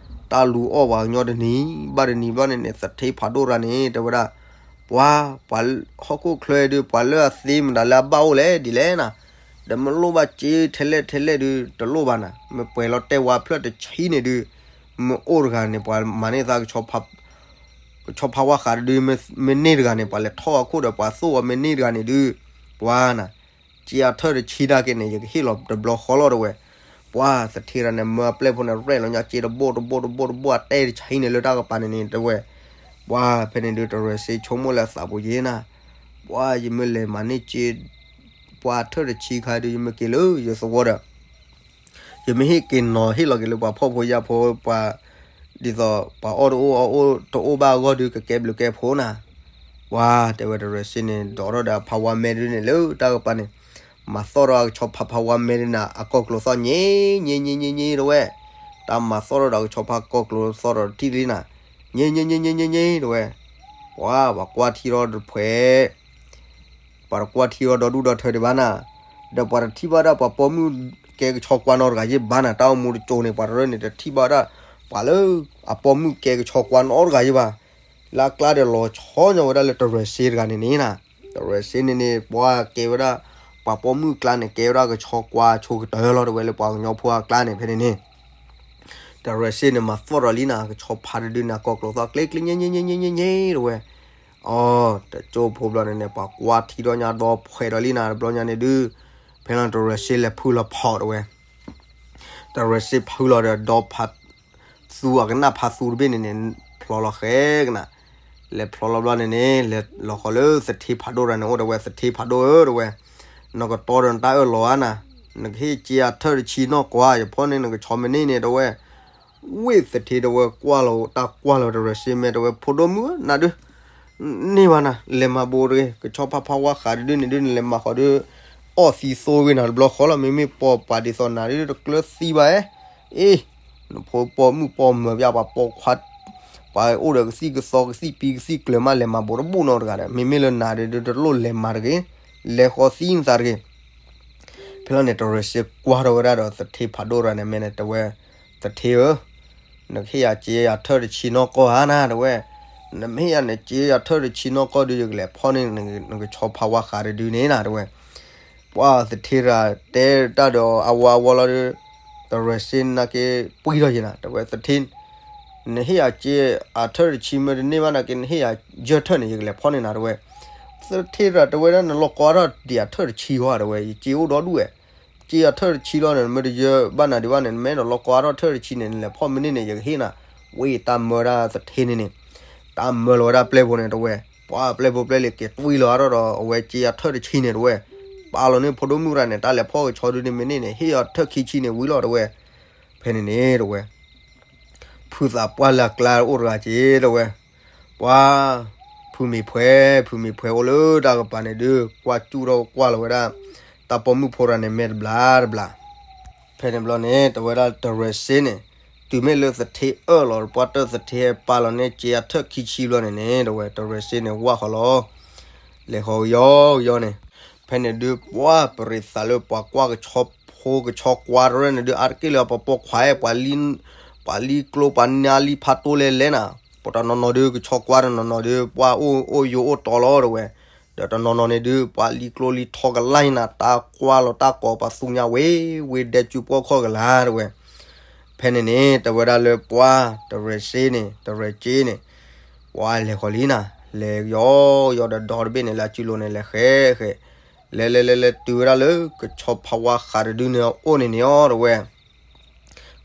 တၢ်လူၤအီၣ်ပှၤကညီတနံၤဘၣ်တနံၤဘျီန့ၣ်န့ၣ် သထ့ဖးဒိၣ်တဂၤန့ၣ် တဲဝဲဒၣ်, ပှၤ ပှၤဟီၣ်ခိၣ်ချၢဒု ပှၤလၢအသ့မတၤလၢအဘၣ်အိၣ်လဲၣ်ဒ်လဲၣ်နၤ, ဒီးမ့ၢ်လိၣ်ဘၣ်စ့ထဲလဲၣ်ထဲလဲၣ်ဒု တလိၣ်ဘၣ်နၤ, မ့ၢ်ပှဲၤလီၤတဲာ်ဝါဖျၢၣ်တဆံန့ၣ်ဒု မ့ၢ်အိၣ်တဂၤန့ၣ် ပှၤမၤန့ၢ်သး ကဆီဖးဝါဃးတဒု မ့ၢ်န့ၢ်တဂၤန့ၣ် ပှၤလဲၤထီၣ်အခိၣ်ဒီးပှၤသိၣ်အီၤမ့ၢ်န့ၢ်တဂၤန့ၣ်ဒု ပှၤနၤ, စ့အထၢၣ်တဆံဒၣ်က့န့ၣ် ယကဟ့ၣ်လီၤတဘျီဃီလီၤတဝဲ. ပှၤသထ့တဂၤန့ၣ် မၢအပျဲၢ်ဖိန့ၣ် ရဲၣ်လီၤညါစ့တဘိတဘိတဘိတဘိ အတဲတဆံန့ၣ်လၢတၢ်ကပၤန့ၣ်န့ၣ်တဝဲ. ပှၤဖဲန့ၣ်ဒု တရၢၢ်စ့ဆိကမိၣ်လၢအသးပူၤယ့နၤ, ပှၤယမ့ၢ်လဲၤမၤန့ၢ်စ့ ပှၤထၢၣ်တဆံခါဒု ယမ့ၢ်က့ၤလၢယသဝီဒီး ယမ့ၢ်ဟ့ၣ်က့ၤနီၤဟ့ၣ်လီၤက့ၤလၢပှၤဖှီၣ်ဖိယာ်ဖိ ပှၤ ဒ်သိးပှၤအီၣ်တအိၣ်အီၣ်တအိၣ်ဘၣ်အဂီၢ်ဒု ကကဲဘျုးကဲဖှိၣ်နၤ. ပှၤတဲဝဲတရၢၢ်စ့န့ၣ် ဒိးထီၣ်ဒီးအဖးဝါမဲဒုန့ၣ်လၢတၢ်ကပၤန့ၣ် မၤသီၣ်ဒီးအကဆီဖးဖးဝါမဲဒုန့ၣ် အကိာ်ကျိၤသီၣ်ည့ည့ည့ည့ည့တဝဲ. တၢ်မၤသီၣ်ထီၣ်ဒီးအကဆီဖးကိာ်ကျိၤသီၣ်ဒီးတထံၣ်လံနၤ, ည့ည့ည့ည့ည့ည့တဝဲ. ပှၤ ပှၤကွၢ်ထံထီၣ်တဖှဲး ပှၤတကွၢ်ထံထီၣ်ဒီဒူၣ်ဒီထၢဒံးဘၣ်နၤ, ဒီးပှၤတထံၣ်ဘၣ်ဒၣ်ပှၤပိာ်မုၣ်ကဲကဆီကွၢ်နီတဂၤယ့ၣ်ဘၣ်နၤ, တၢ်အိၣ်မူတကၠိန့ၣ် ပှၤတရၢၢ်န့ၣ် တထံၣ်ဘၣ်ဒၣ် ပှၤလၢအပိာ်မုၣ်ကဲကဆီကွၢ်နီတဂၤယ့ၣ်ဘၣ်. လၢအကျါဒီးလီၤဆီညီဝဲဒၣ်လၢတရၢၢ်စ့တဂၤန့ၣ်န့ၣ်နၤ, တရၢၢ်စ့န့ၣ်န့ၣ် ပှၤကဲဝဲဒၣ် ပှၤပိာ်မုၣ်ကျါန့ၣ် ကဲဝဲဒၣ်ကဆီကွၢ်ဆိကတၢၢ်လီၤတဝဲလၢပှၤကညီဖိအကျါန့ၣ် ဖဲန့ၣ်န့ၣ် တရၢၢ်စ့န့ၣ် မၤသီၣ်ဒီးလံနၤ, ကဆီဖးတဒုန့ၣ် အကိာ်ကျိၤသီၣ်ကျ့ကျ့ည့ည့ည့ည့ည့ည့တဝဲ. အိ တကၠိဖိဘျီန့ၣ်န့ၣ် ပှၤကွၢ်ထံထီၣ်ညါဒီဖှဲးဒီးလံနၤ, တဘျီညါန့ၣ်ဒု ဖဲလီၤတရၢၢ်စ့လဲၤဖုလီၤဖီးတဝဲ. တရၢၢ်စ့ဖုလီၤဒီးဒီဖး သူအကနၣ်ဖးသူတဘ့ၣ်န့ၣ်န့ၣ် ဖျိလီၤဃဲကနၤ, လဲၤဖျိလီၤဘျီန့ၣ်န့ၣ် လဲၤလီၤဃီၤလၢသထ့ဖးဒိၣ်တဂၤန့ၣ်အိၣ်တဝဲ, သထ့ဖးဒိၣ်ဧၢတဝဲ, နကတီဒီးနတၢ်အၢၣ်လီၤဧါနၤ, နကဟ့ၣ်စ့အထၢၣ်တဆံနီၢ်ကွၢ် ယဖီၣ်န့ၢ်နကဆီမ့ၢ်န့ၢ်န့ၣ်တဝဲ. ဝ့ၢ်သထ့တဝဲကွၢ်လီၤတၢ်ကွၢ်လီၤတရၢၢ်စ့မဲာ်တဝဲ, ဖိဒိၣ်မုၣ်ဧၢ နၤဒု န့ၢ်ဘၣ်နၤ, လဲၤမၤဘိးတဂ့ၤ, ကဆီဖးဖးဝါဃးတဒုန့ၣ်ဒု နလဲၤမၤဃီၤဒု အီၣ်သံသိဂ့ၤနၤတဘျီဃီလီၤ, မ့မ့ၢ်ပိာ်ပှၤဒ်သိးနၤဒု တကျၢၤသံဘၣ်ဧဲ. အ့ နဖိပိာ်မုၣ်ပိာ်မၢၤပျၢ်ပှၤပိာ်ခွါ, ပ ပှၤအိၣ်ဒီးကသံၣ်ကသီကသံၣ်ပံကသံၣ်ကျၢၤမး လဲၤမၤဘူးတဘူၣ်နီတဂၤဒီး မ့မ့ၢ်လၢနၤဒီး တလိၣ်လဲၤမၤတဂ့ၤ, လဲၤဃီသံနသးတဂ့ၤ. ဖဲလီၤန့ၣ် တရၢၤစ့ကွၢ်ထီၣ်ဝဲဒၣ်ဒီး သထ့ဖးဒိၣ်ရၤန့ၣ် မ့ၢ်န့ၣ် တဲဝဲ, သထ့ဧၢ, နကဟ့ၣ်ယၤစ့ယၤထၢၣ်တဆံနီၢ်ကီၢ်ဧါနၤ တဲဝဲ, နမ့ၢ်ဟ့ၣ်ယၤန့ၣ် စ့ယၤထၢၣ်တဆံနီၢ်ကီၢ်ဒီး ယကလဲၤဖီၣ်န့ၢ် နကဆီဖးဝါဃးတဒုန့ၣ်နၤ တဲဝဲ. ပှၤသထ့ရၤတဲတၢ်ဒီးအဝီအဝီလီၤဒီး တရၢၤစ့နာ်က့ပှံၢ်ထီၣ်ယဲနၤ တဲဝဲ, သထ့ နဟ့ၣ်ယၤစ့အထၢၣ်တဆံမ့ၢ်တန့ၢ်ဘၣ်နာ်က့ နဟ့ၣ်ယၤယဲၢ်ထၢၣ်န့ၣ် ယကလဲၤဖီၣ်န့ၢ်နၤ တဲဝဲ. သထ့ရၤတဲဝဲဒၣ် နလီၢ်ကီထီၣ်ဒံးအထၢၣ်တဆံဟီ တဲဝဲ, ယစ့အိၣ်ဒီဒူၣ်ဝဲ, စ့အထၢၣ်တဆံလီၤန့ၣ် နမ့ၢ်တယဲၢ်ဘၣ်နၤဒံးဘၣ်န့ၣ် နမ့ၢ်ဒီးလီၢ်ကီထီၣ်ထၢၣ်တဆံန့ၣ် နလဲၤဖီၣ်မ့ၢ်န့ၢ်န့ၣ် ယကဟ့ၣ်နၤ, ဝံၤတၢ်မၢဒၣ်သထ့န့ၣ်န့ၣ်, တၢ်မၢလီၤဝဲဒၣ်ပျဲၢ်ဖိန့ၣ် တဲဝဲ, ပှၤပျဲၢ်ဖိပျဲၢ်လံက့ၤတွံၢ်လီၤအါထီၣ်ဒီး အဝဲစ့အထၢၣ်တဆံန့ၣ် တဲဝဲ, ပာ်လီၤန့ၢ်ဖိဒိၣ်မုၣ်ရၤန့ၣ် တၢ်လဲၤဖီၣ်ကဆီဒုန့ၣ်မ့ၢ်န့ၢ်န့ၣ် ဟ့ၣ်အီၤထၢၣ်ခံဆံန့ၣ်ဝံၤလီၤ တဲဝဲ. ဖဲန့ၣ်န့ၣ် တဲဝဲ ဖုသးပှၢ်လၢအကျါအိၣ်တဂၤက့ၤ တဲဝဲ, ပှၤ ဖုမ့ၢ်ဖှဲ, ဖုမ့ၢ်ဖှဲအိၣ်လၢတၢ်ကပၤန့ၣ်ဒုး ကွၢ်ကၠူၣ်ထီၣ်ကွၢ်လီၤဝဲဒၣ် တၢ်ပိာ်မုၣ်ဖိတဂၤန့ၣ် မဲာ်တဘျါတဘျါ. ဖဲန့ၣ်ဘျီန့ၣ် တဲဝဲဒၣ်တရၢၤစ့န့ၣ်, တုၤမ့ၢ်လၢသထ့အၢၣ်လီၤ ပှၤတၢၢ်သထ့ဟဲပာ်လီၤန့ၢ်စ့အထၢၣ်ခံဆံဘျီန့ၣ်န့ၣ် တဲဝဲ တရၢၤစ့န့ၣ်ဝၢ်ဃီလီၤ, လဲၤဃီကယီကယီန့ၣ်. ဖဲန့ၣ်ဒုး ပှၤပရံးသးလၢပှၤကွၢ်ကဆီဖိကဆီကွါတရၢၣ်န့ၣ်ဒုး အါတက့ၢ်လၢပှၤပိာ်ခွါ ပှၤ ပှၤလံကျိပှၤနါလံဖးတိၢ်လဲၤလဲၤနၤ, ပှၤတနီၤနီၤဒုး ကဆီကွါတနီၤနီၤဒုး ပှၤအိၣ်အိၣ်ယိာ်အိၣ်တီလီၤ တဲဝဲ, ဒီးတနီၤနီၤန့ၣ်ဒုး ပှၤလံကျိလံထီကလါနၤ တၢ်ကွၢ်လီၤတၢ်ကိးပှၤသူညါဝဲ, ဝဲဒဲကၠူပှီၢ်ခီၣ်ကလါ တဲဝဲ. ဖဲန့ၣ်န့ၣ် တဲဝဲဒၣ်လၢပှၤတရၢၤစ့န့ၣ် တရၢၤစ့န့ၣ် ပှၤလဲၤဃီၤလံနၤ, လဲၤယီၤယီၤဒီးဒီတဘ့ၣ်န့ၣ် လၢအစုလိၤန့ၣ် လဲၤဃဲဃဲ, လဲၤလဲၤလဲၤလဲၤတုၤဝဲဒၣ်လၢ ကဆီဖးဝါဃးတဒုန့ၣ်အအိၣ်န့ၣ်န့ၣ်အီၤ တဲဝဲ.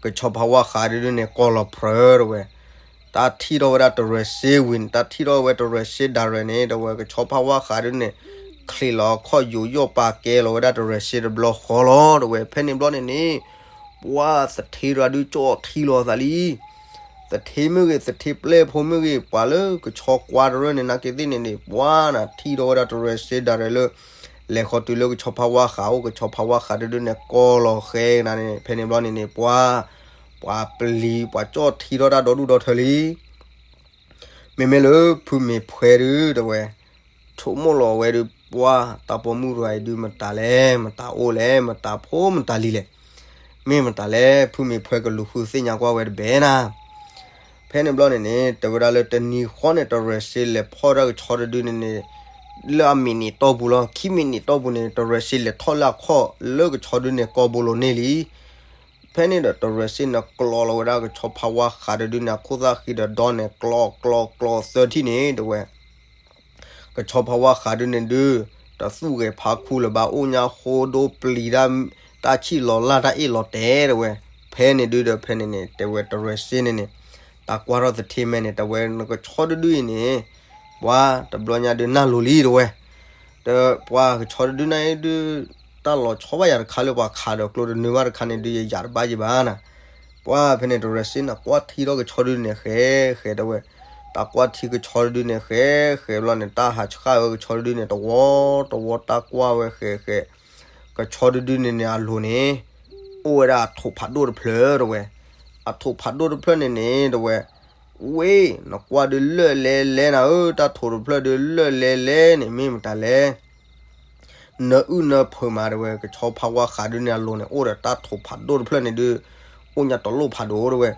ကဆီဖးဝါဃးတဒုန့ၣ် ကိးလီၤဖြၢ တဲဝဲ. တၢ်ထံၣ်ထီၣ်ဝဲဒၣ်တရၢၤစ့ဝံၤန့ၣ် တၢ်ထံၣ်ထီၣ်ဝဲတရၢၤစ့ဒၣ်ရဲၣ်န့ၣ် တဲဝဲ ကဆီဖးဝါဃးတဒုန့ၣ် ချံးလီၤခီၣ်ယိာ်ယီၣ်ပာ်ကဲလီၤဝဲဒၣ်တရၢၤစ့တဘျီဃီလီၤ တဲဝဲ. ဖဲန့ၣ်ဘျီန့ၣ်န့ၣ် ပှၤသထ့ရၤဒုးကၠီၣ်ထံလီၤအသးလံ သထ့မ့ၢ်ဂ့ၤ သထ့ပျဲၢ်ဖိမ့ၢ်ဂ့ၤ ပှၤလၢကဆီကွါတရၢၣ်န့ၣ် နာ်က့သ့ၣ်န့ၣ်န့ၣ် ပှၤနၤထံၣ်ထီၣ်ဝဲဒၣ်တရၢၤစ့ဒၣ်ရဲၣ်လၢ လဲၤဃီၤတုၤလၢကဆီဖးဝါဃးအိၣ် ကဆီဖးဝါဃးတဒုန့ၣ် ကိးလီၤဃဲနၤန့ၣ် ဖဲန့ၣ်ဘျီန့ၣ်န့ၣ် ပှၤ ပှၤပျံၤ ပှၤကၠီၣ်ထံထီၣ်တၢ်ဒီဒူၣ်ဒီထၢလံ မ့မ့ၢ်လၢဖုမ့ၢ်ဖှဲဒုး တဲဝဲ ဆိကမိၣ်လီၤဝဲဒုး ပှၤတၢ်ပိာ်မုၣ်တဂၤအံၤဒုး မတၤလဲၣ် မတၤအိၣ်လဲၣ် မတၤဖိမတၤလံၤလဲၣ် မ့ၢ်မတၤလဲၣ် ဖုမ့ၢ်ဖှဲကလူၤဃုသ့ၣ်ညါကွၢ်ဝဲတဘဲနၤ. ဖဲန့ၣ်ဘျီန့ၣ်န့ၣ် တဲဝဲဒၣ်လၢတနံၤဃီန့ၣ် တရၢၤစ့လဲၤဖီၣ်ဒၣ်ကဆီတဒုန့ၣ်န့ၣ် လၢအမံးနံးတီၢ်ပူၤလီၤ ခံမံးနံးတီၢ်ပူၤန့ၣ် တရၢၤစ့လဲၤထီၣ်လၢအခီၣ်လၢကဆီဒုန့ၣ် ကိးဘိလိာ်န့ၢ်လံ ဖဲန့ၣ်ဒီးတရၢၤစ့န့ၣ် ကျီလီၤဝဲဒၣ်ကဆီဖးဝါဃးတဒုန့ၣ် အခိၣ်သၣ်ဃံဒီးဒီန့ၣ် ကျီကျီကျီသၢထံၣ်န့ၣ် တဲဝဲ ကဆီဖးဝါဃးဒုန့ၣ်ဒုး တသူၣ်ဂဲၤဖးခူလၢၤဘၣ် အိၣ်ညါဃိဒိပျံၤတၢ် တၢ်ဆံၣ်လီၤလၢ်တၢ်အ့ၣ်လီၤတဲာ် တဲဝဲ. ဖဲန့ၣ်ဒုးဒီး ဖဲန့ၣ်န့ၣ် တဲဝဲတရၢၤစ့န့ၣ်န့ၣ် တၢ်ကွၢ်ထီၣ်သထ့မဲာ်န့ၣ် တဲဝဲ နကဆီတဒုအံၤန့ၣ် ပှၤတဘျီညါဒုးနၢ်လိၤလံ တဲဝဲ ဒီးပှၤကဆီတဒုန့ၣ်ဒုး တၢ်လီၤဆီဘၣ်ယၤတခါလၢပှၤခးဒီးကျိတနၢၤဘၣ်တခါန့ၣ်ဒုး ယယၤတဘၣ်ယဘၣ်နၤ. ပှၤဖဲန့ၣ်တရၢၤစ့န့ၣ် ကွၢ်ထံထီၣ်ကဆီတဒုန့ၣ် ဃဲ ဃဲ တဲဝဲ. တၢ်ကွၢ်ထံကဆီတဒုန့ၣ် ဃဲ ဃဲဘျီန့ၣ် တၢ်ဟးဆှၣ်ဝဲကဆီတဒုန့ၣ် တဝီ တဝီ တၢ်ကွၢ်ဝဲ ဃဲ ဃဲ ကဆီတဒုန့ၣ်န့ၣ် အလိၤန့ၣ် အိၣ်ဝဲဒၣ်အထိးဖးဒိၣ်တဖျၢၣ် တဲဝဲ. အထိးဖးဒိၣ်တဖျၢၣ်န့ၣ်န့ၣ် တဲဝဲ ဝ့ၢ် နကွၢ်ဒုးလၢာ်လဲလဲနၤဧၢ, တၢ်ထိးတဖျၢၣ်ဒုးလၢာ်လဲလဲန့ၣ် မ့ၢ်မတၤလဲၣ်. နအုၣ်နဖၢမး တဲဝဲ, ကဆီဖးဝါဃးဒုန့ၣ်အလိၤန့ၣ် အိၣ်ဒီးတၢ်ထိးဖးဒိၣ်တဖျၢၣ်န့ၣ်ဒုး အိၣ်ညါတလိၣ်ဖးဒိၣ် တဲဝဲ.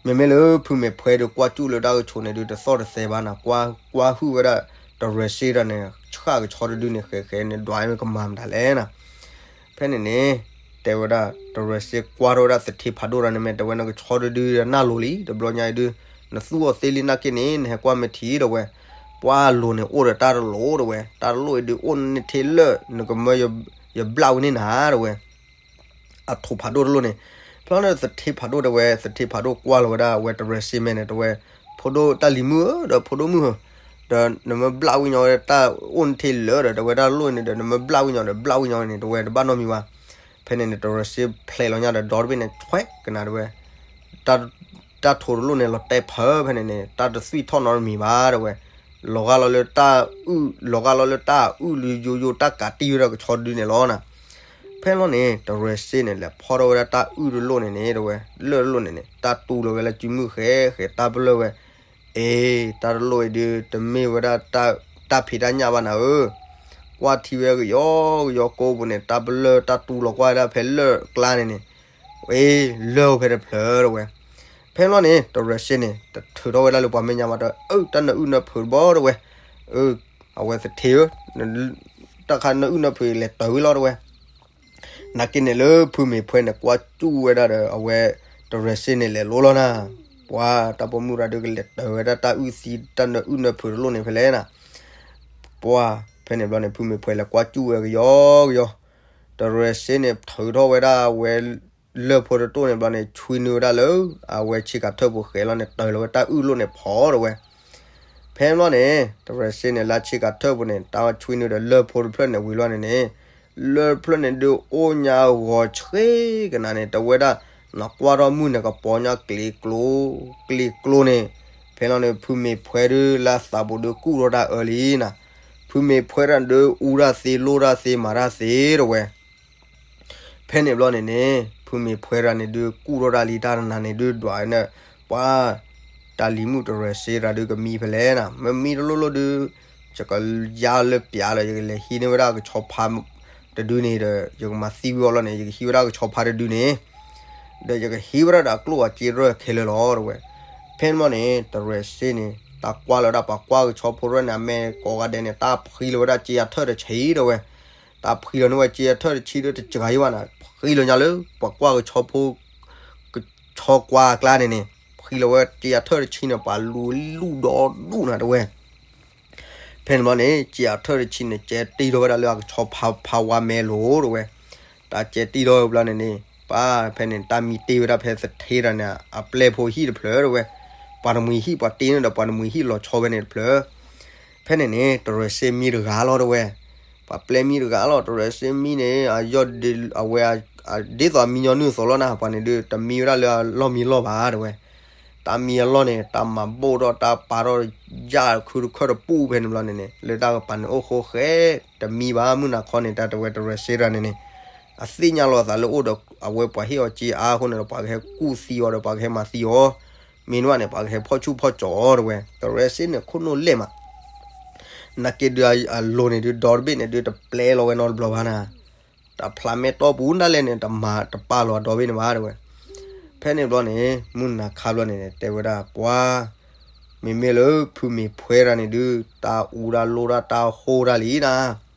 မ့မ့ၢ်လၢဖုမ့ၢ်ဖှဲဒီးကွၢ်ကၠူၣ်လၢတၢ်ကဆိးန့ၣ်ဒုး တသီၣ်တသဲဘၣ်နၤ, ကွၢ်ဟုၣ်ဝဲဒၣ်တရၢၤစ့တၢ်န့ၣ် ဆှၣ်ကဆီတဒုန့ၣ် ဃဲ ဃဲန့ၣ် ဒွးမ့ၢ်ကမၤမတၤလဲၣ်နၤ. ဖဲန့ၣ်န့ၣ် တဲဝဲဒၣ် တရၢၤစ့ကွၢ်ထီၣ်ဝဲဒၣ်သထ့ဖးဒိၣ်တၢ်န့ၣ် မ့ၢ်တဲဝဲ နကဆီတဒုဒီးနၢ်လိၤလံ, တဘျီညါအံၤဒုး နသူၣ်အီၤသ့လံနာ်က့န့ၣ် နဟဲကွၢ်မ့ၢ်ထံ တဲဝဲ. ပှၤအလိၤန့ၣ် အိၣ်ဒီးတၢ်တလိၣ် တဲဝဲ, တၢ်တလိၣ်အံၤဒုး အိၣ်န့ၢ်ထဲလၢာ် နကမၢယဘျၣ်ဝဲန့ၢ်နၤ တဲဝဲ. အထိးဖးဒိၣ်တလိၣ်န့ၣ်, ဖဲန့ၣ်သထ့ဖးဒိၣ်တဲဝဲ, သထ့ဖးဒိၣ်ကွၢ်လီၤဝဲဒၣ်အဝဲတရၢၤစ့မဲာ်န့ၣ် တဲဝဲ, ဖိဒိၣ်တၢ်လံၤမုၣ်ဧၢ, ဒီးဖိဒိၣ်မုၣ်ဧၢ, ဒီးနမ့ၢ်ဘျၣ်ဝံၣ်ညီဝဲတၢ်အိၣ်န့ၢ်ထဲလၢာ်ဒီး တဲဝဲ တၢ်တလိၣ်န့ၣ်ဒီး နမ့ၢ်ဘျၣ်ဝံၣ်ညီဒီး ဘျၣ်ဝံၣ်ညီန့ၣ် တဲဝဲ တဘၣ်နီတမံၤဘၣ်. ဖဲန့ၣ်န့ၣ် တရၢၤစ့ဖျဲးလီၤညါဒီး ဒီတဘ့ၣ်န့ၣ် ဆွဲကနၤ တဲဝဲ တၢ်ထိးတလိၣ်န့ၣ် လီၤတဲာ်ဖၢဖဲန့ၣ်န့ၣ် တၢ်တသွံၣ်ထီၣ်နီတမံၤဘၣ် တဲဝဲ, လီၤဂာ်လီၤလၢတၢ်အုၣ် လီၤဂာ်လီၤလၢတၢ်အုၣ်လုၢ်ယိယိ တၢ်ကးတံၢ်ဝဲဒၣ်ကဆီတဒုန့ၣ်လီၤနၤ. ဖဲလီၤန့ၣ် တရၢၤစ့န့ၣ် လဲၤဖီၣ်ထီၣ်ဝဲဒၣ်တၢ်အုၣ်တလိၣ်န့ၣ်န့ၣ် တဲဝဲ, လၢၢ်တလိၣ်န့ၣ်န့ၣ် တၢ်တူၢ်လီၤဝဲလၢစုမုၢ်ဃဲဃဲ တၢ်ပလၢၢ်ဝဲ, အ့ တၢ်တလိၣ်အံၤဒုး တမ့ၢ်ဝဲဒၣ်တၢ်ဖံးတၢ်ညၣ်ဘၣ်နၤဧၢ, ကွၢ်ထံဝဲကယီကယီကိးပူၤန့ၣ် တၢ်ပလၢၢ်တၢ်တူလီၤကွၢ်ဝဲဒၣ်ဖဲလၢၢ်ကျါန့ၣ်န့ၣ်, အ့ လၢၢ်အိၣ်ဖဲတဖျၢၣ်တဝဲ. ဖဲန့ၣ်ဘျီန့ၣ် တရဲၣ်စ့န့ၣ် တထုးထီၣ်ဝဲဒၣ်လၢပှၤမဲာ်ညါဘၣ်ဒီး အၢ တၢ်နၢအုၣ်နၢဖုးတဘီတဝဲ, အၢ အဝဲသထ့ဧၢ, တၢ်ခါနၢအုၣ်နၢဖုးလဲၤတၢၤဝံၤလီၤတဝဲ. နာ်က့န့ၣ်လၢဖုမ့ၢ်ဖှဲန့ၣ် ကွၢ်စူၣ်ဝဲဒၣ်ဒီး အဝဲတရဲၣ်စ့န့ၣ်လဲၤလိလီၤနၤ, ပှၤတၢ်ပိာ်မုၣ်တဂၤဒုးကလဲၤတၢၤဝဲဒၣ်တၢ်အုၣ်သံ တၢ်နၢအုၣ်နၢဖုးတလိၣ်န့ၣ်ဖဲလဲၣ်နၤ. ပှၤဖဲန့ၣ်ဘျီန့ၣ် ဖုမ့ၢ်ဖှဲလဲၤကွၢ်စူၣ်ဝဲကယီကယီ, တရဲၣ်စ့န့ၣ် ထုးထီၣ်ဝဲဒၣ်ဝဲ လၢၢ်ဖိတတိၢ်န့ၣ်ဘျီန့ၣ် ဆွံနုာ်ဝဲဒၣ်လၢ အဝဲဆ့ကၤထၢၣ်ပူၤဃဲၤလီၤန့ၣ် တၢၤလီၤဝဲတၢ်အုၣ်လိၣ်န့ၣ်ဖီတဝဲ. ဖဲန့ၣ်ဘျီန့ၣ် တရဲၣ်စ့န့ၣ် လၢဆ့ကၤထၢၣ်ပူၤန့ၣ် တၢ်ဆွံနုာ်ဒီးလၢၢ်ဖိတဖျၢၣ်န့ၣ်ဝံၤလီၤန့ၣ်န့ၣ်, လၢၢ်ဖျၢၣ်န့ၣ်ဒုးအိၣ်ညါဂီၤဆှ့ကနၤန့ၣ် တဝဲဒၣ် နကွၢ်ထီၣ်မုၢ်န့ၣ်ကပီၤညါကျ့ၤကျိၤ ကျ့ၤကျိၤန့ၣ်, ဖဲလီၤန့ၣ် ဖုမ့ၢ်ဖှဲဒုးလၢအသးပူၤဒုးကူၣ်ထီၣ်တၢ်အၢလံနၤ, ဖုမ့ၢ်ဖှဲတၢ်ဒုးအူတၢ်သ့လိၣ်တၢ်သ့မၤတၢ်သ့တဝဲ. ဖဲန့ၣ်ဘျီန့ၣ်န့ၣ် ဖုမ့ၢ်ဖှဲတၢ်န့ၣ်ဒုးကူၣ်ထီၣ်တၢ်လံတၢ်နၤန့ၣ်ဒုးဒွးန့ၣ်, ပှၤ တၢ်လံၤမုၣ်တရဲၣ်စ့တဂၤဒုးကမံဖဲလဲၣ်နၤ, မ့မံတလိၣ်လိၣ်ဒုး ယကယါလၢပျးလၢ ယကလဲၤဟံးန့ၢ်ဝဲဒၣ်ကဆီဖါတဒုန့ၣ်ဒီး ယကမၤသံဝံၤအီၤလီၤန့ၣ် ယကဟံးဝဲဒၣ်ကဆီဖါတဒုန့ၣ် ဒီးယကဟံးဝဲဒၣ်ဒီးအကျိၣ်အစ့ရဲၣ်ခဲလၢာ်လီၤတဝဲ. ဖဲန့ၣ်ဘျီန့ၣ် တရဲၣ်စ့န့ၣ် တၢ်ကွၢ်လီၤဝဲဒၣ်ပှၤကွၢ်ကဆီဖိတဖၣ်န့ၣ် အမဲာ်ကိးဂၤဒဲးန့ၣ် တၢ်ဖှံလီၤဝဲဒၣ်စ့ယၤထၢၣ်တဆံတဝဲ, တၢ်ဖှံလီၤန့ၢ်ဝဲစ့ယၤထၢၣ်တဆံဒီးတစှၤယံၤဘၣ်နၤ, ဖှံလီၤညါလၢပှၤကွၢ်ကဆီဖိ ကဆီကွၢ်အကျါန့ၣ်န့ၣ်, ဖှံလီၤဝဲစ့ယၤထၢၣ်တဆံန့ၣ် ပှၤလူၤလူၤဒီဒူၣ်နၤတဝဲ. ဖဲန့ၣ်ဘျီန့ၣ် စ့ယၤထၢၣ်တဆံန့ၣ် ကဲတ့ထီၣ်ဝဲဒၣ်လၢအကဆီဖါဝါမဲလိၤတဝဲ. တၢ်ကဲတ့ထီၣ်ဝဲဘျီန့ၣ်န့ၣ် ပှၤဖဲန့ၣ် တၢ်မံတ့ဝဲဒၣ်ဖဲသထ့တဂၤန့ၣ် အပျဲၢ်ဖိဟံၣ်တဖျၢၣ်တဝဲ, ပှၤတမှံၤဟံၣ်ပှၤတ့န့ၢ်ဒီးပှၤတမှံၤဟံၣ်လီၤဆီဖဲန့ၣ်တဖျၢၣ်. ဖဲန့ၣ်န့ၣ် တရဲၣ်စ့မံတဂၤလီၤတဝဲ, ပှၤပျဲၢ်မံတဂၤလီၤ, တရဲၣ်စ့မံန့ၣ် အယီၢ်ဒ်အဝဲ ဒ်သိးအမံညီနုၢ်အသိးလီၤနၤ, ပှၤန့ၣ်ဒုး တမံဝဲဒၣ်လၢအလီၢ်မံလီၢ်ဘၣ်တဝဲ. တၢ်မံအလီၢ်န့ၣ် တၢ်မၤဘိၣ်ထီၣ်တၢ်ပာ်ထီၣ် ယၣ်ခုတခၢၣ်တပူၤဖဲန့ၣ်ဘျီန့ၣ်န့ၣ် လၢတၢ်ကပၤန့ၣ်အိၣ်ဃိဃဲ တမံဘၣ်မုၢ်နၤခီန့ၣ် တၢ်တဝဲတရဲၣ်စ့တဂၤန့ၣ်န့ၣ် အသ့ၣ်ညါလီၤအသးလၢအိၣ်ဒီးအဝဲပှၤဟ့ၣ်အီၤစ့အါအဃိန့ၣ်ဒီး ပှၤကဟဲကူၣ်သံအီၤဒီး ပှၤကဟဲမၤသံအီၤ, မ့ၢ်န့ၣ်ဘၣ်န့ၣ် ပှၤကဟဲဖီၣ်ဆူၣ်ဖီၣ်ကၠီအီၤတဝဲ. တရဲၣ်စ့န့ၣ် ခိၣ်နူာ်လဲၢ်မး နာ်က့ဒုးအလိၤန့ၣ်ဒုး ဒီတဘ့ၣ်န့ၣ်ဒုး တပျဲလီၤဝဲနီတဘျီဘၣ်နၤ, တၢ်ဖျးမဲာ်တီၢ်ပူၤဒၣ်လဲာ်န့ၣ် တမၤတပာ်လီၤ အဒီဘ့ၣ်န့ၣ်ဘၣ်တဝဲ. ဖဲန့ၣ်ဘျီန့ၣ် မုၢ်နၤခါဘျီန့ၣ် တဲဝဲဒၣ် ပှၤ မ့မ့ၢ်လၢဖုမ့ၢ်ဖှဲတဂၤန့ၣ်ဒုး တၢ်အူတၢ်လိၣ်တၢ်တၢ်ဟိတၢ်လံနၤ,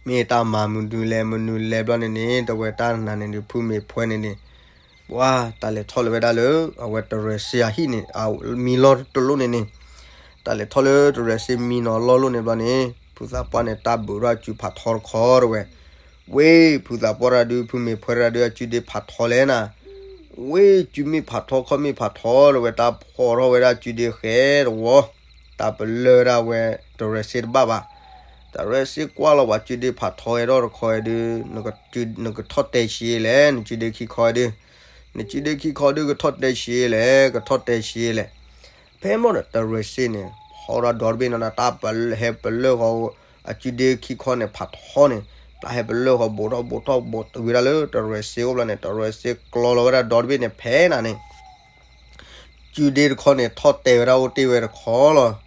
မ့ၢ်တၢ်မၤမနုၤလဲၣ်မနုၤလဲၣ်ဘျီန့ၣ်န့ၣ် တဝဲတၢ်နၤန့ၣ်ဒုး ဖုမ့ၢ်ဖှဲန့ၣ်န့ၣ် ပှၤတၢ်လဲၤထီၣ်လၢၤဝဲဒၣ်လၢ အဝဲတရဲၣ်စ့အဟံၣ်န့ၣ် မံလီၢ်တလိၣ်န့ၣ်န့ၣ်, တၢ်လဲၤထီၣ်လၢတရဲၣ်စ့မံနီၤလီၢ်လိၣ်န့ၣ်ဘျီန့ၣ် ဖုသးပှၢ်န့ၣ် တၢ်ဘုးထီၣ်အစုဖးထီတခီတဝဲ. ဝ့ၢ် ဖုသးပှၢ်တဂၤဒုး ဖုမ့ၢ်ဖှဲတဂၤဒုး အစုဒ့ဖးထီလဲၣ်နၤ, ဝ့ၢ် စုမ့ၢ်ဖးထီခီၣ်မ့ၢ်ဖးထီတဝဲ တၢ်ဖီၣ်ထီၣ်ဝဲဒၣ်စုဒ့ဃဲတဝီ, တၢ်ပလၢၢ်ဝဲဒၣ်ဝဲတရဲၣ်စ့တဘၣ်ဘၣ်. တရဲၣ်စ့ကွၢ်လီၤပှၤစုဒ့ဖးထီဝဲဒီးတခီဝဲဒုး နကထီၣ်တဲဆံးလဲၣ် နစုဒ့ခံခီဒုး, နစုဒ့ခံခီဒုး ကထီၣ်တဲဆံးလဲၣ် ကထီၣ်တဲဆံးလဲၣ်. ဖဲမ့ၢ်ဒီးတရဲၣ်စ့န့ၣ် ဖီၣ်ဒီးဒီတဘ့ၣ်နီၤ တၢ်ဟဲပလၢၢ်ဃီ အစုဒ့ခံခီန့ၣ် ဖးထီန့ၣ် တၢ်ဟဲပလၢၢ်ဃီ ဘိးထီၣ်ဘိးထီၣ်ဘိးတုၤဝဲဒၣ်လၢတရဲၣ်စ့အိၣ်ဘျီန့ၣ် တရဲၣ်စ့ကျီလီၤဝဲဒၣ်ဒီတဘ့ၣ်န့ၣ် ဖဲနၤန့ၣ် စုဒ့တခီန့ၣ် ထီၣ်တဲဝဲဒၣ်အိၣ်တ့ၢ်ဝဲတခီလီၤ.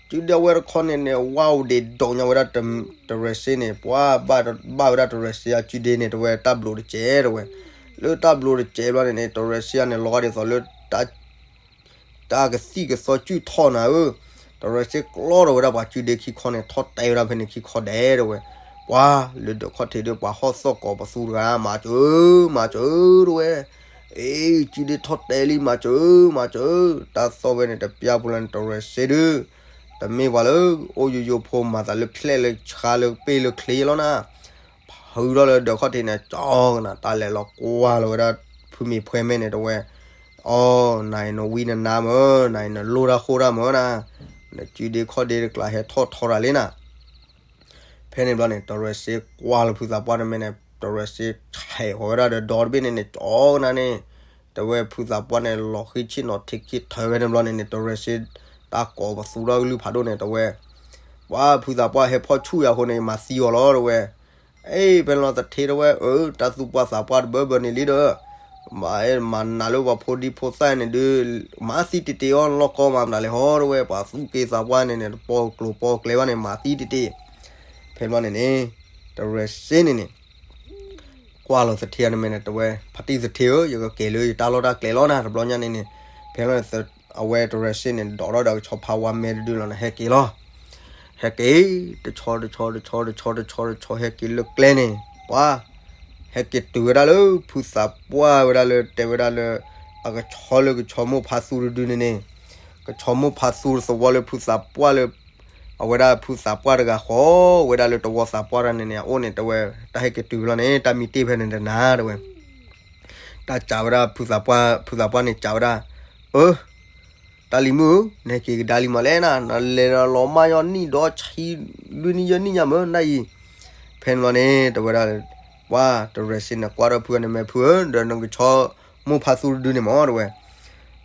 စုဒ့ဝဲတခီန့ၣ်န့ၣ် ဝါအိၣ်ဒ့းဒိးညါဝဲဒၣ် တရဲၣ်စ့န့ၣ် ပှၤဘၣ်ဝဲဒၣ်တရဲၣ်စ့အစုဒ့န့ၣ် တဝဲတၢ်ဘျိးတစဲးတဝဲ. လၢတၢ်ဘျိးတစဲးဘျီန့ၣ်န့ၣ် တရဲၣ်စ့န့ၣ် လီၤဂာ်ဒ်သိးလၢ တၢ်ကသံၣ်ကသီစုၣ်ထီၣ်နၤဧၢ, တရဲၣ်စ့ကျီထီၣ်ဝဲဒၣ်ပှၤစုဒ့ခံခီန့ၣ် ထီၣ်တဲဝဲဒၣ်ဖဲန့ၣ်ခံခီဒဲးတဝဲ. ပှၤလၢဒၢးခီၣ်ထံးဒုး ပှၤဟီၣ်သီၣ်ကိးပသူတဂၤ မၤစၢၤ မၤစၢၤတဝဲ. အ့ စုဒ့ထီၣ်တဲလံ မၤစၢၤ မၤစၢၤ. တၢ်သီၣ်ဝဲန့ၣ်တပျၢ်ပူၤလၢန့ၣ် တရဲၣ်စ့ဒုး တမ့ၢ်ပှၤလၢ အိၣ်ယိယိဖိမၤသးလၢဖျဲၣ်လၢဆါလၢပ့ၢ်လၢချ့လီၤနၤ. ဖုထီၣ်လၢဒၢးခီၣ်ထံးန့ၣ် ကၠီကနၤ တၢ်လဲၤလီၤကွၢ်လီၤဝဲဒၣ် ဖုမ့ၢ်ဖှဲမဲန့ၣ်တဝဲ. အီ နၤအံၤနဝံနနါမၢ်, နၤအံၤနလိၣ်တၢ်ဃိတၢ်မၢ်နၤ, နစုဒ့ခီၣ်ဒ့တကျါဟဲထီၣ်ထီတၢ်လံနၤ. ဖဲန့ၣ်ဘျီန့ၣ် တရဲၣ်စ့ကွၢ်လၢဖုသးပှၢ်တမ့ၢ်န့ၣ် တရဲၣ်စ့ဆဲးဃီၤဝဲဒၣ်ဒီးဒီတဘ့ၣ်န့ၣ်န့ၣ် ကၠီကနၤန့ၣ် တဝဲဖုသးပှၢ်န့ၣ် လီၤဃံဆ့ၣ်နီၤထံခံထၢဝဲန့ၣ်ဘျီန့ၣ်န့ၣ် တရဲၣ်စ့ တၢ်ကိးပသူထီၣ်ကလုၢ်ဖးဒိၣ်န့ၣ် တဝဲ ပှၤဖုသးပှၢ်ဟဲဖီၣ်ဆူၣ်ယၤအဃိန့ၣ် မၤသံအီၤလီၤတဝဲ. အ့ ဖဲလီၤသထ့တဝဲ အၢ တၢ်သူၣ်ပှၢ်သးပှၢ်တဘၢဘၢန့ၣ်လံဒီး မၤအဲၣ်မၤနးလၢပှၤဖိဒံဖိသၣ်န့ၣ်ဒုး, မၤသံတ့ၢ်တ့ၢ်အီၤ လီၢ်ကီမၤမနုၤလဲၣ်ဟီတဝဲ, ပှၤသူၣ်က့သးပှၢ်န့ၣ်န့ၣ် တပီၢ်ကျိၤပီၢ်ကျဲဘၣ်န့ၣ် မၤသံတ့ၢ်တ့ၢ်. ဖဲဘျီန့ၣ်န့ၣ် တရဲၣ်စ့န့ၣ်န့ၣ် ကွၢ်လီၤသထ့အနမဲာ်န့ၣ် တဝဲ ဖါတံၢ်သထ့ဧၢ, ယကက့ၤလၢယတၢ်လီၢ်တၢ်ကျဲလီၤနၤ တဘျီညါန့ၣ်န့ၣ်. ဖဲလီၤန့ၣ် အဝဲတရဲၣ်စ့န့ၣ် ဒိးထီၣ်ဒီးကဆီဖါဝါမဲတဒုလီၤန့ၣ် ဟဲက့ၤလီၤ. ဟဲက့ၤ တဆီတဆီတဆီတဆီတဆီတဆီ ဟဲက့ၤလၢကျဲန့ၣ် ပှၤ ဟဲက့ၤတုၤဝဲဒၣ်လၢဖုသးပှၢ်ဝဲဒၣ်လၢ တဲဝဲဒၣ်လၢ အကဆီလၢကဆီမိၢ်ဖါသူတဒုန့ၣ်န့ၣ်, ကဆီမိၢ်ဖါသူသဝီလၢဖုသးပှၢ်လၢ အဝဲဒၣ်ဖုသးပှၢ်တဂၤဃီ ဝဲဒၣ်လၢတဝီသးပှၢ်တဂၤန့ၣ်န့ၣ် အအိၣ်န့ၣ် တဲဝဲ တၢ်ဟဲက့ၤတုၤလီၤန့ၣ် တၢ်မံတ့ၢ်ဖဲန့ၣ်တနၤ တဲဝဲ တၢ်စံးဝဲဒၣ်ဖုသးပှၢ်, ဖုသးပှၢ်န့ၣ်စံးဝဲဒၣ်, အၢ တၢ်လံၤမုၣ်ဧၢ, နဟဲက့ၤကဒါလံမးလဲၣ်နၤ, နလဲၤလီၤမၢ်ယီၤနံၣ်ဒီးဆံ လွံၢ်နံၣ်ယဲၢ်နံၣ်ညါမ့ၢ်နၤအံၤ. ဖဲန့ၣ်လီၤန့ၣ် တဲဝဲဒၣ် ပှၤတရဲၣ်စ့န့ၣ် ကွၢ်ထီၣ်ဖုန့ၣ် မ့ၢ်ဖုဧၢ, ဒီးနကဆီမိၢ်ဖါသူတဒုန့ၣ်မး တဲဝဲ.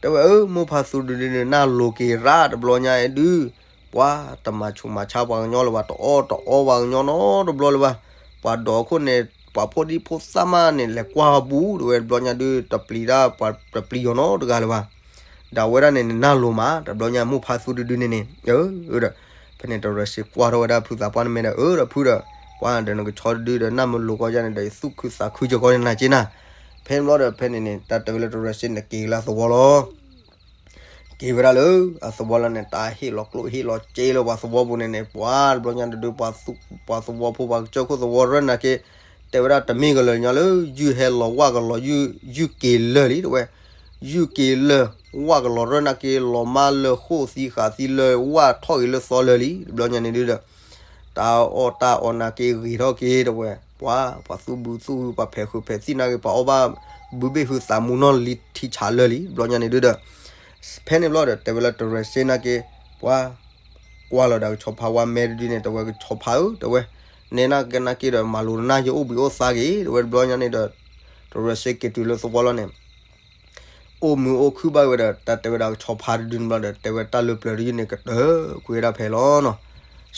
တဲဝဲ အၢ မိၢ်ဖါသူတဒုန့ၣ် နၢ်လိၤက့ၤရၣ် တဘျီညါအံၤဒုး ပှၤတမၤဆူးမၤဆါပှၤကညီလၢၤဘၣ်, တအီၣ်တအီပှၤကညီနီတဘျီလၢၤဘၣ်. ပှၤဒိးခိၣ်န့ၣ် ပှၤဖိဒံဖိသၣ်မးန့ၣ် လဲၤကွၢ်အီၤဘူး တဲဝဲ တဘျီညါဒုး တပျံၤတၢ်ပှၤတပျံၤယီၤနီတဂၤလၢၤဘၣ်. ဒီးအဝဲဒၣ်န့ၣ်န့ၣ် နၢ်လိၤမး တဘျီညါမိၢ်ဖါသူတဒုန့ၣ်န့ၣ် အၢ ဒီး ဖဲန့ၣ်တရဲၣ်စ့ကွၢ်ထီၣ်ဝဲဒၣ်ဖုသးပှၢ်နမဲာ်ဒီး အၢ ဒီးဖုဒီး ပှၤဒီးနကဆီတဒုဒီး နၢ်မလိၤကီယါန့ၣ်ဒီး ယသူၣ်ခုသးခုကီန့ၣ်နၤက့နၤ. ဖဲန့ၣ်ဘျီဒီး ဖဲန့ၣ်န့ၣ် တၢ်တဲဝဲလၢတရဲၣ်စ့န့ၣ် က့ၤလၢအသဝီလီၤ. က့ၤဝဲဒၣ်လၢအသဝီလီၤန့ၣ် တၢ်ဟ့ၣ်လီၤကျိၣ်ဟ့ၣ်လီၤစ့လၢပှၤသဝီပူၤန့ၣ်န့ၣ် ပှၤတဘျီညါတဒု ပှၤသဝီဖိပှၤကစၢၢ်ခိၣ်သဝီရၢၢ်နာ်က့ တဲဝဲဒၣ်တမ့ၢ်ကလၢာ်ညီလၢ ယုၢ်ဟဲလီၤဝၣ်ကလီၤ ယုၢ်က့ၤလၢာ်လံ တဲဝဲ. ယုၢ်က့ၤလၢာ် ဝၣ်ကလီၤရၢၢ်နာ်က့ လီၤမၢ်လၢာ်ဃိၣ်သံဃာ်သံလၢာ် ဝၣ်ထီၣ်ဂ့ၤလၢာ်သီလၢာ်လံ တဘျီညါန့ၣ်ဒုဒီး တၢ်အီၣ်တၢ်အီနာ်က့ဂ့ၤထီၣ်က့ၤ တဲဝဲ. ပှၤ ပှၤသူၣ်ဘုသူၣ်ဟု ပှၤဖဲးဃုာ်ဖဲးသံၣ်နာ်က့ ပှၤအီၣ်ဘၣ်ဘုဘ့ၣ်ဟုသးမူနီၢ်လံထံဆးလၢာ်လံ တဘျီညါန့ၣ်ဒုဒီး ဖဲန့ၣ်ဘျီဒီး တဲဝဲလၢတရဲၣ်စ့နာ်က့ ပှၤ ကွၢ်လီၤဒီးကဆီဖါဝါမဲတဒုန့ၣ် တဲဝဲကဆီဖါဧၢ တဲဝဲ, နဲနာ်က့နာ်က့ဒီး မၤလိၤနၢ်ယအိၣ်ဘှံးအိၣ်သါက့ၤ တဲဝဲ တဘျီညါန့ၣ်ဒီး တရဲၣ်စ့က့ၤတုၤလၢသဝီလီၤန့ၣ် အိၣ်မုာ်အိၣ်ခုၣ်ဘၣ်ဝဲဒီး တၢ်တဲဝဲဒၣ်ကဆီဖါတဒုန့ၣ်ဘျီဒီး တဲဝဲတၢ်လၢပျၢၤတယုၢ်န့ၣ် ကတၢၢ်ကွံာ်ဝဲဒၣ်ဖဲလီၤနီၤ.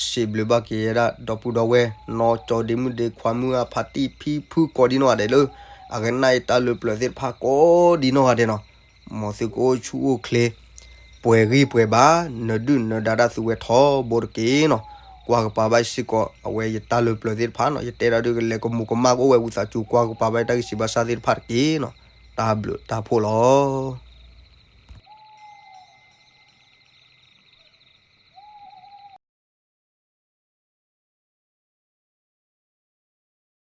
စံးဘျုးဘၣ်က့ၤဝဲဒၣ် ဒီပုၢ်ဒီဝဲၢ် နီၢ်ကၠီဒ့မုၣ်ဒ့ခွါမုၣ်အဖါတံၢ်ဖံဖုကိးဒံနီၢ်ဂၤဒဲးလၢ အကနၣ်အံၤတၢ်လၢပျၢၤသ့ၣ်တဖၣ်ကိးဒံနီၢ်ဂၤဒဲးနီၤ. မ်သုကအိၣ်ဆူၣ်အိၣ်ချ့ ပှဲၤဂံၢ်ပှဲၤဘါ နဒုၣ်နဒါတၢ်သုဝဲထီဘိတက့ၢ်နီၤ. ကွၢ်ကပၤဘၣ်စ့ၢ်ကီး အဝဲယတၢ်လၢပျၢၤသ့ၣ်တဖၣ်နီၤ. ယတဲဒၣ်ဒုးကလဲၤကမူးကမၣ်ကအိၣ်ဝဲဝံသးစူၤ ကွၢ်ကပၤဘၣ်တၢ်ဂံၢ်စံးဘါစၢ်သ့ၣ်တဖၣ်တက့ၢ်နီၤ. တၢ်ဘျုးတၢ်ဖှိၣ်လီၤ.